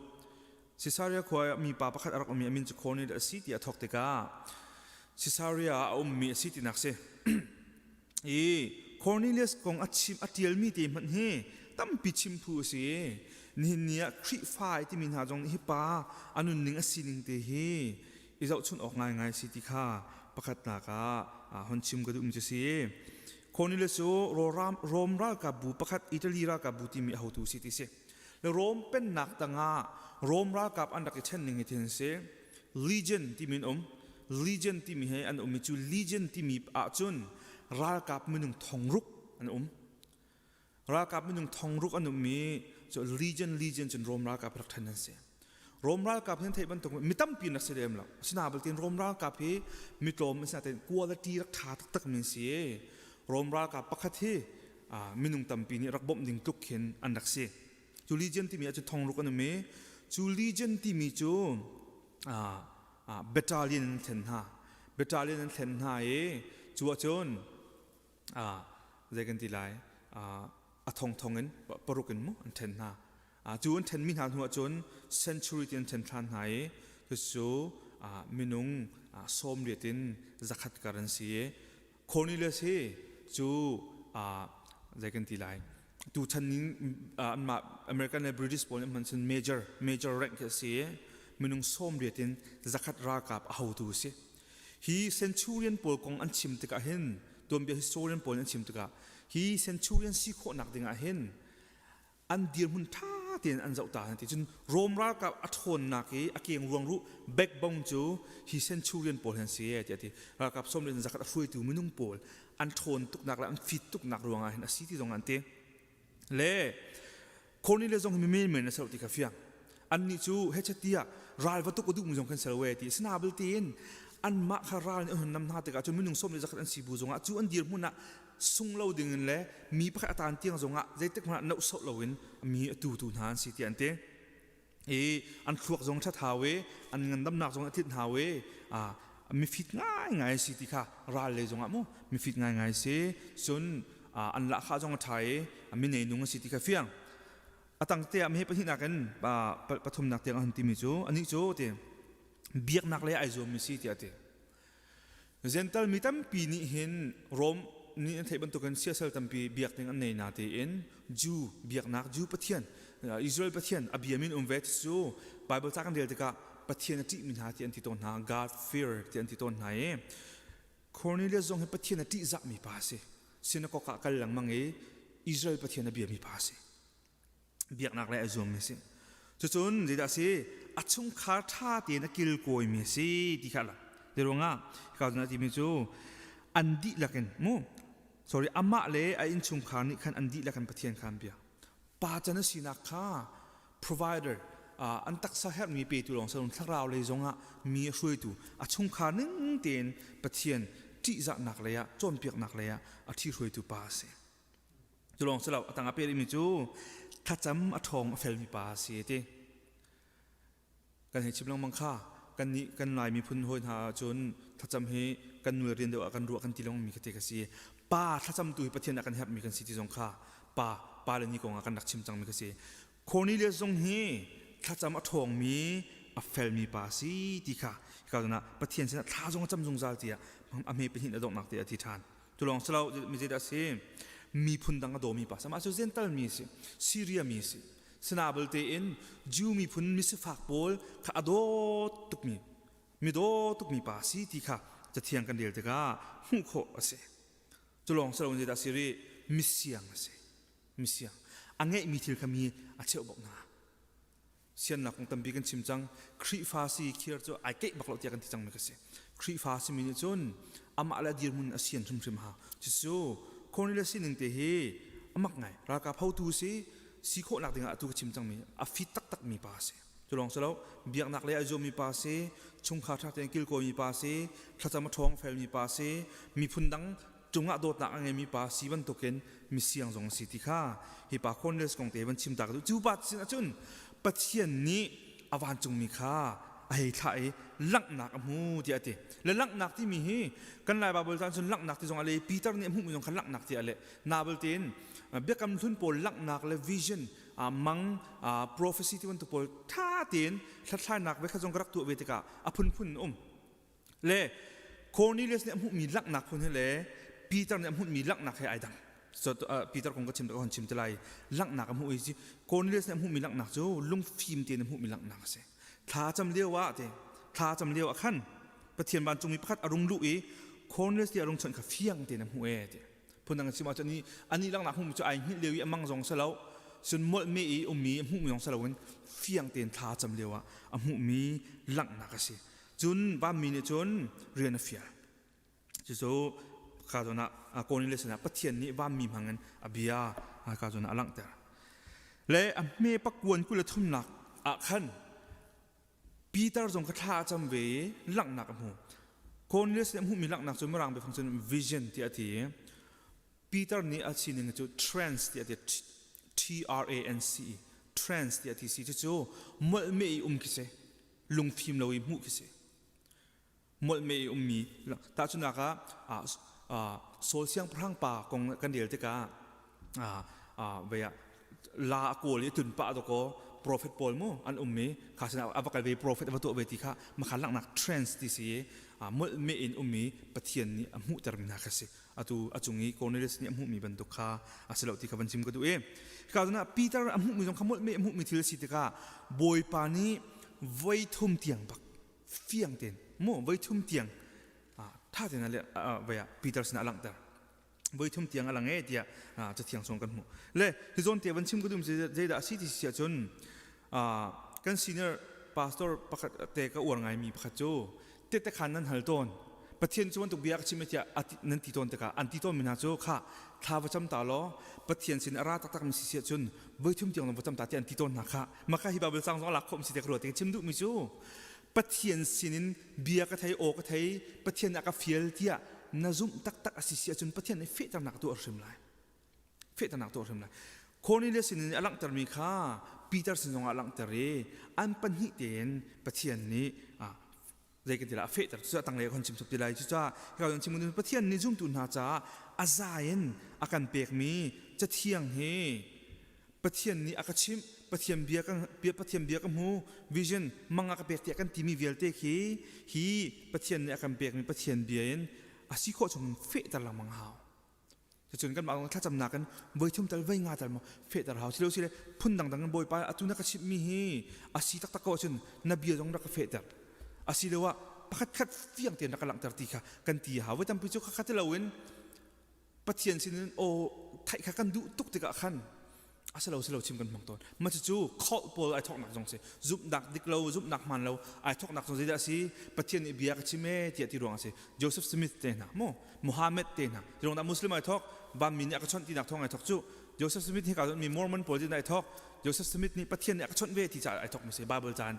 Caesarea khua ah mipa pakhat a rak ummi a min cu Cornelius a si ti a thawk tikah Caesarea ah a ummi a si tinak si. I Cornelius kong a chim a ṭialmi te hmanh hi tampi chim phu a si. Nihin ni ah Khrihfa i timi hna zong nih hi pa a nunning a sining te hi i zohchunh awk ngaingai si ti kha pakhatnak ah hon chim ka duhmi cu si. Cornelius cu Rom ralkapbu pakhat Italy ralkapbu timi a hotu si ti si. Le Rom pennak tangah Rom ralkap an rak i ṭhen ning hi thin si. Legion timi an um. Legion timi he an um i cu Legion timi ahcun ralkap minung thongruk an um. Ralkap minung thongruk an um i cu Legion Legion cun Rom ralkap rak ṭhen an si. Rom ralkap hin theih bantuk mi tampi nak si lem lo. Asina baltin Rom ralkap hi mi tlawm an si nain quality rak ṭha taktak mi si. Rom ralkap pakhat hi minung tampi nih rak bawmh ding tluk khin an rak si. Cu legion timi ahcun thongruk an um i cu legion timi cu battalion an thlen hna. Battalion an thlen hna i cu ahcun zei kan ti lai a thongthong in paruk in mu an then hna. Cu an thenmi hna hnu ahcun century ti an then than hna i cucu minung 80 in 100 kar an si i Cornelius hi cu zei kan ti lai tuchan ning anmah American le British pawl nih hman cun major major rank khi a si i minung 80 in 100 ralkap a hotu a si. Hi centurion pawl kong an chim tikah hin tuanbia historian pawl an chim tikah hi centurion si khawhnak dingah hin an dirhmun ṭha tein an zoh ta ti cun Rom ralkap a ṭhawnnak i a keng ruang ruh backbone cu hi centurion pawl han si tiah ti ralkap 40 zakhat a hruaitu minung pawl an ṭhawn tuknak le an fit tuknak ruangah hin a si ti zong an ti le Cornelius zong hi mi menmen a ser ti kha fiang annih cu hechatiah ral va tuk a duhmi zong kan ser we ti sinabil tein anmah kha ral nih an hun nam hna tikah cun minung 41 an si bu zongah cu an dirhmun ah sung lo ding in le mi pakhat a taan tiang zongah zeitik hmanh ah nohsoh loin mi a tutu hna an si tiah an ti i an thluak zong ṭhat hau i an ngandamnak zong a tlinh hau i mifit ngaingai si ti kha ral lei zongah mu mifit ngaingai si cun an lahkhah zong a ṭha i mi neinung a si ti kha fiang a tang te ah mi pahnihnak in pathumnak tiang a hun timi cu anih cu ti biaknak lei ai zuammi si tiah a ti Gentle mi tampi nih hin Rom nih an theih bantukin siasal tampi biak ding an nei na tiin Jew biaknak Jew Pathian Israel Pathian a bia min um ve cu Bible ca kan rel tikah Pathian a ṭihmi hna ti an ti tawn hna God fear ti an ti tawn hna i Cornelius zong hi Pathian a ṭihzahmi pa a si synagogue ah kal lengmang i Israel Pathian a biami pa a si biaknak lei a zuammi a si. Cucun zeidah a si? A chungkhar ṭha tein a kilkawimi a si ti kha a lang. Ti ruangah hika zawn ah timi cu an dihlak in mu sorry amah le a innchungkhar nih khan an dihlak in Pathian kha an biak. Pa can a sinak kha provider an taksa herhmi petu lawng si thlarau lei zongah mi a hruaitu a chungkhar ning tein Pathian ṭihzahnak lei ah cawnpiaknak lei ah a ṭhihruaitu pa a si. Cu lawng si lo, a tang ah peh rihmi cu thlacam a ṭhawng a felmi pa a si ti. Kan hei chim lengmang kha kan nih kan Lai miphun hawi hna ahcun thlacam hi kan nul rian deuh ah kan ruah kan ti lengmang mi kha te ka si. Pa thlacam tu hi Pathian ah kan herhmi kan si ti zong kha pa pa le ni kong ah kan rak chim cangmi ka si. Cornelius zong hi thlacam a ṭhawngmi a felmi pa si ti kha hika zawn ah Pathian sinah thla zong a cam zungzal tiah a hme pahnih a donghnak te a ti ṭhan. Cu lawng si lo mi zeidah a si? Miphun dang a dawmi pa si. Amah cu Gental mi a si, Syria mi a si. Sinabal tein Jew miphun misifak pawl kha a dawt tukmi mi daw tukmi pa si ti kha cathiang kan rel tikah hmuh khawh a si. Cu lawng si loin zeidah a si rih? Misiang a si. Misiang. A ngeihmi thil kha mi a cheuh bak hna. Siannak kong tampi kan chim cang. Khrihfa si khir cu ai keih bak lo tiah kan ti cangmi ka si. Khrihfa simi nih cun amah le dirhmun a sian hrimhrim hau. Cucu Cornelius sining te hi amak ngai. Ralkap hotu si, si khawhnak dingah atu ka chim cangmi a fit taktakmi pa a si. Cu lawng si lo, biaknak lei a zuammi pa si, chungkhar ṭha tein kilkawimi pa si, thlacam a ṭhawng felmi pa si, miphun dang cungah dawtnak a ngeimi pa si bantukin misiang zong a si ti kha hi pa Cornelius kong te van chim ta ka duh. Cu pa sin ahcun Pathian nih a vancungmi kha a hei thlah i langhnak a hmu tiah a ti. Le langhnak timi hi kan Lai Baibal caan cun langhnak ti zong a le Peter nih a hmuhmi zong kha langhnak tiah a leh. Nabal tein biakam hlun pawl langhnak le vision mang prophecy ti bantuk pawl tha tein hlathlainak ve kha zong ka rak tuah ve tikah a phunphun um le Cornelius nih a hmuhmi langhnak phun hi le Peter nih a hmuhmi langhnak he ai dang so Peter kong ka chim ka hon chim te lai langhnak a hmuh i Cornelius nih a hmuhmi langhnak cu lungfim tein a hmuhmi langhnak a si thla cam lio ah te thla cam lio ah khan Pathian vancungmi pakhat a rung luh i Cornelius nih a rung chawnh kha fiang tein a hmuh e ti Phundang chim ahcun ni ani langhnak hmuhmi cu ai hngilh lio i a mang zong si lo cun molhme i ummi hmuhmi zong si loin fiang tein thla cam lio ah a hmuhmi langhnak a si. Cun vanmi nih cun rian a fial. Cucu ka zawn ah Cornelius sinah Pathian nih vanmi hmangin a bia ka zawn ah a langhter. Le a hme pakuan 23 nak ah khan Peter zong kha thla a cam ve i langhnak a hmu. Cornelius nih a hmuhmi langhnak cu Mirang biafang cun vision tiah a ti i Peter nih a sining cu trance tiah a ti T R A N C E trance tiah a ti si cucu molhme i um khi si lungfim lo i hmuh khi si molhme i ummi tahchunhnak ah Saul siangpahrang pa kong kan rel tikah vei ah la a kawl i a tun pah dawkaw prophet pawl mu an um i kha sinah a va kal ve prophet a va tuah ve ti kha makha langhnak trends ti si i molhme in ummi Pathian nih a hmuhtermi hna kha si atu a cung i Cornelius nih a hmuhmi bantuk kha a si lo ti kha van chim ka duh i hika zawn ah Peter a hmuhmi zong kha molhme a hmuhmi thil a si tikah Bawipa nih voi thum tiang bak fiang tein mu voi thum tiang tha tein vai ah Peter sinah a langhter voi thum tiang a lang e tiah cathiang chung kan hmuh le hi zawn te van chim ka dum zeidah a si ti si ahcun kan senior pastor pakhat te ka uar ngaimi pakhat cu tete khan nan hal tawn Pathian cu bantuk bia ka chim tiah nan ti tawn tikah an ti tawn mi hna cu kha thla va cam ta law Pathian sin a ra taktak mi si si ahcun voi thum tiang va cam ta tiah an ti tawn hna kha maka hi Bible cang zong a lak khawh mi si te ka ruat chim duh mi cu Pathian sinin bia ka thei aw ka thei Pathian a ka fial tiah na zumh taktak a si si ahcun Pathian nih fehternak tuah hrim lai fehternak tuah hrim lai Cornelius sinin a langhtermi kha Peter sin zongah a langhter i an pahnih tein Pathian nih zei kan ti la a fehter cu tanglei kan chim ti lai cucaah hika kan chim Pathian nih zumtu hna caah a za in a kan pekmi cathiang hi Pathian nih a ka chimh Pathian bia ka Pathian bia ka hmu vision mang a ka pek tiah kan timi vialte khi hi Pathian nih a kan pekmi Pathian bia in a si khawh chung fehter lengmang hau Cucun kan mah thlacamnak in voi thum tal voi nga tal maw fehter hau silo sile phun dangdang in Bawipa atu na ka chimhmi hi a si taktak ko ahcun na bia zong rak ka fehter asiloah pakhat khat fiang tein rak ka langhter ti kha kan ti hau voi tampi cu khakha ti loin Pathian sinin aw theih kha kan duh tuk tikah khan asilo silo chim kan hmang tawn ma cucu cult pawl ai thawknak zong si zumhnak dik lo zumhnak hmaan lo ai thawknak zong zeidah si Pathian nih bia ka chim e tiah ti ruang a si Joseph Smith te hna mu Muhammad te hna ti ruang dah Muslim ai thawk vanmi nih a ka chawnh tinak thawng ai thawk cu Joseph Smith hi ka mi Mormon pawl tin ai thawk Joseph Smith nih Pathian nih a ka chawnh ve ti caah ai thawk mi si Bible caan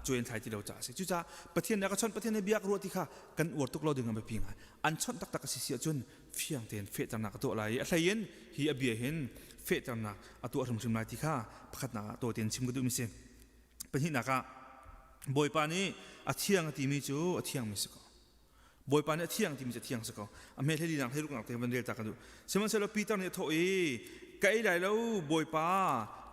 cuain thlai ti lo caah si cucaah Pathian nih a ka chawnh Pathian nih bia ka ruah ti kha kan uar tuk lo ding a biapi ngai an chawnh taktak a si si ahcun fiang tein fehternak a tuah lai i a hlei in hi a bia hin fehternak a tuah hrimhrim lai ti kha pakhatnak ah tawi tein chim ka duhmi si. Pahnihnak ah Bawipa nih a thiang a timi cu a thiangmi si ko. Bawipa nih a thiang timi cu a thiang si ko. A hme hlei linak hlei ruknak te van rel ta ka duh. Sihmanhsehlaw Peter nih a thawh i ka ei lai lo Bawipa.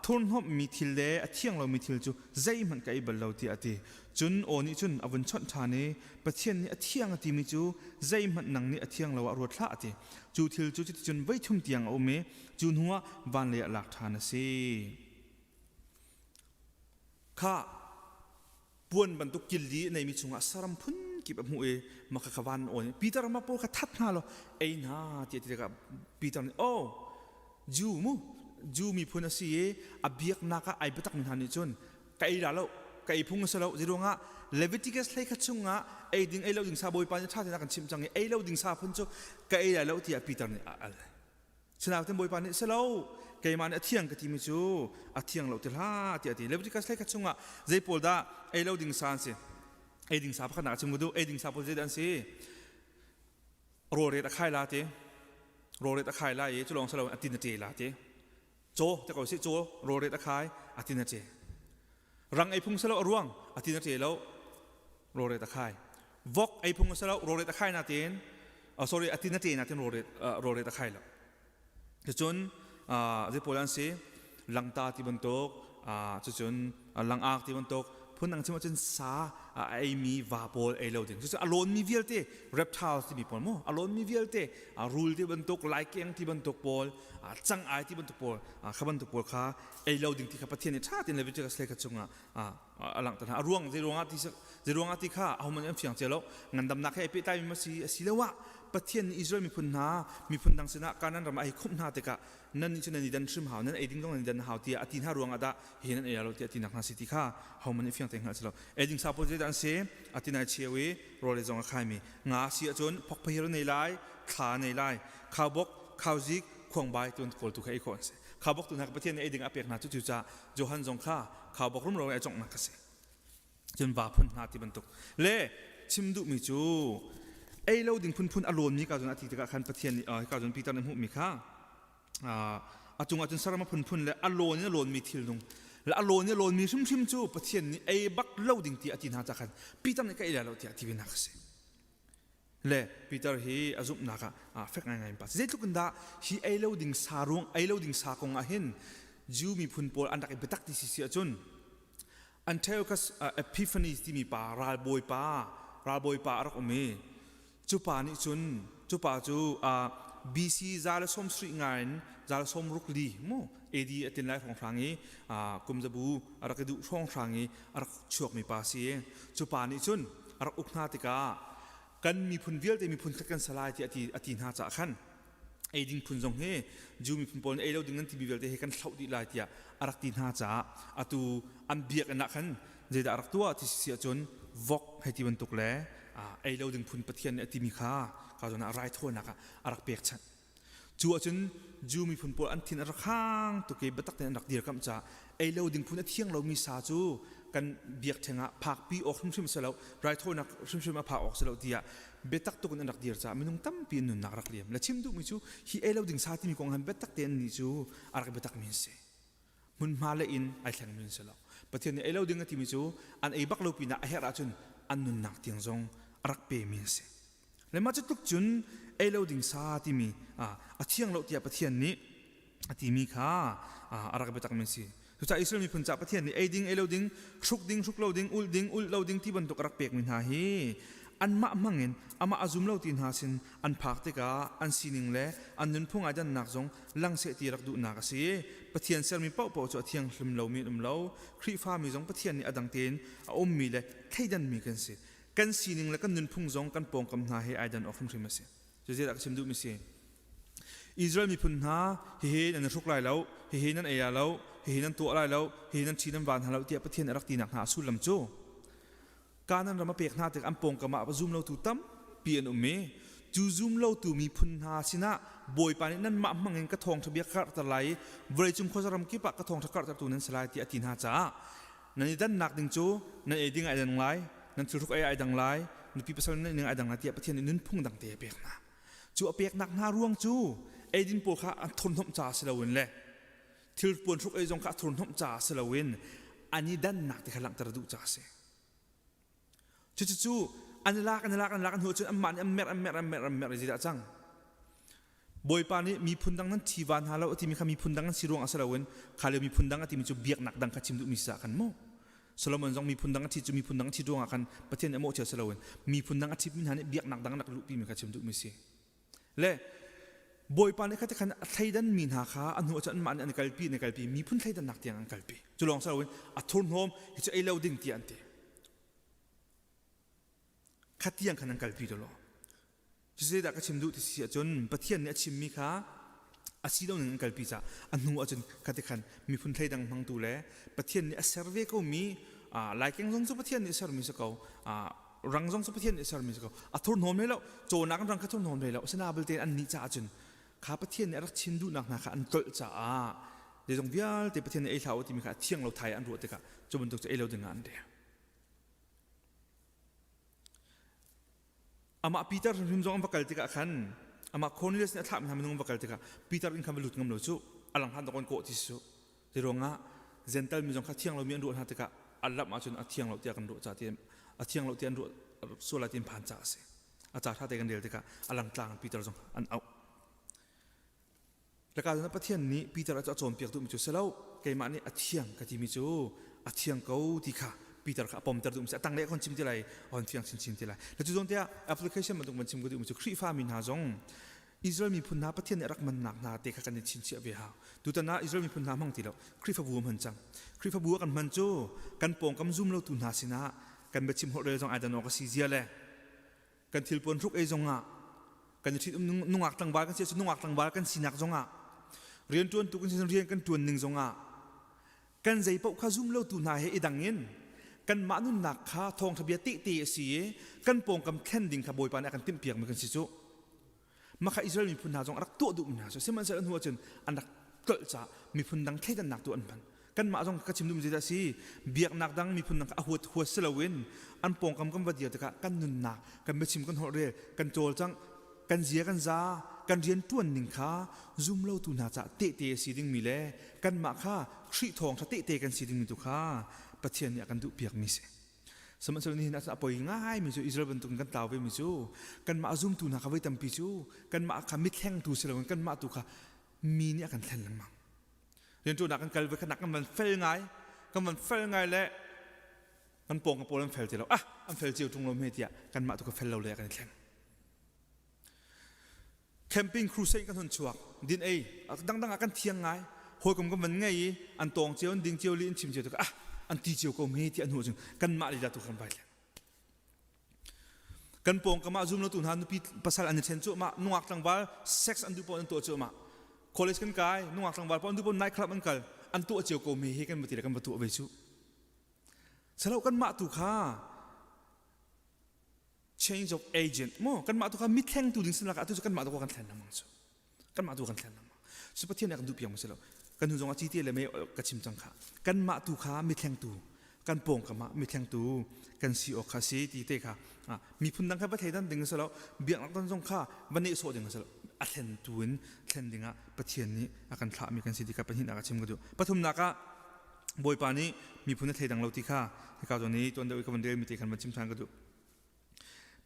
Thurhnawmhmi thil le a thiang lomi thil cu zeihmanh ka ei bal lo tiah a ti. Cun aw nih cun a vun chawnh ṭhan i Pathian nih a thiang a timi cu zeihmanh nang nih a thiang lo ah ruat hlah a ti. Cu thil cu cuticun voithum tiang a um i cu hnuah van lei ah lak ṭhan a si. Khah, puan bantuk killi a neimi chungah saram phun kip a hmuh i maka kha van awn i Peter mah pawl kha that hna law ei hna tiah ti tikah Peter nih oh Jew mu Jew miphun a si i a biaknak ah ai biatakmi hna nih cun ka ei la lo ka ei phung a si lo zeiruangah Leviticus hlei khat chungah ei ding ei lo ding sa Bawipa nih ṭha tein a kan chimh cang i ei lo ding sa phun cu ka ei lai lo tiah Peter nih a al. Sinain Bawipa nih si lo, keimah nih a thiang ka timi cu a thiang lo ti hlah tiah a ti. Leviticus hlei khat chungah zei pawl dah ei lo ding sa an si? Ei ding sa pakhatnak a chim ka duh. Ei ding sa pawl zeidah an si? Rawlret a khai la ti. Rawlret a khai la i cu lawng si loin a tin a ṭe la ti. Caw te ko si caw rawlret a khai a tin a ṭe. Rang ei phung si lo a ruang a tin a ṭe lo rawlret a khai. Vok ei phung si lo rawlret a khai natin oh, sorry a tin a ṭe natin rawlret rawlret a khai lo. Cucun zei pawl an si langta ti bantuk cucun langak ti bantuk phundang chim ahcun sa a eimi va pawl ei lo ding cucu a lawnmi vialte reptiles timi pawl mu a lawnmi vialte rul ti bantuk laikeng ti bantuk pawl cang-ai ti bantuk pawl kha bantuk pawl kha ei lo ding ti kha Pathian nih ṭha tein Leviticus hlei kha chungah a langhter hna. A ruang zei ruangah ti zei ruangah ti kha ahohmanh an fiang cia lo. Ngandamnak he ai pehtlaimi ma si asiloah Pathian nih Israel miphun hna miphun dang sinah Kanaan ram ah a hei khumh hna tikah nan nih cun nan i dan hrim hau nan ei ding zong nan i dan hau tiah a ti hna ruangah dah hihi nan ei lo tiah tinak hna si ti kha hohmanh nih fiang tein hngalh si lo. Ei ding sa pawl zeidah an si? A tin ai cheu i rawl ei zong a khaimi nga si ahcun phokphahir nei lai, thla nei lai, khaubok, khauzik, khuangbai ti bantuk pawl tu kha ei khawh an si. Khaubok tu hna kha Pathian nih ei ding a pek hna cu cucaah Johan zong kha khaubok rumro in a conghnak a si. Cun va phun hna ti bantuk. Le chim duhmi cu ei lo ding phunphun a lawnmi ka cun a ti tikah khan Pathian nih hika cun Peter nih hmuhmi kha a cungah cun saram a phunphun le a lawn in a lawnmi thil nung le a lawn in a lawnmi hrimhrim cu Pathian nih ei bak lo ding ti a ti hna ca khan Peter nih ka ei lai lo tiah a ti ve nak a si. Le Peter hi a zumhnak ah fek ngaingai in pa. Zeitluk in dah hi ei lo ding sa ruang ei lo ding sa kong ah hin Jew miphun pawl an rak i biatak ti si si ahcun Antiochus Epiphanes timi pa ralbawi pa ralbawi pa a rak um i cu pa nih cun cu pa cu BC za le sawm sarih nga in za le sawm ruk li mu AD a tin lai hrawnghrang i kum zabu a rak i duh hrawnghrang i a rak chuakmi pa si cu pa nih cun a rak uk hna tikah kan miphun vialte miphun khat kan salai tiah a ti hna caah khan ei ding phun zong hi Jew miphun pawl nih ei lo ding nan timi vialte hi kan hloh dih lai tiah a rak ti hna caah atu an biakinn ah khan zeidah a rak tuah ti si ahcun vok hei ti bantuk le ei lo ding phun Pathian nih a timi kha ka zawn ah raithawinak ah a rak pekchanh. Cu ahcun Jew miphun pawl an thin a rak hang tuk i biatak tein an rak dirkamh caah ei lo ding phun a thiang lomi sa cu kan biakṭheng ah phakpi awk hrimhrim a si lo, raithawinak hrimhrim a phak awk si lo tiah biatak tuk in an rak dir caah minung tampi an nunnak rak liam. Le chim duhmi cu hi ei lo ding sa timi kong han biatak tein nih cu a rak biatakmi an si. Hmunhma le inn ai thlengmi an si lo. Pathian nih ei lo ding a timi cu an ei bak lo pinah a herh ahcun an nunnak tiang zong a rak pemi an si. Le mah cu tluk cun ei lo ding sa timi a thiang lo tiah Pathian nih a timi kha a rak biatakmi a si. Cucaah Israel miphun caah Pathian nih ei ding, ei lo ding, hruk ding, hruk lo ding, ulh ding, ulh lo ding ti bantuk a rak pekmi hna hi anmah hmangin amah a zum lo ti hna sin an phak tikah an sining le an nunphung ai dannak zong lang seh ti rak duhnak a si. Pathian sermi paohpaoh cu a thianghlim lomi an um lo. Khrihfami zong Pathian nih a dang tein a ummi le thleidanmi kan si. Kan sining le kan nunphung zong kan pawngkam hna he ai dan awk hrimhrim a si. Cu zeidah ka chim duhmi si? Israel miphun hna hihi nan i hruk lai lo, hihi nan ei lai lo, hihi nan tuah lai lo, hihi nan ṭhi nan van hna lo tiah Pathian a rak tinak hna a sullam cu Kanaan ram a pek hna tik an pawngkam ah a zum lotu tampi an um i cu zum lotu miphun hna sinah Bawipa nih nanmah hmangin ka thawngṭha bia karhter lai i vawleicung khuaza ram kip ah ka thawngṭha karhtertu nan si lai tiah a ti hna caah nan i dannak ding cu nan ei ding ai dang lai nan thilhruk ei ai dang lai nupi pasal nan ning ai dang lai tiah Pathian nih nunphung dang te a pek hna cu a peknak hna ruang cu eidin pawl kha an thurhnawmh caah si loin le thil puan hruk ei zong kha a thurhnawmh caah si loin an i dannak ti kha langhter a duh caah a si cucu an i lak an i lak an i lak an hnu cun anmah nih an merh an merh an merh an merh i zeidah a cang? Bawipa nih miphun dang nan ṭhi va hna lo a timi kha miphun dang an si ruang ah si loin kha lio miphun dang a timi cu biaknak dang kha chim duhmi si ah khan mu. Solomon zong miphun dang a ṭhi cu miphun dang a ṭhi ruang ah khan Pathian nih a mawhchiat si loin miphun dang a ṭhitmi hna nih biaknak dang an rak luhpimi kha chim duhmi si. Le Bawipa nih kha ti khan a thleidan mi hna kha a hnu ah cun anmah nih an kalpi an kalpi miphun thleidannak tiang an kalpi. Cu lawng si loin a thurhnawm hi cu ei lo ding tiah an ti. Kha tiang khan an kalpi dawlaw. Zeidah ka chim duh ti si ahcun Pathian nih a chimmi kha a si lo ning an kalpi caah a hnu ahcun khati khan miphun thleidang hmangtu le Pathian nih a ser ve komi laikeng zong cu Pathian nih a sermi si ko rang zong cu Pathian nih a sermi si ko a thurhnawm hlei lo cawnak rang kha thurhnawm hlei lo asina belte an nih caah cun kha Pathian nih a rak chin duhnak hna kha an tlolh caah zeizong vialte Pathian nih ei hlah u timi kha a thiang lo thai an ruah tikah cu bantuk cu ei lo ding ah an rel. Amah Peter hrimhrim zong an va kal tikah khan amah Cornelius nih a thlahmi hna minung an va kal tikah Peter inn khan va lut ngam lo cu a lang hlan dawk an kawh ti si cu. Ti ruangah Gentile mi zong kha thiang lomi an ruah hna tikah a lamh ahcun a thiang lo tiah kan ruah ca ti a thiang lo tiah an ruah sual lai ti an phan caah a si. A ca ṭha te kan rel tikah a lang tlang Peter zong an auh. Laka cun Pathian nih Peter a cawnpiak duhmi cu si lo, keimah nih a thiang ka timi cu a thiang ko ti kha Peter kha a pomter duhmi si. A tanglei a hon chim ti lai, a hon fiang chinchin ti lai. Le cu zawn tiah application bantuk van chim ka duhmi cu Khrihfa mi hna zong Israel miphun hna Pathian nih a rak mannak hna te kha kan i chinchiah ve hau. Tutan ah Israel miphun hna hmang ti lo, Khrihfabu a hman cang. Khrihfabu a kan hman cu kan pawngkam zum lotu hna sinah kan biachim holh rel zong ai dan awk a si zia le kan thilpuan hruk ei zongah kan i ṭhit um nungak tlangval kan si ahcun nungak tlangval kan sinak zongah rianṭuantu kan si rian kan ṭuan ning zongah kan zei paoh kha zum lotu hna he i dang in kanmah nunnak kha thawngṭha bia tehte a si i kan pawngkam thlen ding kha Bawipa nih a kan timhpiakmi kan si cu makha Israel miphun hna zong a rak tuah duhmi hna cu sihmanhsehlaw hnu ahcun an rak tlolh caah miphun dang thleidannak tu an hman kanmah zong ka chim duhmi zeidah a si biaknak dang miphun dang kha a huat huat si loin an pawngkam kan va dir tikah kan nunnak kan biachim kan holhrel kan cawlcangh kan zia kan za kan rian ṭuan ning kha zum lotu hna caah tehte a si dingmi le kanmah kha Khrih thawng ṭha tehte kan si dingmi tu kha Pathian nih a kan duhpiakmi si. Sihmanhsehlaw nihin ah cun a poi ngaimi cu Israel bantukin kan tlau vemi cu kanmah zumtu hna kha voi tampi cu kanmah kha mithlengtu si loin kanmah tu kha mi nih a kan thlen lengmang. Rianṭuannak kan kal voi khat kan van fel ngai kan van fel ngai le kan pawng ka pawl an fel ti lo ah an fel cio ṭung lo hme tiah kanmah tu ka fel lo le kan i thleng. Camping crusade kan hun chuak din ei dangdang ah kan thiang ngai hawikom kan van ngei i an tawng cio an ding cio li an chim cio tikah ah an ti cio ko hme ti an hnu cun kanmah lila tu kan vai thleng kan pawngkam ah zum lo tu hna nupi pasal an i then cuahmah nungak tlangval sex an duh paoh an tuah cuahmah college kan kai nungak tlangval paoh an duh paoh night club an kal an tuah cio ko me hi kan va ti le kan va tuah ve cu salo kanmah tu kha change of agent mo kanmah tu kha mithleng tu ding sin lakah atu cu kanmah tu kan thlen lengmang cu kanmah tu kan thlen lengmang su Pathian nih a kan duh piak ma si lo kan hnu zong ah cite le mei ka chim cang kha kanmah tu kha mithlengtu kan pawngkam ah mithlengtu kan si awk kha si ti te kha miphun dang kha va thleidan ding si lo biaknak dan zong kha va nehsawh ding si lo a thlen tu in thlen ding ah Pathian nih a kan thlahmi kan si ti kha pahnihnak ah chim ka duh pathumnak ah Bawipa nih miphun a thleidang lo ti kha hika zawn i tuan deuh i ka van relmi te khan van chim ṭhan ka duh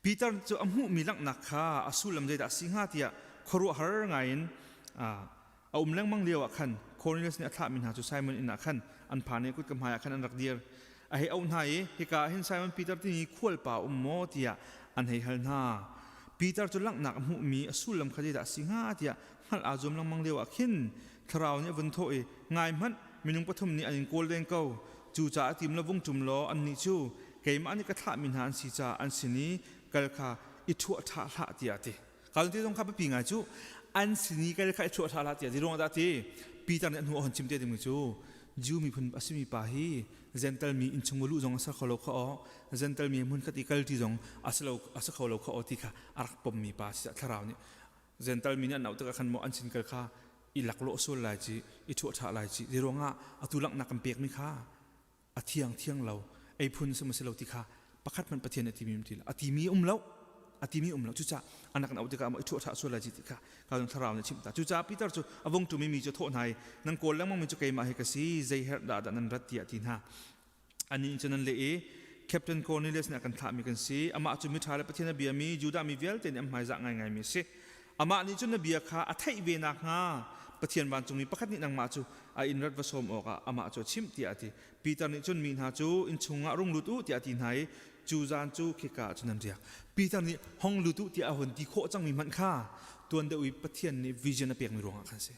Peter cu a hmuhmi langhnak kha a sullam zeidah a si hnga tiah khuaruahhar ngaiin a um lengmang lio ah khan Cornelius nih a thlahmi hna cu Simon inn ah khan an phan i kutka hmaiah khan an rak dir. A hei auh hna i hika ah hin Simon Peter timi khualpa um maw tiah an hei hal hna. Peter cu langhnak a hmuhmi a sullam kha zeidah a si hnga tiah hngalh aa zuam lengmang lio ah khin Thlarau nih a vun thawh i ngai hmanh minung pathum nih an in kawl len ko. Cucaah tim law vung ṭum law annih cu keimah nih ka thlahmi hna an si caah an sin i kal kha i ṭhuah ṭha hlah tiah a ti. Ka ti zong kha biapi ngai cu an sin i kal kha i ṭhuah ṭha hlah tiah ti ruangah dah ti Peter nih a hnu a hon chim te dingmi cu Jew miphun a simi pa hi Gentle mi innchung va luh zong a ser kho lo kha aw Gentle mi hmun khat i kal ṭi zong a si lo a si kho lo kha aw ti kha a rak pommi pa si thlarau nih Gentle mi nih an auh tikah khan maw an sin kal kha i laklawh sual lai ci i ṭhuah ṭha lai ci ti ruangah atu langhnak kan pekmi kha a thiang thiang lo ei phun si maw si lo ti kha pakhat hmanh Pathian a timi um ti lo a timi um lo a timi um lo cucaah anak an auh tikah maw i ṭhuah ṭha sual lai ci ti kha ka thlarau nih chimh ta cucaah Peter cu a vung ṭumi mi cu thawh hna i nan kawl lengmang mi cu keimah hi ka si zei herh dah dah nan rat tiah ti hna Anih cu nan leh i Captain Cornelius nih a kan thlahmi kan si. Amah cu miṭha le Pathian a biami Judah mi vialte nih an hmaizah ngaingaimi a si. Amah nih cun na bia kha a theih ve nakhnga Pathian vancungmi pakhat nih nangmah cu a inn rat va sawm awkah amah cu a chimh tiah a ti. Peter nih cun mi hna cu inn chungah rung lut u tiah a ti hna i cu zan cu khika ah cun an riak. Peter nih hong lut u tiah a hun ti khawh cangmi hmanh kha tuan deuh i Pathian nih vision a pekmi ruangah khan a si.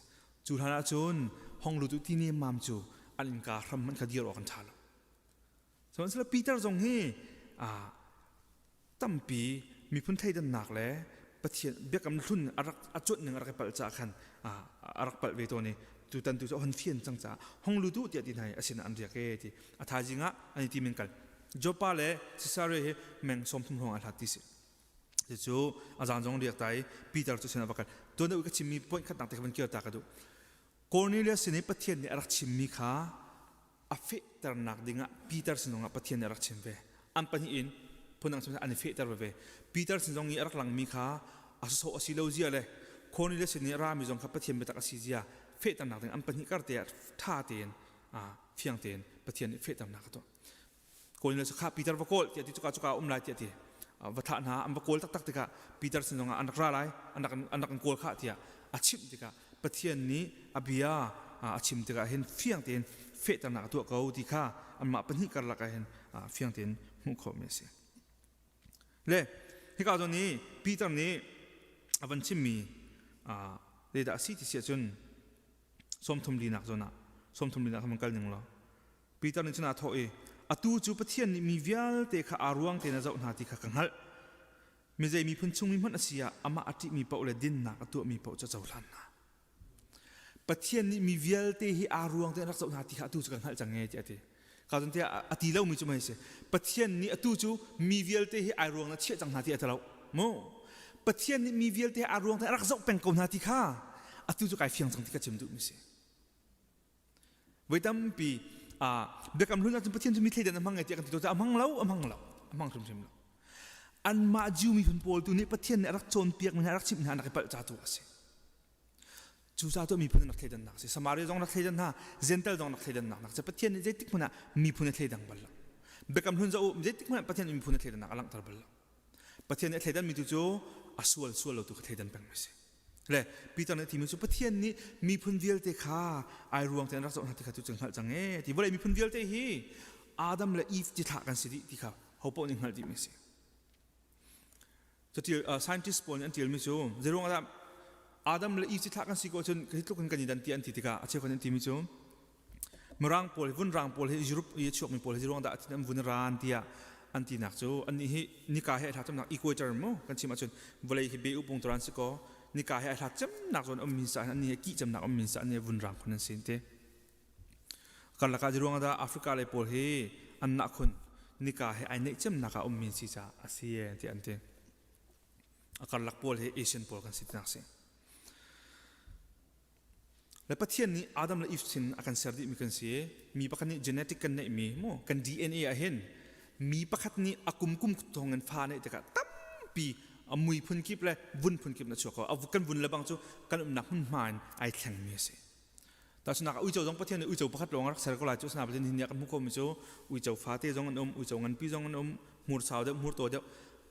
Cu hlan ah cun hong lut u ti nemmam cu an innka hram hmanh kha dir awk an ṭha lo. Sihmanhsehlaw Peter zong hi tampi miphun thleidannak le Pathian biakam hlun a rak a cuanh ning a rak i palh caah khan a rak palh ve tawn i tutan tu cu a hon fian cang caah hong lut u tiah ti hna i a sinah an riak e ti a thaizing ah an i tim in kal Joppa le Caesarea hi meng 30 hrawng a hlat ti si cucu a zan zong riak ta i Peter cu sinah va kal tuan deuh i ka chimmi point khatnak te kha van kir ta ka duh Cornelius sin i Pathian nih a rak chimmi kha a fehternak dingah Peter sin zongah Pathian nih a rak chim ve. An pahnih in phundang chim an i fehter veve. Peter sin zong i a rak langmi kha a sawsawh a si lo zia le Cornelius sin i a rami zong kha Pathian biatak a si zia fehternak ding an pahnih kar te ah ṭha tein fiang tein Pathian nih fehternak a tuah. Cornelius kha Peter va kawl tiah ti cuka cuka um lai tiah ti va thlah hna an va kawl taktak tikah Peter sin zongah an rak ra lai an rak an rak kawl khah tiah a chimh tikah Pathian nih a bia a chim tikah hin fiang tein fehternak a tuah ko ti kha anmah pahnih karlak ah hin fiang tein hmuh khawhmi a si. Le hika zawn i Peter nih a van chimmi zeidah a si ti si ahcun 30 linak zawn ah 30 linak kha van kal ning law Peter nih cun aa thawh i atu cu Pathian nih mi vialte kha aa ruang tein a zoh hna ti kha ka hngalh. Mi zei miphun chungmi hmanh a si ah amah a ṭihmi paoh le dinnak a tuahmi paoh cu a cohlan hna. Pathian nih mi vialte hi aa ruang tein a rak zoh hna ti kha atu cu ka hngalh cang e tiah a ti. Ka cun tiah a ti lomi cu mei si. Pathian nih atu cu mi vialte hi ai ruang na chiah cang hna ti a ti lo. Mu. Pathian nih mi vialte hi aa ruang tein a rak zoh peng ko hna ti kha atu cu kai fiang cang ti ka chim duhmi si. Voi tampi biakam hlun ahcun Pathian cu mi thleidan a hmang tiah kan ti tawn a hmang lo a hmang lo a hmang hrimhrim lo anmah Jew miphun pawl tu nih Pathian nih a rak cawnpiak mi hna a rak chimh hna an rak i palh ca tu a si cucaah tu miphun an rak thleidannak a si Samaria zong rak thleidan hna Gentile zong rak thleidannak nak Pathian nih zeitik hmanh ah miphun a thleidang bal lo biakam hlun zoh zeitik hmanh ah Pathian miphun a thleidannak a langhter bal lo Pathian nih a thleidan mi tu cu a sual sual lo tu kha thleidan peng mi si Le Peter nih a timi cu Pathian nih miphun vialte kha ai ruang tein rak zoh hna ti kha tu cu hngalh cang ee ti vawlei miphun vialte hi Adam le Eve cithlah kan si dih ti kha hopoh nih hngalh dihmi a si. Catial scientist pawl nih an tialmi cu zeiruang ah Adam le Eve cithlah kan si ko cun hi tluk in kan i dan ti an ti tikah a cheukhat an timi cu Mirang pawl hi vunrang pawl hi Europe i a chuakmi pawl hi zeiruang dah an vun ran tiah an tinak cu annih hi nika he a hlat cemnak equator mu kan chim ahcun vawlei hi be upung turan si kaw nika he a hlat cemnak zawn ummi sa annih hi kih cemnak ummi sa annih vunrang khun an sin te karlak ah zeiruang dah Africa lei pawl hi an nak khun nika he ai neih cemnak ah ummi si ca a si e ti an ti a karlak pawl hi Asian pawl kan si tinak si Le Pathian nih Adam le Eve sin a kan ser dihmi kan si. Mi pakhat nih genetic kan neihmi mu kan DNA ah hin mi pakhat nih a kum kum thong in fa neih tikah tampi a mui phun kip le vun phun kip na chuak ko. A kan vun le bang cu kan umnak hmunhma in ai thlengmi a si. Tahchunhnak ah uico zong Pathian nih uico pakhat lawng a rak ser ko lai cu asinain hin kan hmuh khomi cu uico fate zong an um, uico nganpi zong an um, hmur sau deuh, hmur taw deuh.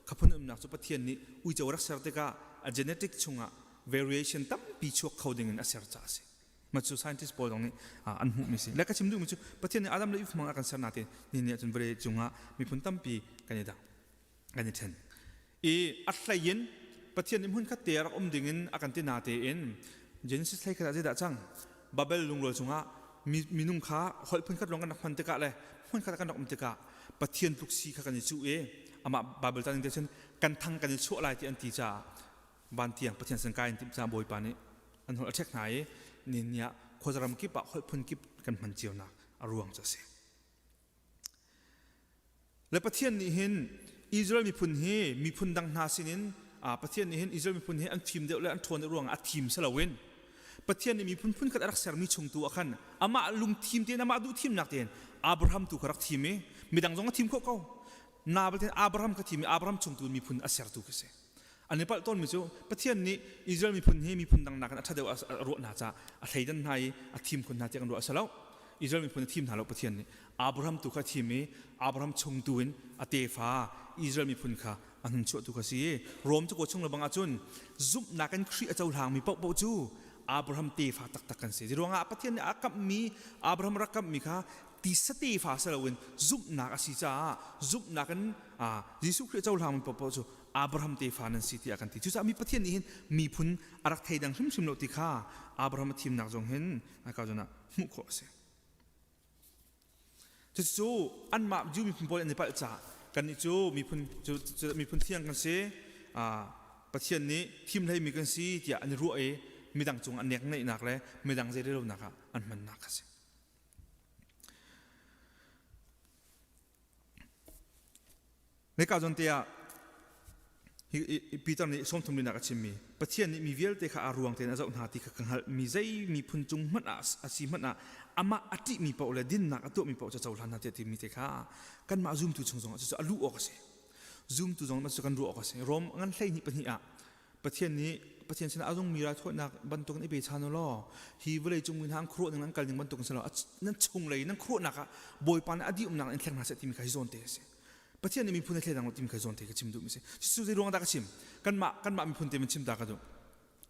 Kha phun umnak cu Pathian nih uico rak ser tikah a genetic chungah variation tampi chuak kho ding in a ser ca a si ma cu scientist pawl zong nih an hmuhmi si le ka chim duhmi cu Pathian nih Adam le Eve hmang a kan ser na te ni ni ahcun vawlei cungah miphun tampi kan i dang kan i then i a hlei in Pathian nih hmun khat te rak um ding in a kan ti na te in Genesis hlei khat ah zeidah cang Babel lungrual chungah minung kha holh phun khat lawng kan rak hman tikah le hmun khat kan rak um tikah Pathian tluk si kha kan i cuh i amah Bible ta ning te cun kan thang kan i chuah lai ti an ti caah van tiang Pathian sin kai in timh caah Bawipa nih an holh a ṭhek hna i nihin ah khuazaram kip ah holh phun kip kan hman cionak a ruang cu a si. Le Pathian nih hin Israel miphun hi miphun dang hna sinin Pathian nih hin Israel miphun hi an fim deuh le an ṭhawn deuh ruangah a thim si loin Pathian nih miphun phun khat a rak sermi chung tu ah khan amah lungthim tein amah duh thimnak tein Abraham tu kha rak thim i midang zong a thim khawh ko na tein Abraham kha thim i Abraham chung tu miphun a sertu khi si. An i palh tawnmi cu Pathian nih Israel miphun hi miphun dang nakin a ṭha deuh a ruah hna caah a thleidan hna i a thim khun hna tiah kan ruah a si lo. Israel miphun a thim hna lo Pathian nih. Abraham tu kha a thim i Abraham chung tu in a tefa Israel miphun kha a an hun chuahtu kha si. Rom cakuat chung lebang ahcun zumhnak in Khrih a cohlangmi paohpaoh cu Abraham tefa taktak kan si. Ruangah Pathian nih a kamhmi Abraham rak kamhmi kha tisa tefa si loin zumhnak a si caah zumhnak in Jesuh Khrih a cohlangmi paohpaoh cu Abraham tefa nan si tiah kan ti. Cucaah mi Pathian nih hin miphun a rak theidang hrimhrim lo ti kha Abraham a thimnak zong hin ka zawn ah hmuh khawh a si. Cucu anmah Jew miphun pawl an i palh caah kannih cu miphun cu miphun thiang kan si Pathian nih thim hleimi kan si tiah an i ruah i midang cung an nek neihnak le midang zeirelonak ah an hmannak a si. Hika zawn te ah hi Peter nih sawmthum linak a chimmi Pathian nih mi vialte kha aa ruang tein a zoh hna ti kha ka hngalh mi zei miphun cung hmanh ah a si hmanh ah amah a ṭihmi paoh le dinnak a tuahmi paoh cu cohlan hna tiah timi te kha kanmah zumtu chung zongah cucu a luh awk a si zumtu zong cu kan ruah awk a si Rom ngan 12 pahnih ah Pathian nih Pathian sinah a zungmi raithawinak bantukin i pe chan u law hi vawlei cung mi hna an khuaruah ning an kal ning bantukin si lo nan chunglei nan khuaruahnak ah Bawipa nih a dih umnak in thleng hna seh timi kha hi zawn te a si Pathian nih miphun a thledang lo timi kha zawn te ka chim duhmi si cucu zei ruang dah ka chim kanmah kanmah miphun te min chim ta ka duh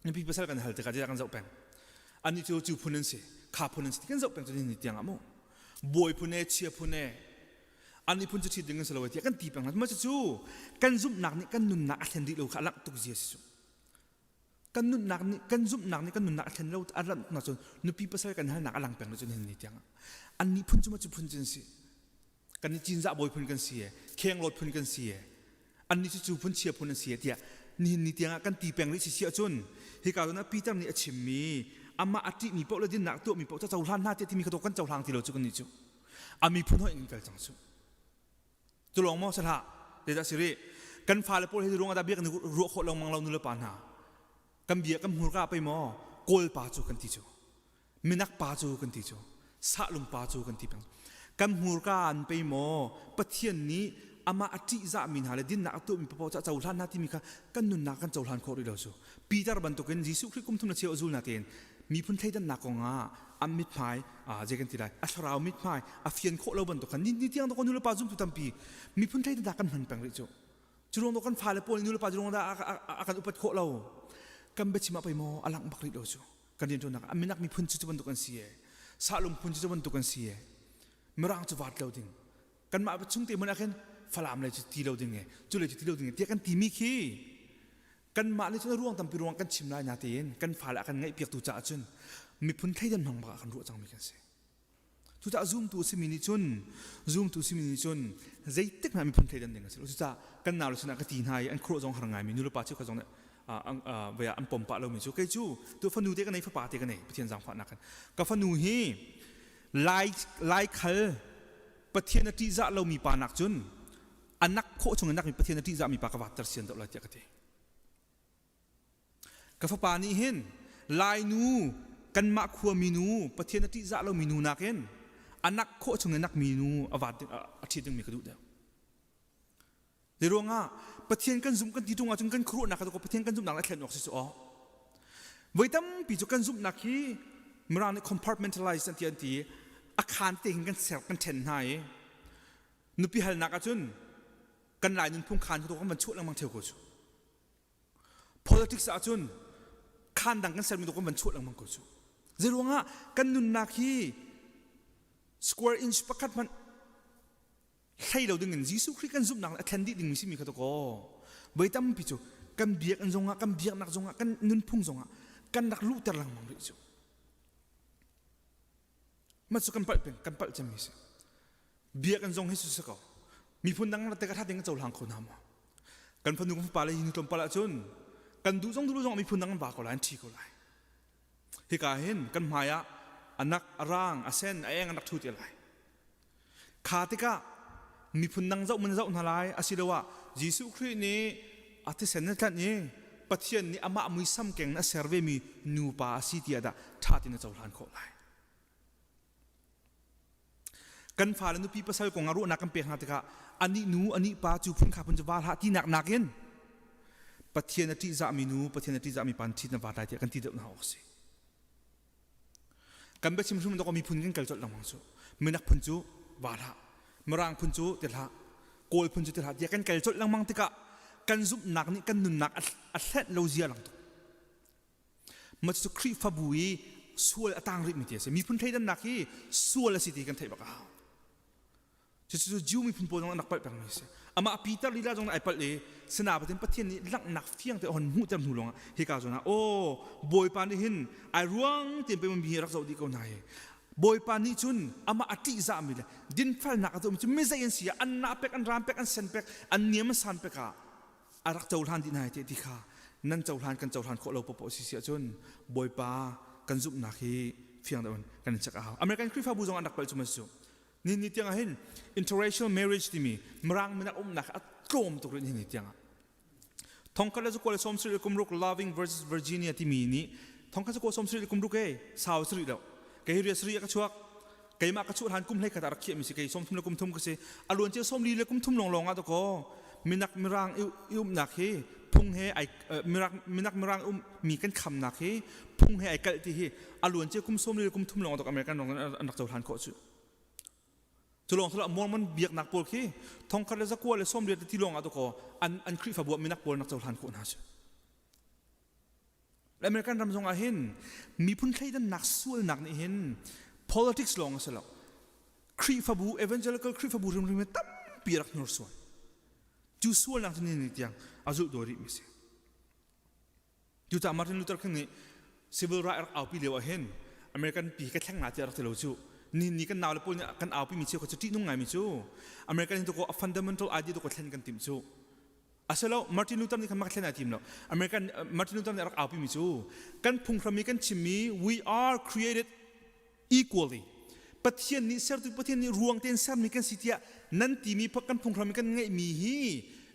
nupi pasal kan hal tikah zeidah kan zoh peng annih cu cu phun an si kha phun an si ti kan zoh peng cu ni tiang ah mu bawi phun e chia phun e annih phun cu ṭhit ding an si lo tiah kan ti peng hna mah cucu kan zumhnak nih kan nunnak a thlen rih lo kha a langh tuk zia si cu kan nunnak nih kan zumhnak nih kan nunnak a thlen lo a langh nak cun nupi pasal kan halnak a lang peng lo cun hin ni tiang annih phun cu ma cu phun cu an si kan i cinzah bawi phun kan si e khenglawt phun kan si e annih cu cu phun chia phun an si e tiah nihin ni tiangah kan ti peng rih si si ahcun hika zawn ah Peter nih a chimmi amah a ṭihmi paoh le dinnak tuahmi paoh cu cohlan hna tiah timi kha kan cohlang ti lo cu kannih cu a miphun hoih in kal cang cu cu lawng maw si hlah zeidah si rih kan fale pawl hi ruang ah dah biak ni ruah khawh lengmang lo nu le pa hna kan bia kan hmurka pei maw kawl pa cu kan ti cu minak pa cu kan ti cu sahlung pa cu kan ti peng kan hmurka an pei maw pathian nih amah a ṭihzahmi hna le dinnak a tuahmi paoh cu a cohlan hna timi kha kan nunnak kan cohlan khawh rih lo cu Peter bantukin Jesuh Khrih kum thum le cheu a zul na tein miphun thleidannak kongah an mithmai zei kan ti lai a thlarau mithmai a fian khawh lo bantuk khan ni ni tiang nu le pa zumtu tampi miphun thleidannak kan hman peng rih cu cu ruang kan fale pawl nu le pa cu ruang dah a kan upat khawh lo kan biachim ah pei maw a langh bak rih lo cu kan rianṭuannak ah minak miphun cu cu bantuk an si e sahlung phun cu cu bantuk an si e mirang cu vaat lo ding kanmah chung te hmanh ah khin falam lei cu ti lo ding e cu lei cu ti lo ding e tiah kan timi khi kanmah nih cun a ruang tampi ruang kan chim lai natein kan fale a kan ngaihpiaktu caah cun miphun thleidan hmang bak ah kan ruah cangmi kan si cucaah zumtu a simi nih cun zumtu simi nih cun zeitik hmanh miphun thleidan ding a si lo cucaah kan nau le sinah ka ti hna i an khuaruah zong har ngaimi nulepa cu ka zong nih vei ah an pom pah lomi cu kei cu tu fanu te ka nei fapa te ka nei Pathian zaangfahnak kan ka fanu hi lai lai khal Pathian a ṭihzah lomi pa nak cun a nak khawh chung in nakmi Pathian a ṭihzahmi pa ka vatter sian deuh lai tiah ka ti. Ka fapa nih hin Lainu kanmah khuami nu Pathian a ṭihzah lomi nu nakin a nak khawh chung in nakmi nu a vat a ṭhit dingmi ka duh deuh. Zei ruangah Pathian kan zumh kan ti ṭung ahcun kan khuaruahnak kha Pathian kan zumhnak le thlen awk si cu aw. Voi tampi cu kan zumhnak hi Mirang nih compartmentalize an ti an ti a khaan te hin kan ser kan ṭhen hna i nupi halnak ahcun kan lai nunphung khaan cu kan van chuah lengmang theo ko cu politics ahcun khaan dang kan sermi tu kan van chuah lengmang ko cu zeiruangah kan nunnak hi square inch pakhat hmanh hlei lo dingin Jesuh Khrih kan zumhnak a thlen dih dingmi simi kha to kaw voi tampi cu kan biakinn zongah kan biaknak zongah kan nunphung zongah kan rak luhter lengmang rih cu mah cu kan palh peng kan palh cemmi si biakinn zong hi su si ko miphun dang rat te ka tha ding cohlang kho hna maw kan fanu kan fapa le hi tlawmpal ahcun kan duh zong duh zong miphun dang an va ko lai an ṭhi ko lai hika hin kan hmai ah anak a rang a sen a eng an rak ṭhu te lai kha tikah miphun dang zoh man zoh hna lai asiloah Jesuh Khrih nih a thisen na tlanh i Pathian nih amah muisam keng a ser ve mi nupa a si tiah dah ṭha tein na cohlan khawh lai Kan fale nupi pasal kong ah ruahnak kan pek hna tikah anih nu anih pa cu phun kha phun cu va hlah tinak nakin Pathian a ṭihzahmi nu Pathian a ṭihzahmi pa ṭhit na va lai tiah kan ti deuh hna awk a si. Kan biachim hrim dawk miphun kan kal colh lengmang cu minak phun cu va hlah Mirang phun cu ti hlah Kawl phun cu ti hlah tiah kan kal colh lengmang tikah kan zumhnak nih kan nunnak a hlenh lo zia lang tuk. Ma cu Khrihfabu i sual a tang rihmi ti a si. Miphun thleidannak hi sual a si ti kan theih bak a hau. Cucu Jew miphun pawl zong an rak palh pengmi a si. Amah Peter lila zong ai palh i sinapatin Pathian nih langhnak fiang te a hon hmuhter hnu lawngah hika zawn ah aw Bawipa nih hin ai ruang tein pei mi hi rak zoh dih ko hna hi. Bawipa nih cun amah a ṭihzahmi le dinfelnak a tuahmi cu mizei an si ah an nah pek an ram pek an sen pek an niam an san pek ah a rak cohlan dih hna ti ti kha nan cohlan kan cohlan khawh lo popoh si si ahcun Bawipa kan zumhnak hi fiang deuh in kan i check a hau. American Khrihfabu zong an rak palh cu man si cu. Ni ni tiang ah hin interracial marriage timi Mirang minak umnak a tlawm tuk rih ni tiang ah. Thongkhat le zakua le sawmsarih le kumruk Loving versus Virginia timi nih thongkhat zakua sawmsarih le kumruk e sau sarih lo kei ria sarih ka chuak keimah ka chuah hlan kum hlei khat ah rak khiah mi si kei 33 le kum thum ka si a luan cia 40 le kum thum long long ah dakaw minak mirang i umnak hi phung he ai mirak minak mirang um mi kan khamnak hi phung he ai kalh ti hi a luan cia kum 40 le kum thum long dok American rong an rak cohlan khawh cu Cu lawng silo Mormon biaknak pawl khi thongkhat le zakua le sawmriat le ti lawng ah dakaw an an Khrihfabu ah minak pawl nak cohlan khawh hna cu. American ram zong ah hin miphun thleidannak sualnak nih hin politics lawng a si lo. Khrihfabu evangelical Khrihfabu hrimhrim hi tampi rak hnursuan. Cu sualnak cu ni ni tiang a zulh dawi rih mi si. Cucaah Martin Luther King nih civil right rak aupi lio ah hin American pi ka thleng la tiah rak ti lo cu. Ni ni kan nau le pawl nih kan aupi mi cheu kha cu ṭihnung ngaimi cu American hi ko a fundamental idea to ko thlen kan timh cu. Asilo Martin Luther nih khan mak thlen ai tim lo. American Martin Luther nih rak aupi mi cu kan phunghram i kan chimmi we are created equally Pathian nih sertu Pathian nih ruang tein sermi kan si tiah nan timi kan phunghram i kan ngeihmi hi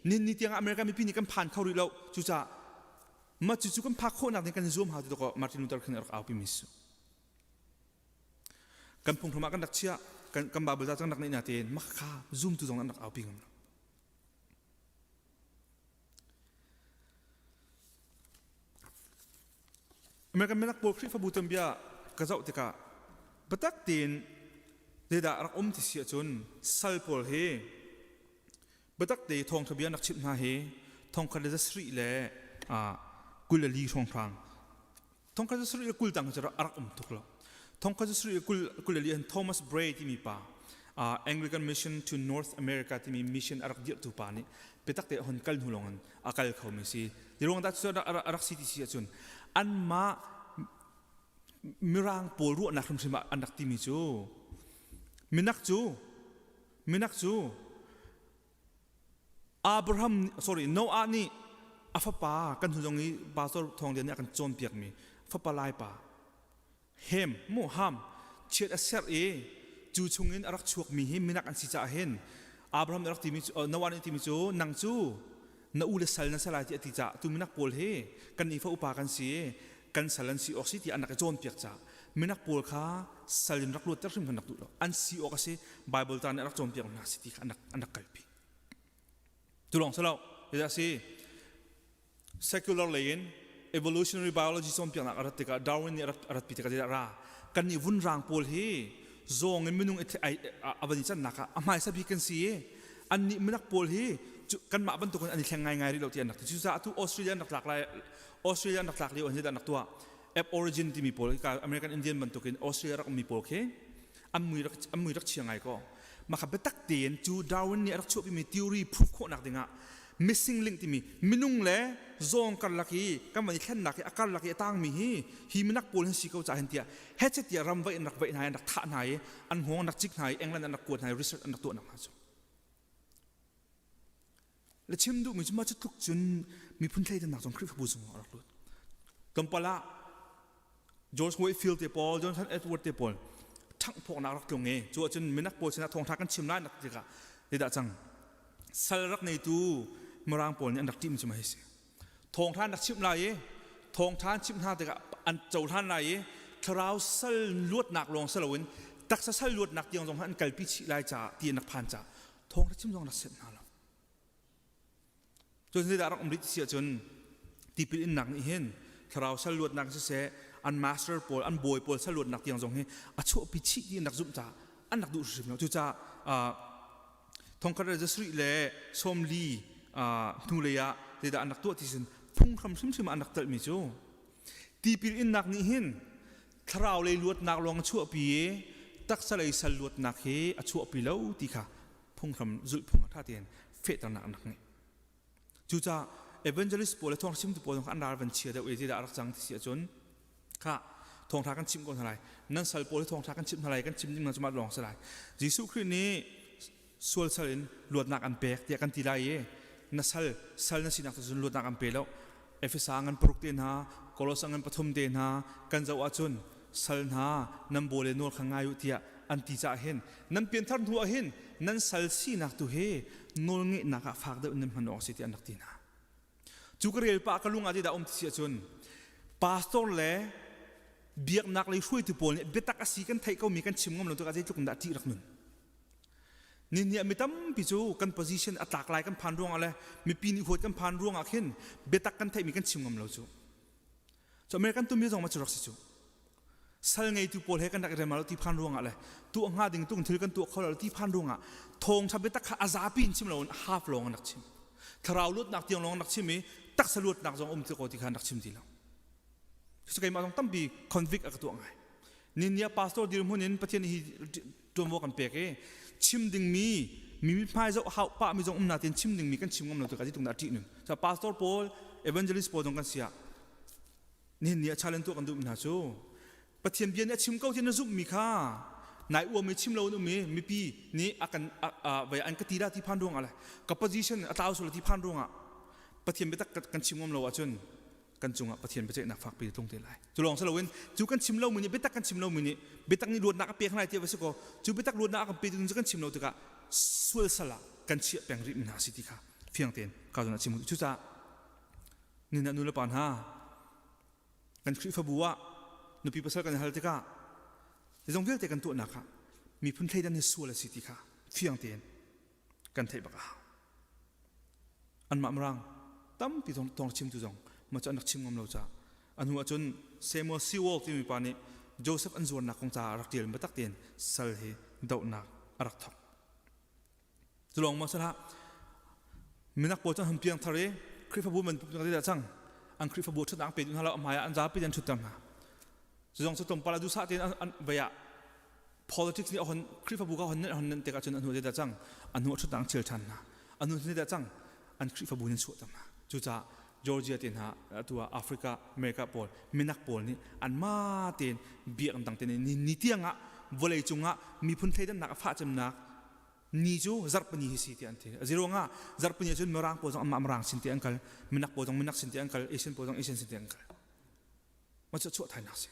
nin ni tiangah American mipi nih kan phan kho rih lo cucaah mah cucu kan phak khawhnak ding kan i zuam hau ti ko Martin Luther King rak aupi mi su kan phunghram ah kan rak chiah kan kan Bible ca kan rak neih na tein mah kha zumtu zong an rak aupi ngam lo American minak pawl Khrihfabu tuanbia ka zoh tikah biatak tein zeidah rak um ti si ahcun sal pawl hi biatak te thawngṭha bia an rak chimh hna hi thongkhat le zasarih le 24 hrawnghrang thongkhat zasarih le 20 tang cu a rak um tuk lo thongkhat zasarih le 24 hin Thomas Bray timi pa Anglican Mission to North America timi mission a rak dirhtu pa nih biatak te hon kal hnu lawng in a kal khomi si. Ti ruang dah cu a rak si ti si ahcun anmah Mirang pawl ruahnak hrimhrim ah an rak timi cu minak cu minak cu Abraham sorry Noah nih a fapa kan hnu zong i pastor Thawng Lian nih a kan cawnpiakmi fapa lai pa Hem mu ham chiat a serh i cu chungin a rak chuakmi hi minak an si caah hin Abraham nih a rak timi cu Noah nih a timi cu nang cu na u le sal na si lai ti a ti caah tu minak pawl hi kan nifa upa kan si i kan sal an si awk si ti an rak i cawnpiak caah minak pawl kha sal in rak luatter hrim kan rak duh lo an si awk a si Bible ta nih a rak cawnpiak hna si ti kha an rak an rak kalpi tu lawng si lo zeidah a si Secular lei in evolutionary biology cawnpiaknak a rat tikah Darwin nih a ratpi tikah zeidah ra kan nih vunrang pawl hi zawng in minung a van i cannak ah a hmaisa bik kan si i annih minak pawl hi kanmah bantukin an i thleng ngaingai rih lo ti an rak ti cucaah atu Australia an rak tlak lai Australia an rak tlak lio an zeidah an rak tuah Aborigin timi pawl American Indian bantukin Australia rak ummi pawl khi an mui rak an mui rak chia ngai ko mah kha biatak tein cu Darwin nih a rak chuahpimi theory proof khawhnak dingah missing link timi minung le zawng karlak i kan van i thlennak i a karlak i a tangmi hi hi minak pawl hin si ko ca hin tiah hechet tiah ram vaih an rak vaih hna i an rak thah hna i an hngawng an rak cik hna i England an rak kuat hna i research an rak tuahnak hna cu Le chim duhmi cu mah cu tluk cun miphun thleidannak zong Khrihfabu chungah a rak lut. Tlawmpal ah George Whitefield te pawl, Jonathan Edward te pawl ṭhanghphawknak rak tlung i cu ahcun minak pawl sinah thawngṭha kan chim lai nak tikah zeidah cang sal rak neitu Mirang pawl nih an rak ṭihmi cu mah hi si. Thawngṭha an rak chimh lai i thawngṭha an chimh hna tikah an cohlan lai i thlarau sal luatnak lawng si loin taksa sal luatnak tiang zong an kalpi chih lai caah ti an rak phan caah thawngṭha chim zong rak senh hna lo. Cun zeidah rak um rih ti si ahcun tipil innak nih hin thlarau sal luatnak siseh an master pawl an bawi pawl sal luatnak tiang zong hi a chuahpi chih ti an rak zumh caah an rak duh hrimhrim lo. Cucaah thongkhat le zasarih le 40 hnulei ah zeidah an rak tuah ti sin phunghram hrimhrim ah an rak telhmi cu tipil innak nih hin thlarau lei luatnak lawng a chuahpi i taksa lei sal luatnak hi a chuahpi lo ti kha phunghram zulhphung a ṭha tein fehternak an rak ngeih. Cucaah evangelist pawl le thawngṭha chimtu pawl zong kha an ral van chia deuh i zeidah a rak cang ti si ahcun kha thawngṭha kan chimh ko hna lai. Nan sal pawl hi thawngṭha kan chimh hna lai, kan chim ding hna cu mah lawng si lai. Jesuh Khrih nih sual sal in luatnak an pek tiah kan ti lai i na sal sal na sinak cu cun luatnak an pe lo. Efesa ngan paruk te hna, Kolosa ngan pathum te hna kan zoh ahcun sal hna nan baw le nawl kha ngai u tiah an ti caah hin nan pianthar hnu ah hin nan sal sinak tu hi nawlngeihnak ah fak deuh in nan hman awk a si tiah an rak ti hna. Cu ka rel pah ka lung ah zeidah um ti si ahcun pastor le biaknak lei hruaitu pawl nih biatak a si kan theih komi kan chim ngam lo tikah zeitluk in dah ṭih rak nun. Nihin ah mi tampi cu kan position a tlak lai kan phan ruangah le mipi nih huat kan phan ruangah khin biatak kan theihmi kan chim ngam lo cu. Cu American tumi zong ma cu rak si cu. Sal ngeitu pawl he kan rak i rem lo ti phan ruangah le tuah hnga ding tung thil kan tuah kho lo ti phan ruangah thawngtha biatak kha a zapi in chim lo in half lawng an rak chim. Thlarau luatnak tiang lawng an rak chim i taksa luatnak zong um ti ko ti kha an rak chim ti lo. Cucu keimah zong tampi convict a ka tuah ngai. Ninia pastor dirhmun in Pathian hi ṭuanvo kan pek i chim dingmi mi mithmai zoh hau pah mi zong um natin chim dingmi kan chim ngam lo tikah zeitluk dah ṭih nun. So pastor pawl evangelist pawl zong kan si ah nihin ni ah challenge tuah kan duhmi hna cu Pathian bia nih a chim ko ti na zumhmi kha nai uam i chim lo in um i mipi nih a kan vai an ka ti dah ti phan ruangah le ka position a tlau sual ti phan ruangah Pathian biatak kan chim ngam lo ahcun kan cungah Pathian biaceihnak fakpi a tlung te lai. Cu lawng si loin cu kan chim lomi nih biatak kan chim lomi nih biatak nih luatnak a pek lai ti va si kaw cu biatak luatnak a kan petu cu kan chim lo tikah sual sal ah kan chiah peng rih mi hna si ti kha fiang tein ka zawn ah chim. Cucaah nina nu le pa hna kan Khrihfabu ah nupi pasal kan hal tikah zeizong vialte kan tuahnak ah miphun thleidan hi sual a si ti kha fiang tein kan theih bak a hau. Anmah Mirang tampi thawng chimtu zong mah cu an rak chim ngam lo caah a hnu ahcun Samuel Sewall timi pa nih Joseph an zuarnak kong caah a rak ṭial biatak tein sal hi dohnak a rak thawk. Cu lawng maw salah minak pawl cu an hun piangthar i Khrihfabu man dah cang an Khrihfabu ṭhutnak an pe duh hna lo a hmai ah an zapi an ṭhutter hna. Cu zong cu tlawmpal ah duhsah tein an vei ah politics nih a hon Khrihfabu ka hon nen hon nen tikah cun an hnu dah cang an hnu a ṭhutnak an chil ṭhan hna an hnu dah cang an Khrihfabu nin chuah hna cucaah Georgia te hna atu ah Africa America pawl minak pawl nih anmah tein biakinn dang te nih ni, ni tiang ah vawlei cungah miphun thleidannak a fah cemnak ni cu zarhpini hi si tiah an ti ziruangah zarhpini cun mirang pawl zong anmah mirang sin te an kal minak pawl zong minak sin te an kal Asian pawl zong Asian sin te an kal mah cu chuah thainak si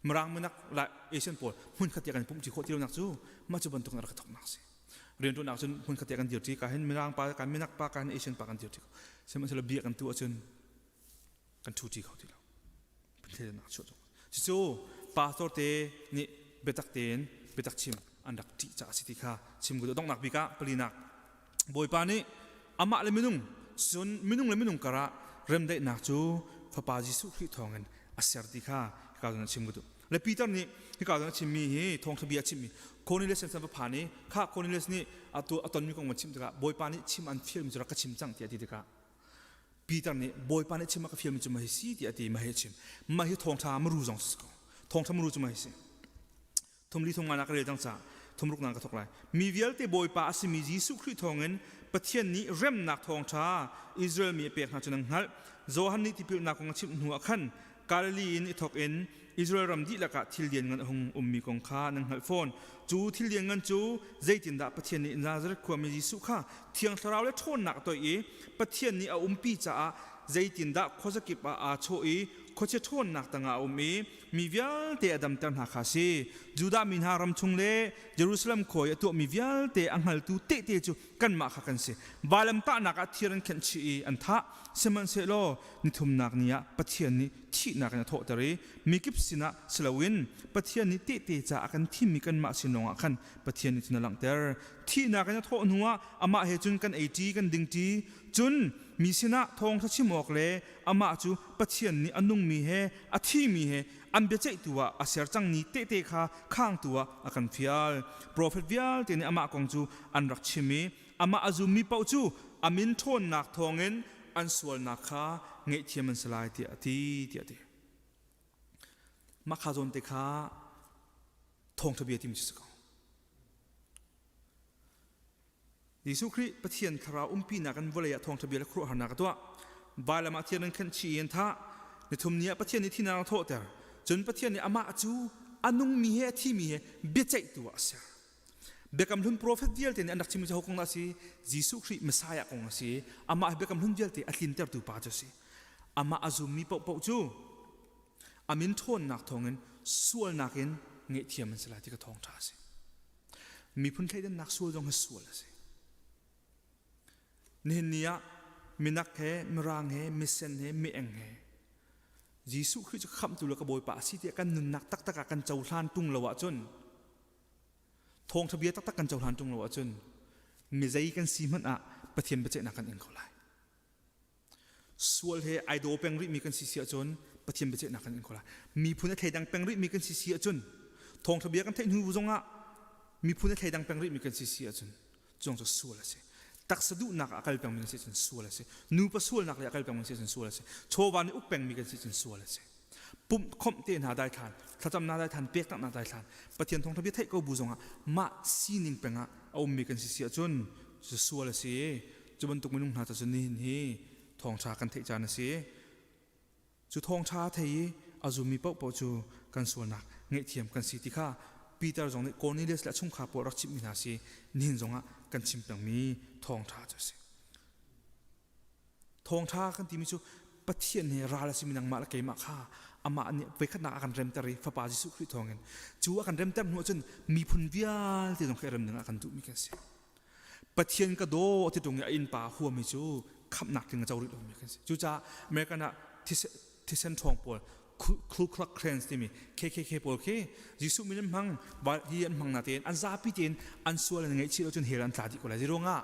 mirang minak la Asian pawl hmun khat kan pumh ṭi khawh ti lonak cu mah cu bantuk in rak thoknak si rianṭuannak cun hmun khat kan dir ṭi ka hin mirang pa kan minak pa kan Asian pa kan dir ṭi sihmanhsehlaw bia kan tu ahcun kan ṭhu ṭi kho ti lo thilnak chuah cu pastor te nih biatak tein biatak chim an rak ṭih caah si ti kha chim ku donghnak bik ah palinak Bawipa nih amah le minung cun minung le minung karah remdaihnak cu Fapa Jesuh Khrih thawngin a ser ti kha hika zawn a chim ka duh. Le Peter nih hika zawn a chimmi hi thawngṭha bia a chimmi Cornelius an va phan i kha Cornelius nih a tonmi kong van chim tikah Bawipa nih chim an fialmi cu rak ka chim cang tiah a ti tikah Peter nih Bawipa nih chim a ka fialmi cu mah hi si tiah a ti mah hi a chim. Mah hi thawngṭha maru zong si ko. Thawngṭha maru cu mah hi si. Thumli thum nga na ka rel cang caah thumruk na ka thawk lai. Mi vialte Bawipa a simi Jesuh Khrih thawngin Pathian nih remnak thawngṭha Israel mi a pek hna cu nan hngalh. Johan nih tipilnak kong a chimh hnu ah khan Galilee in i thawk in Israel ram dihlak ah thil lianngan a hung ummi kong kha nan hngalh fawn. Cu thil lianngan cu zeitindah Pathian nih Nazareth khuami Jesuh kha Thiang Thlarau le ṭhawnnak a toih i Pathian nih a umpi caah zeitindah khuazakip ah aa chawh i khuachia ṭhawnnak tangah a um i mi vialte a damter hna kha a si. Judah mi hna ram chung le Jerusalem khua i a tuahmi vialte a hngaltu tehte cu kanmah kha kan si. Vailamtahnak ah thir an khenh chih i an thah. Sihmanhsehlaw nithumnak ni ah Pathian nih thihnak in a thawhter i mikip sinah si loin Pathian nih tehte caah a kan thimmi kanmah sin lawngah khan Pathian nih cun a langhter. Thihnak in a thawh hnuah amah he cun kan ei ṭi, kan ding ṭi. Cun mi sinah thawngṭha chim awk le amah cu Pathian nih a nungmi he a thimi he an biaceihtu ah a ser cangmi tehte kha khangtu ah a kan fial. Profet vialte nih amah kong cu an rak chim i amah a zummi paoh cu a min ṭhawnnak thawngin an sualnak kha ngaihthiam an si lai tiah a ti tiah a ti. Mah kha zawn te kha thawngṭha bia timi cu si ko. Jesuh Khrih Pathian thlarau umpinak in vawlei ah thawngṭha bia le khuaruahharnak a tuah. Vailam ah thian in khenh chih i an thah. Nithum ni ah Pathian nih thinak a thawhter. Cun Pathian nih amah cu a nungmi he a thimi he biaceihtu ah a ser. Biakam hlun profet vialte nih an rak chimmi cu ho kong dah a si? Jesuh Khrih Messiah kong a si. Amah hi biakam hlun vialte a tlintertu pa cu a si. Amah a zummi paohpaoh cu a min ṭhawnnak thawngin sualnak in ngaihthiam an si lai ti ka thawngṭha a si. Miphun thleidannak sual zong hi sual a si. Nihin ni ah minak he, mirang he, misen he, mi-eng he Jesuh Khrih cu khamhtu le ka Bawipa a si tiah kan nunnak taktak ah kan cohlan ṭung lo ahcun thawngṭha bia taktak kan cohlan ṭung lo ahcun mizei kan si hmanh ah Pathian biaceihnak kan ing kho lai. Sual he ai daw peng rihmi kan si si ahcun Pathian biaceihnak kan ing kho lai. Miphun a thleidang peng rihmi kan si si ahcun thawngṭha bia kan theih hnu zongah miphun a thleidang peng rihmi kan si si ahcun cuang cu sual a si. Taksa duhnak ah a kal pengmi kan si ahcun sual a si. Nupa sualnak lei a kal pengmi kan si ahcun sual a si. Chawva nih uk pengmi kan si ahcun sual a si. Pumh khomh te hna daithlan, thlacamnak daithlan, pektaknak daithlan, Pathian thawngṭha bia theih ko bu zongah mah sining pengah a ummi kan si si ahcun sual a si. Cu bantuk minung hna cu nihin hi thawngṭha kan theih caan a si. Cu thawngṭha thei i a zummi paohpaoh cu kan sualnak ngaihthiam kan si ti kha Peter zong nih Cornelius le a chungkhar pawl rak chimhmi hna si nihin zongah kan chim pengmi thawngṭha cu a si. Thawngṭha kan timi cu Pathian he ral a simi nangmah le keimah kha amah nih voikhatnak a kan remter i Fapa Jesuh Khrih thawngin cu a kan remter hnu ahcun miphun vialte zong kha i rem ding ah kan duhmi kan si. Pathian ka daw ti tung i a innpa huami cu khamhnak tling a co rih lomi kan si. Cucaah American ah thisen ṭhawng pawl Ku Klux Klan timi KKK pawl khi Jesuh min an hmang hi an hmang natein an zapi tein an sual an ngaihchih lo cun hell an tla dih ko lai. Zeiruangah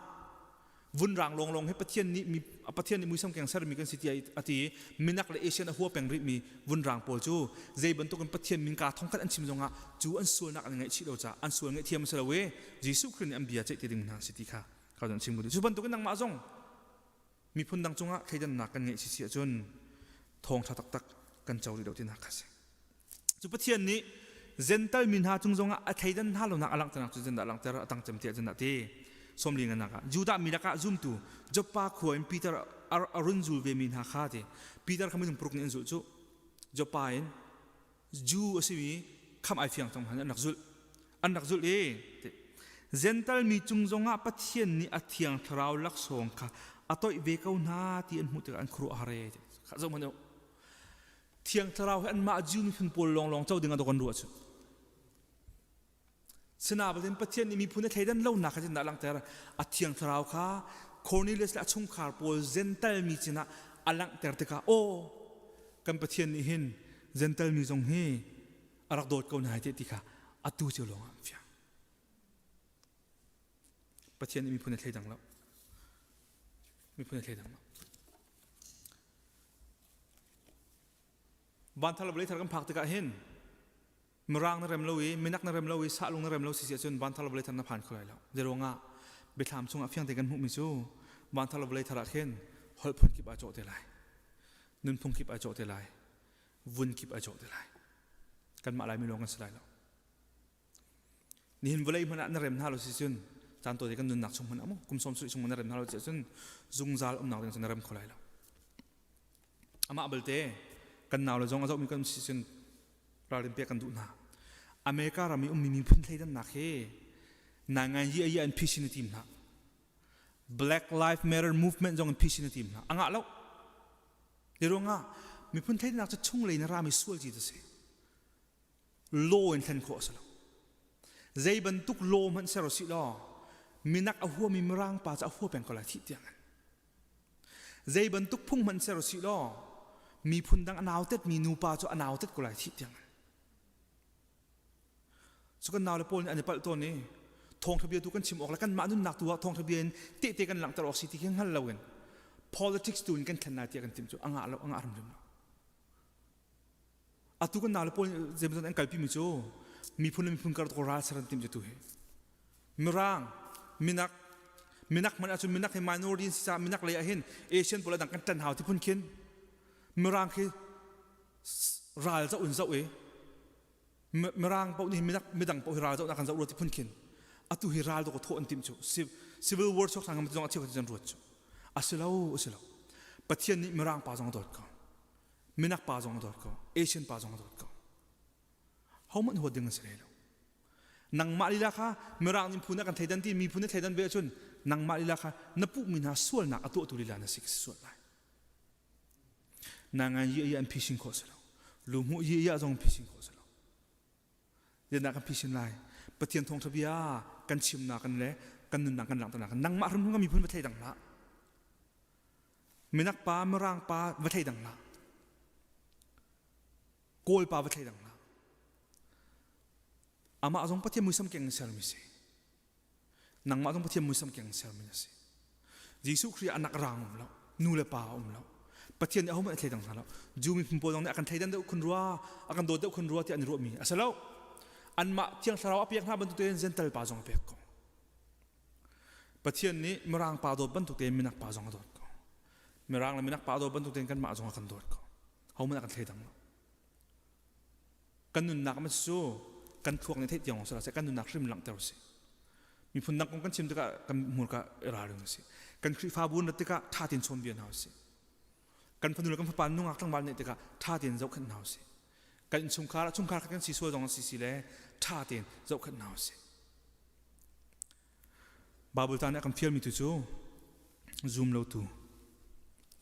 vunrang lawnglawng hi Pathian nih mi Pathian nih muisam keng sermi kan si tiah a ti i minak le Asian a hua peng rihmi vunrang pawl cu zei bantukin Pathian min kaa thongkhat an chim zongah cu an sualnak an ngaihchih lo caah an sual ngaihthiam a si lo i Jesuh Khrih nih an bia ceih ti ding hna si ti kha ka zon chim cu bantukin nangmah zong miphun dang cungah thleidannak kan ngeih si si ahcun thawngṭha taktak kan co rih lo tinak kha si cu Pathian nih Gental mi hna cung zongah a thleidan hna lonak a langhternak cu zendah langhter a tang cem tiah zendah ti sawmli nganak ah Judah mi lakah zumtu Joppa khua in Peter a run zul ve mi hna kha ti Peter kha minung paruk nih an zulh cu Joppa in Jew a simi kham ai fiang cang hna an rak zulh an rak zulh i Gental mi cung zongah Pathian nih a thiang thlarau laksawng kha a toih ve ko hna ti an hmuh tikah an khuaruah har e kha zoh hmanh u Thiang Thlarau hi anmah Jew miphun pawl lawnglawng co ding ah dawk an ruah cu. Sinain Pathian nih miphun a thleidan lonak kha zeitindah a langhter? A Thiang Thlarau kha Cornelius le a chungkhar pawl Gental mi sinah a langhter tikah aw kan Pathian nih hin Gental mi zong hi a rak dawt ko hna hi ti kha atu cio lawng ah an fiang. Pathian nih miphun a thleidang lo. Miphun a thleidang lo. Vanthar le vawlei thar kan phak tikah hin Mirang na rem lo i minak na rem lo i sahlung na rem lo si si ahcun vanthar le vawlei thar na phan kho lai lo. Zeiruangah biathlam chungah fiang te kan hmuhmi cu vanthar le vawlei thar ah khin holh phun kip ai cawh te lai. Nunphung kip ai cawh te lai. Vun kip ai cawh te lai. Kanmah Laimi lawng kan si lai lo. Nihin vawlei hmanh ah na rem hna lo si cun caan tawite kan nunnak chung hmanh ah mu kum sawm sarih chung na rem hna lo si ahcun zungzal umnak ding cu na rem kho lai lo. Amah belte kan nau le zong a zohmi kan si cun ralrin pek kan duh hna. America ram i ummi miphun thleidannak hi nai yi ayi an phisin a tim hna. Black Lives Matter movement zong in phisin a tim hna. A ngah lo. Hi ruangah miphun thleidannak cu chunglei na rami sual ci a si. Law in thlen khawh a si lo. Zei bantuk law hmanh ser usih law minak a huami mirang pa cu a hua peng ko lai thih tiang in. Zei bantuk phung hmanh ser usih law miphun dang a nautetmi nupa cu a nautet ko lai thih tiang in. Cu kan nau le pawl nih an i palh tawn i thawngṭha bia tu kan chim awk le kanmah nunnak tu ah thawngṭha bia in tehte kan langhter awk si ti khi hngal loin politics tu in kan thlen lai tiah kan timh cu a ngah lo a ngah hrimhrim lo. Atu kan nau le pawl zeimawzat an kalpi mi cu miphun le miphun kar ral ser an timh cu tu hi. Mirang, minak, Minak hmanh ahcun minak hi minority si caah minak lei ah hin Asian pawl a dang kan ṭan hau ti phun khin Mirang khi ral zoh in zoh i Mirang paoh nih minak midang paoh hi ral zoh nak kan zoh rua ti phun khin atu hi ral dawk thawh an timh cu civil war chuak ṭhan zong a cheu khat ruat cu a si lo a si lo. Pathian nih Mirang pa zong a dawt ko, minak pa zong a dawt ko, Asian pa zong a dawt ko. Hohmanh huat ding an si hlei lo. Nangmah lila kha Mirang nih phun ah kan thleidan ti miphun nih thleidan ve ahcun nangmah lila kha na puhmi hna sualnak a tuahtu lila na si sual lai. Na ngan yi an phisin khawh si lo. Lu hmuh yi ya zong phisin khawh si lo. Zeidah kan phisin lai? Pathian thawngṭha bia kan chimnak kan le kan nunnak kan langhternak nangmah hrim hrim miphun va thleidang hlah. Minak pa Mirang pa va thleidang hlah. Kawl pa va thleidang hlah. Amah zong Pathian muisam keng in sermi si. Nangmah zong Pathian muisam keng in sermi na si. Jesuh Khrih anak rang um lo, nu le pa um lo. Pathian nih ahohmanh a thleidang hna lo. Jew miphun pawl zong nih a kan thleidan deuh khun rua, a kan dawt deuh khun rua tiah an i ruahmi a si lo. Anmah Thiang Thlarau a pek hna bantuk tein Gentle pa zong a pek ko. Pathian nih Mirang pa dawt bantuk tein minak pa zong a dawt ko. Mirang le minak pa dawt bantuk tein kanmah zong a kan dawt ko. Hohmanh a kan thleidang lo. Kan nunnak man cu kan thluak nih theih tiang lawng si kan nunnak hrim langhter si. Miphun dang kong kan chim tikah kan hmurka i ralring si. Kan Khrihfabu na tikah ṭha tein chawn bia hna usih. Kan fanu le kan fapa nungak tlangval nih tikah ṭha tein zohkhenh hna usih. Kan innchungkhar ah chungkhar khat kan si sual zong si si le ṭha tein zohkhenh hna usih. Bible ta nih a kan fialmi tu cu zum lotu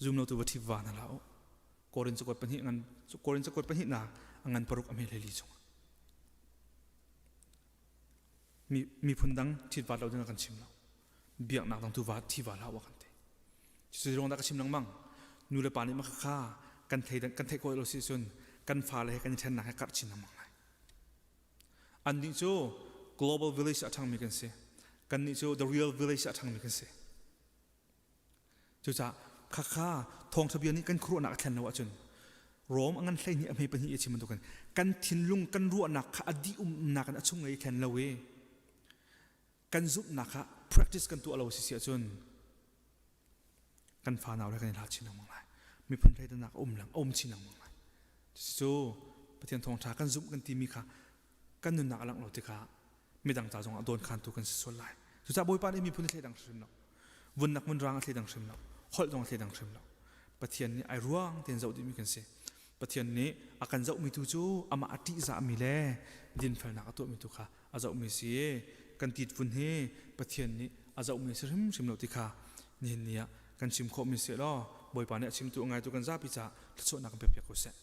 zum lotu va ṭhip va hna hlah u. Korin cakuat pahnih ngan Korin cakuat pahnih na a ngan paruk a hme hlei chung mi miphun dang ṭhit vat lo ding a kan chim lo. Biaknak dang tu va thi va hlah wa kan ti. Cucu ruang dah ka chim lengmang. Nu le pa nih mah kha kan thei kan theih khawh lo si cun kan fale he kan i ṭhennak he karh chin lengmang lai. Annih cu global village a ṭhangmi kan si. Kannih cu the real village a ṭhangmi kan si. Cucaah khakha thawngṭha bia nih kan khuaruahnak a thlen lo ahcun Rom a ngan 12 a hme pahnih i a chim bantukin kan thinlung kan ruahnak kha a dih umnak in a chung i thlen lo i kan zumhnak kha practice kan tuah lo si si ahcun kan fanau le kan i hlat chin lengmang lai. Miphun thleidannak a um lang a um chin lengmang lai. Cucu Pathian thawngṭha kan zumh kan timi kha kan nunnak a langh lo tikah midang ca zongah dawnkhantu kan si sual lai. Cucaah Bawipa nih miphun a thleidang hrim lo. Vunnak vunrang a thleidang hrim lo. Holh zong a thleidang hrim lo. Pathian nih ai ruang tein zoh dihmi kan si. Pathian nih a kan zohmi tu cu amah a ṭihzahmi le dinfelnak a tuahmi tu kha a zohmi si. Kan tit vun hi Pathian nih a zohmi a si hrimhrim lo ti kha nihin ni ah kan chim khawhmi si law Bawipa nih a chimtu a ngaitu kan zapi caah thluachuahnak kan pekpiak ko seh.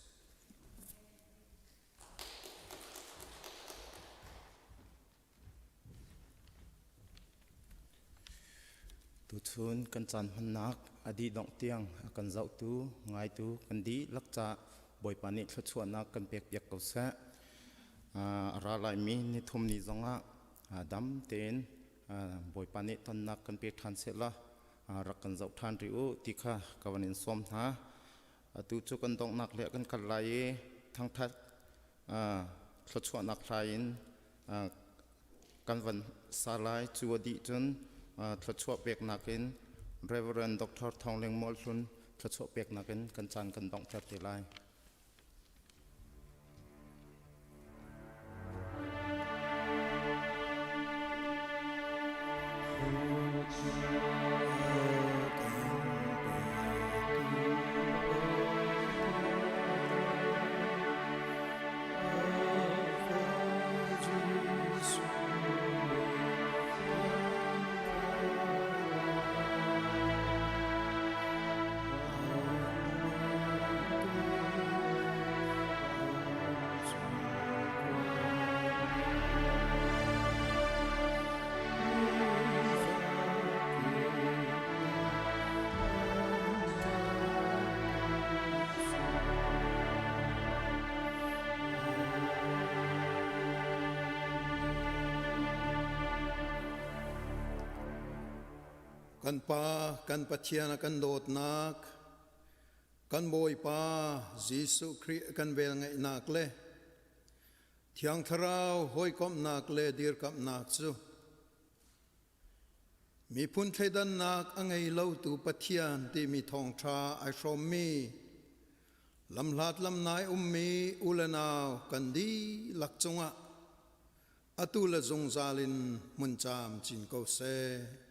Tuchun kan caan hmannak a dih dongh tiang a kan zohtu, ngaitu kan dihlak caah Bawipa nih thluachuahnak kan pekpiak ko seh. A ra laimi nithum ni zongah dam tein Bawipa nih tonnak kan pe ṭhan sehla rak kan zoh ṭhan rih u ti kha ka van in sawm hna. Atu cu kan donghnak le kan kal lai i thangṭhat thluachuahnak hla in kan van sa lai. Cu a dih cun thluachuah peknak in Reverend Dr. Thawng Ling Mual Hlun thluachuah peknak in kan caan kan donghter te lai. Kan Pa, kan Pathian a kan dawtnak, kan Bawipa Jesuh Khrih kan velngeihnak le Thiang Thlarau hawikomhnak le dirkamhnak cu. Miphun thleidannak a ngei lotu Pathian timi thawngṭha ai hrawmmi, lamhlat lamnai ummi u le nau kan dihlak cungah atu le zungzal in hmun camcin ko seh.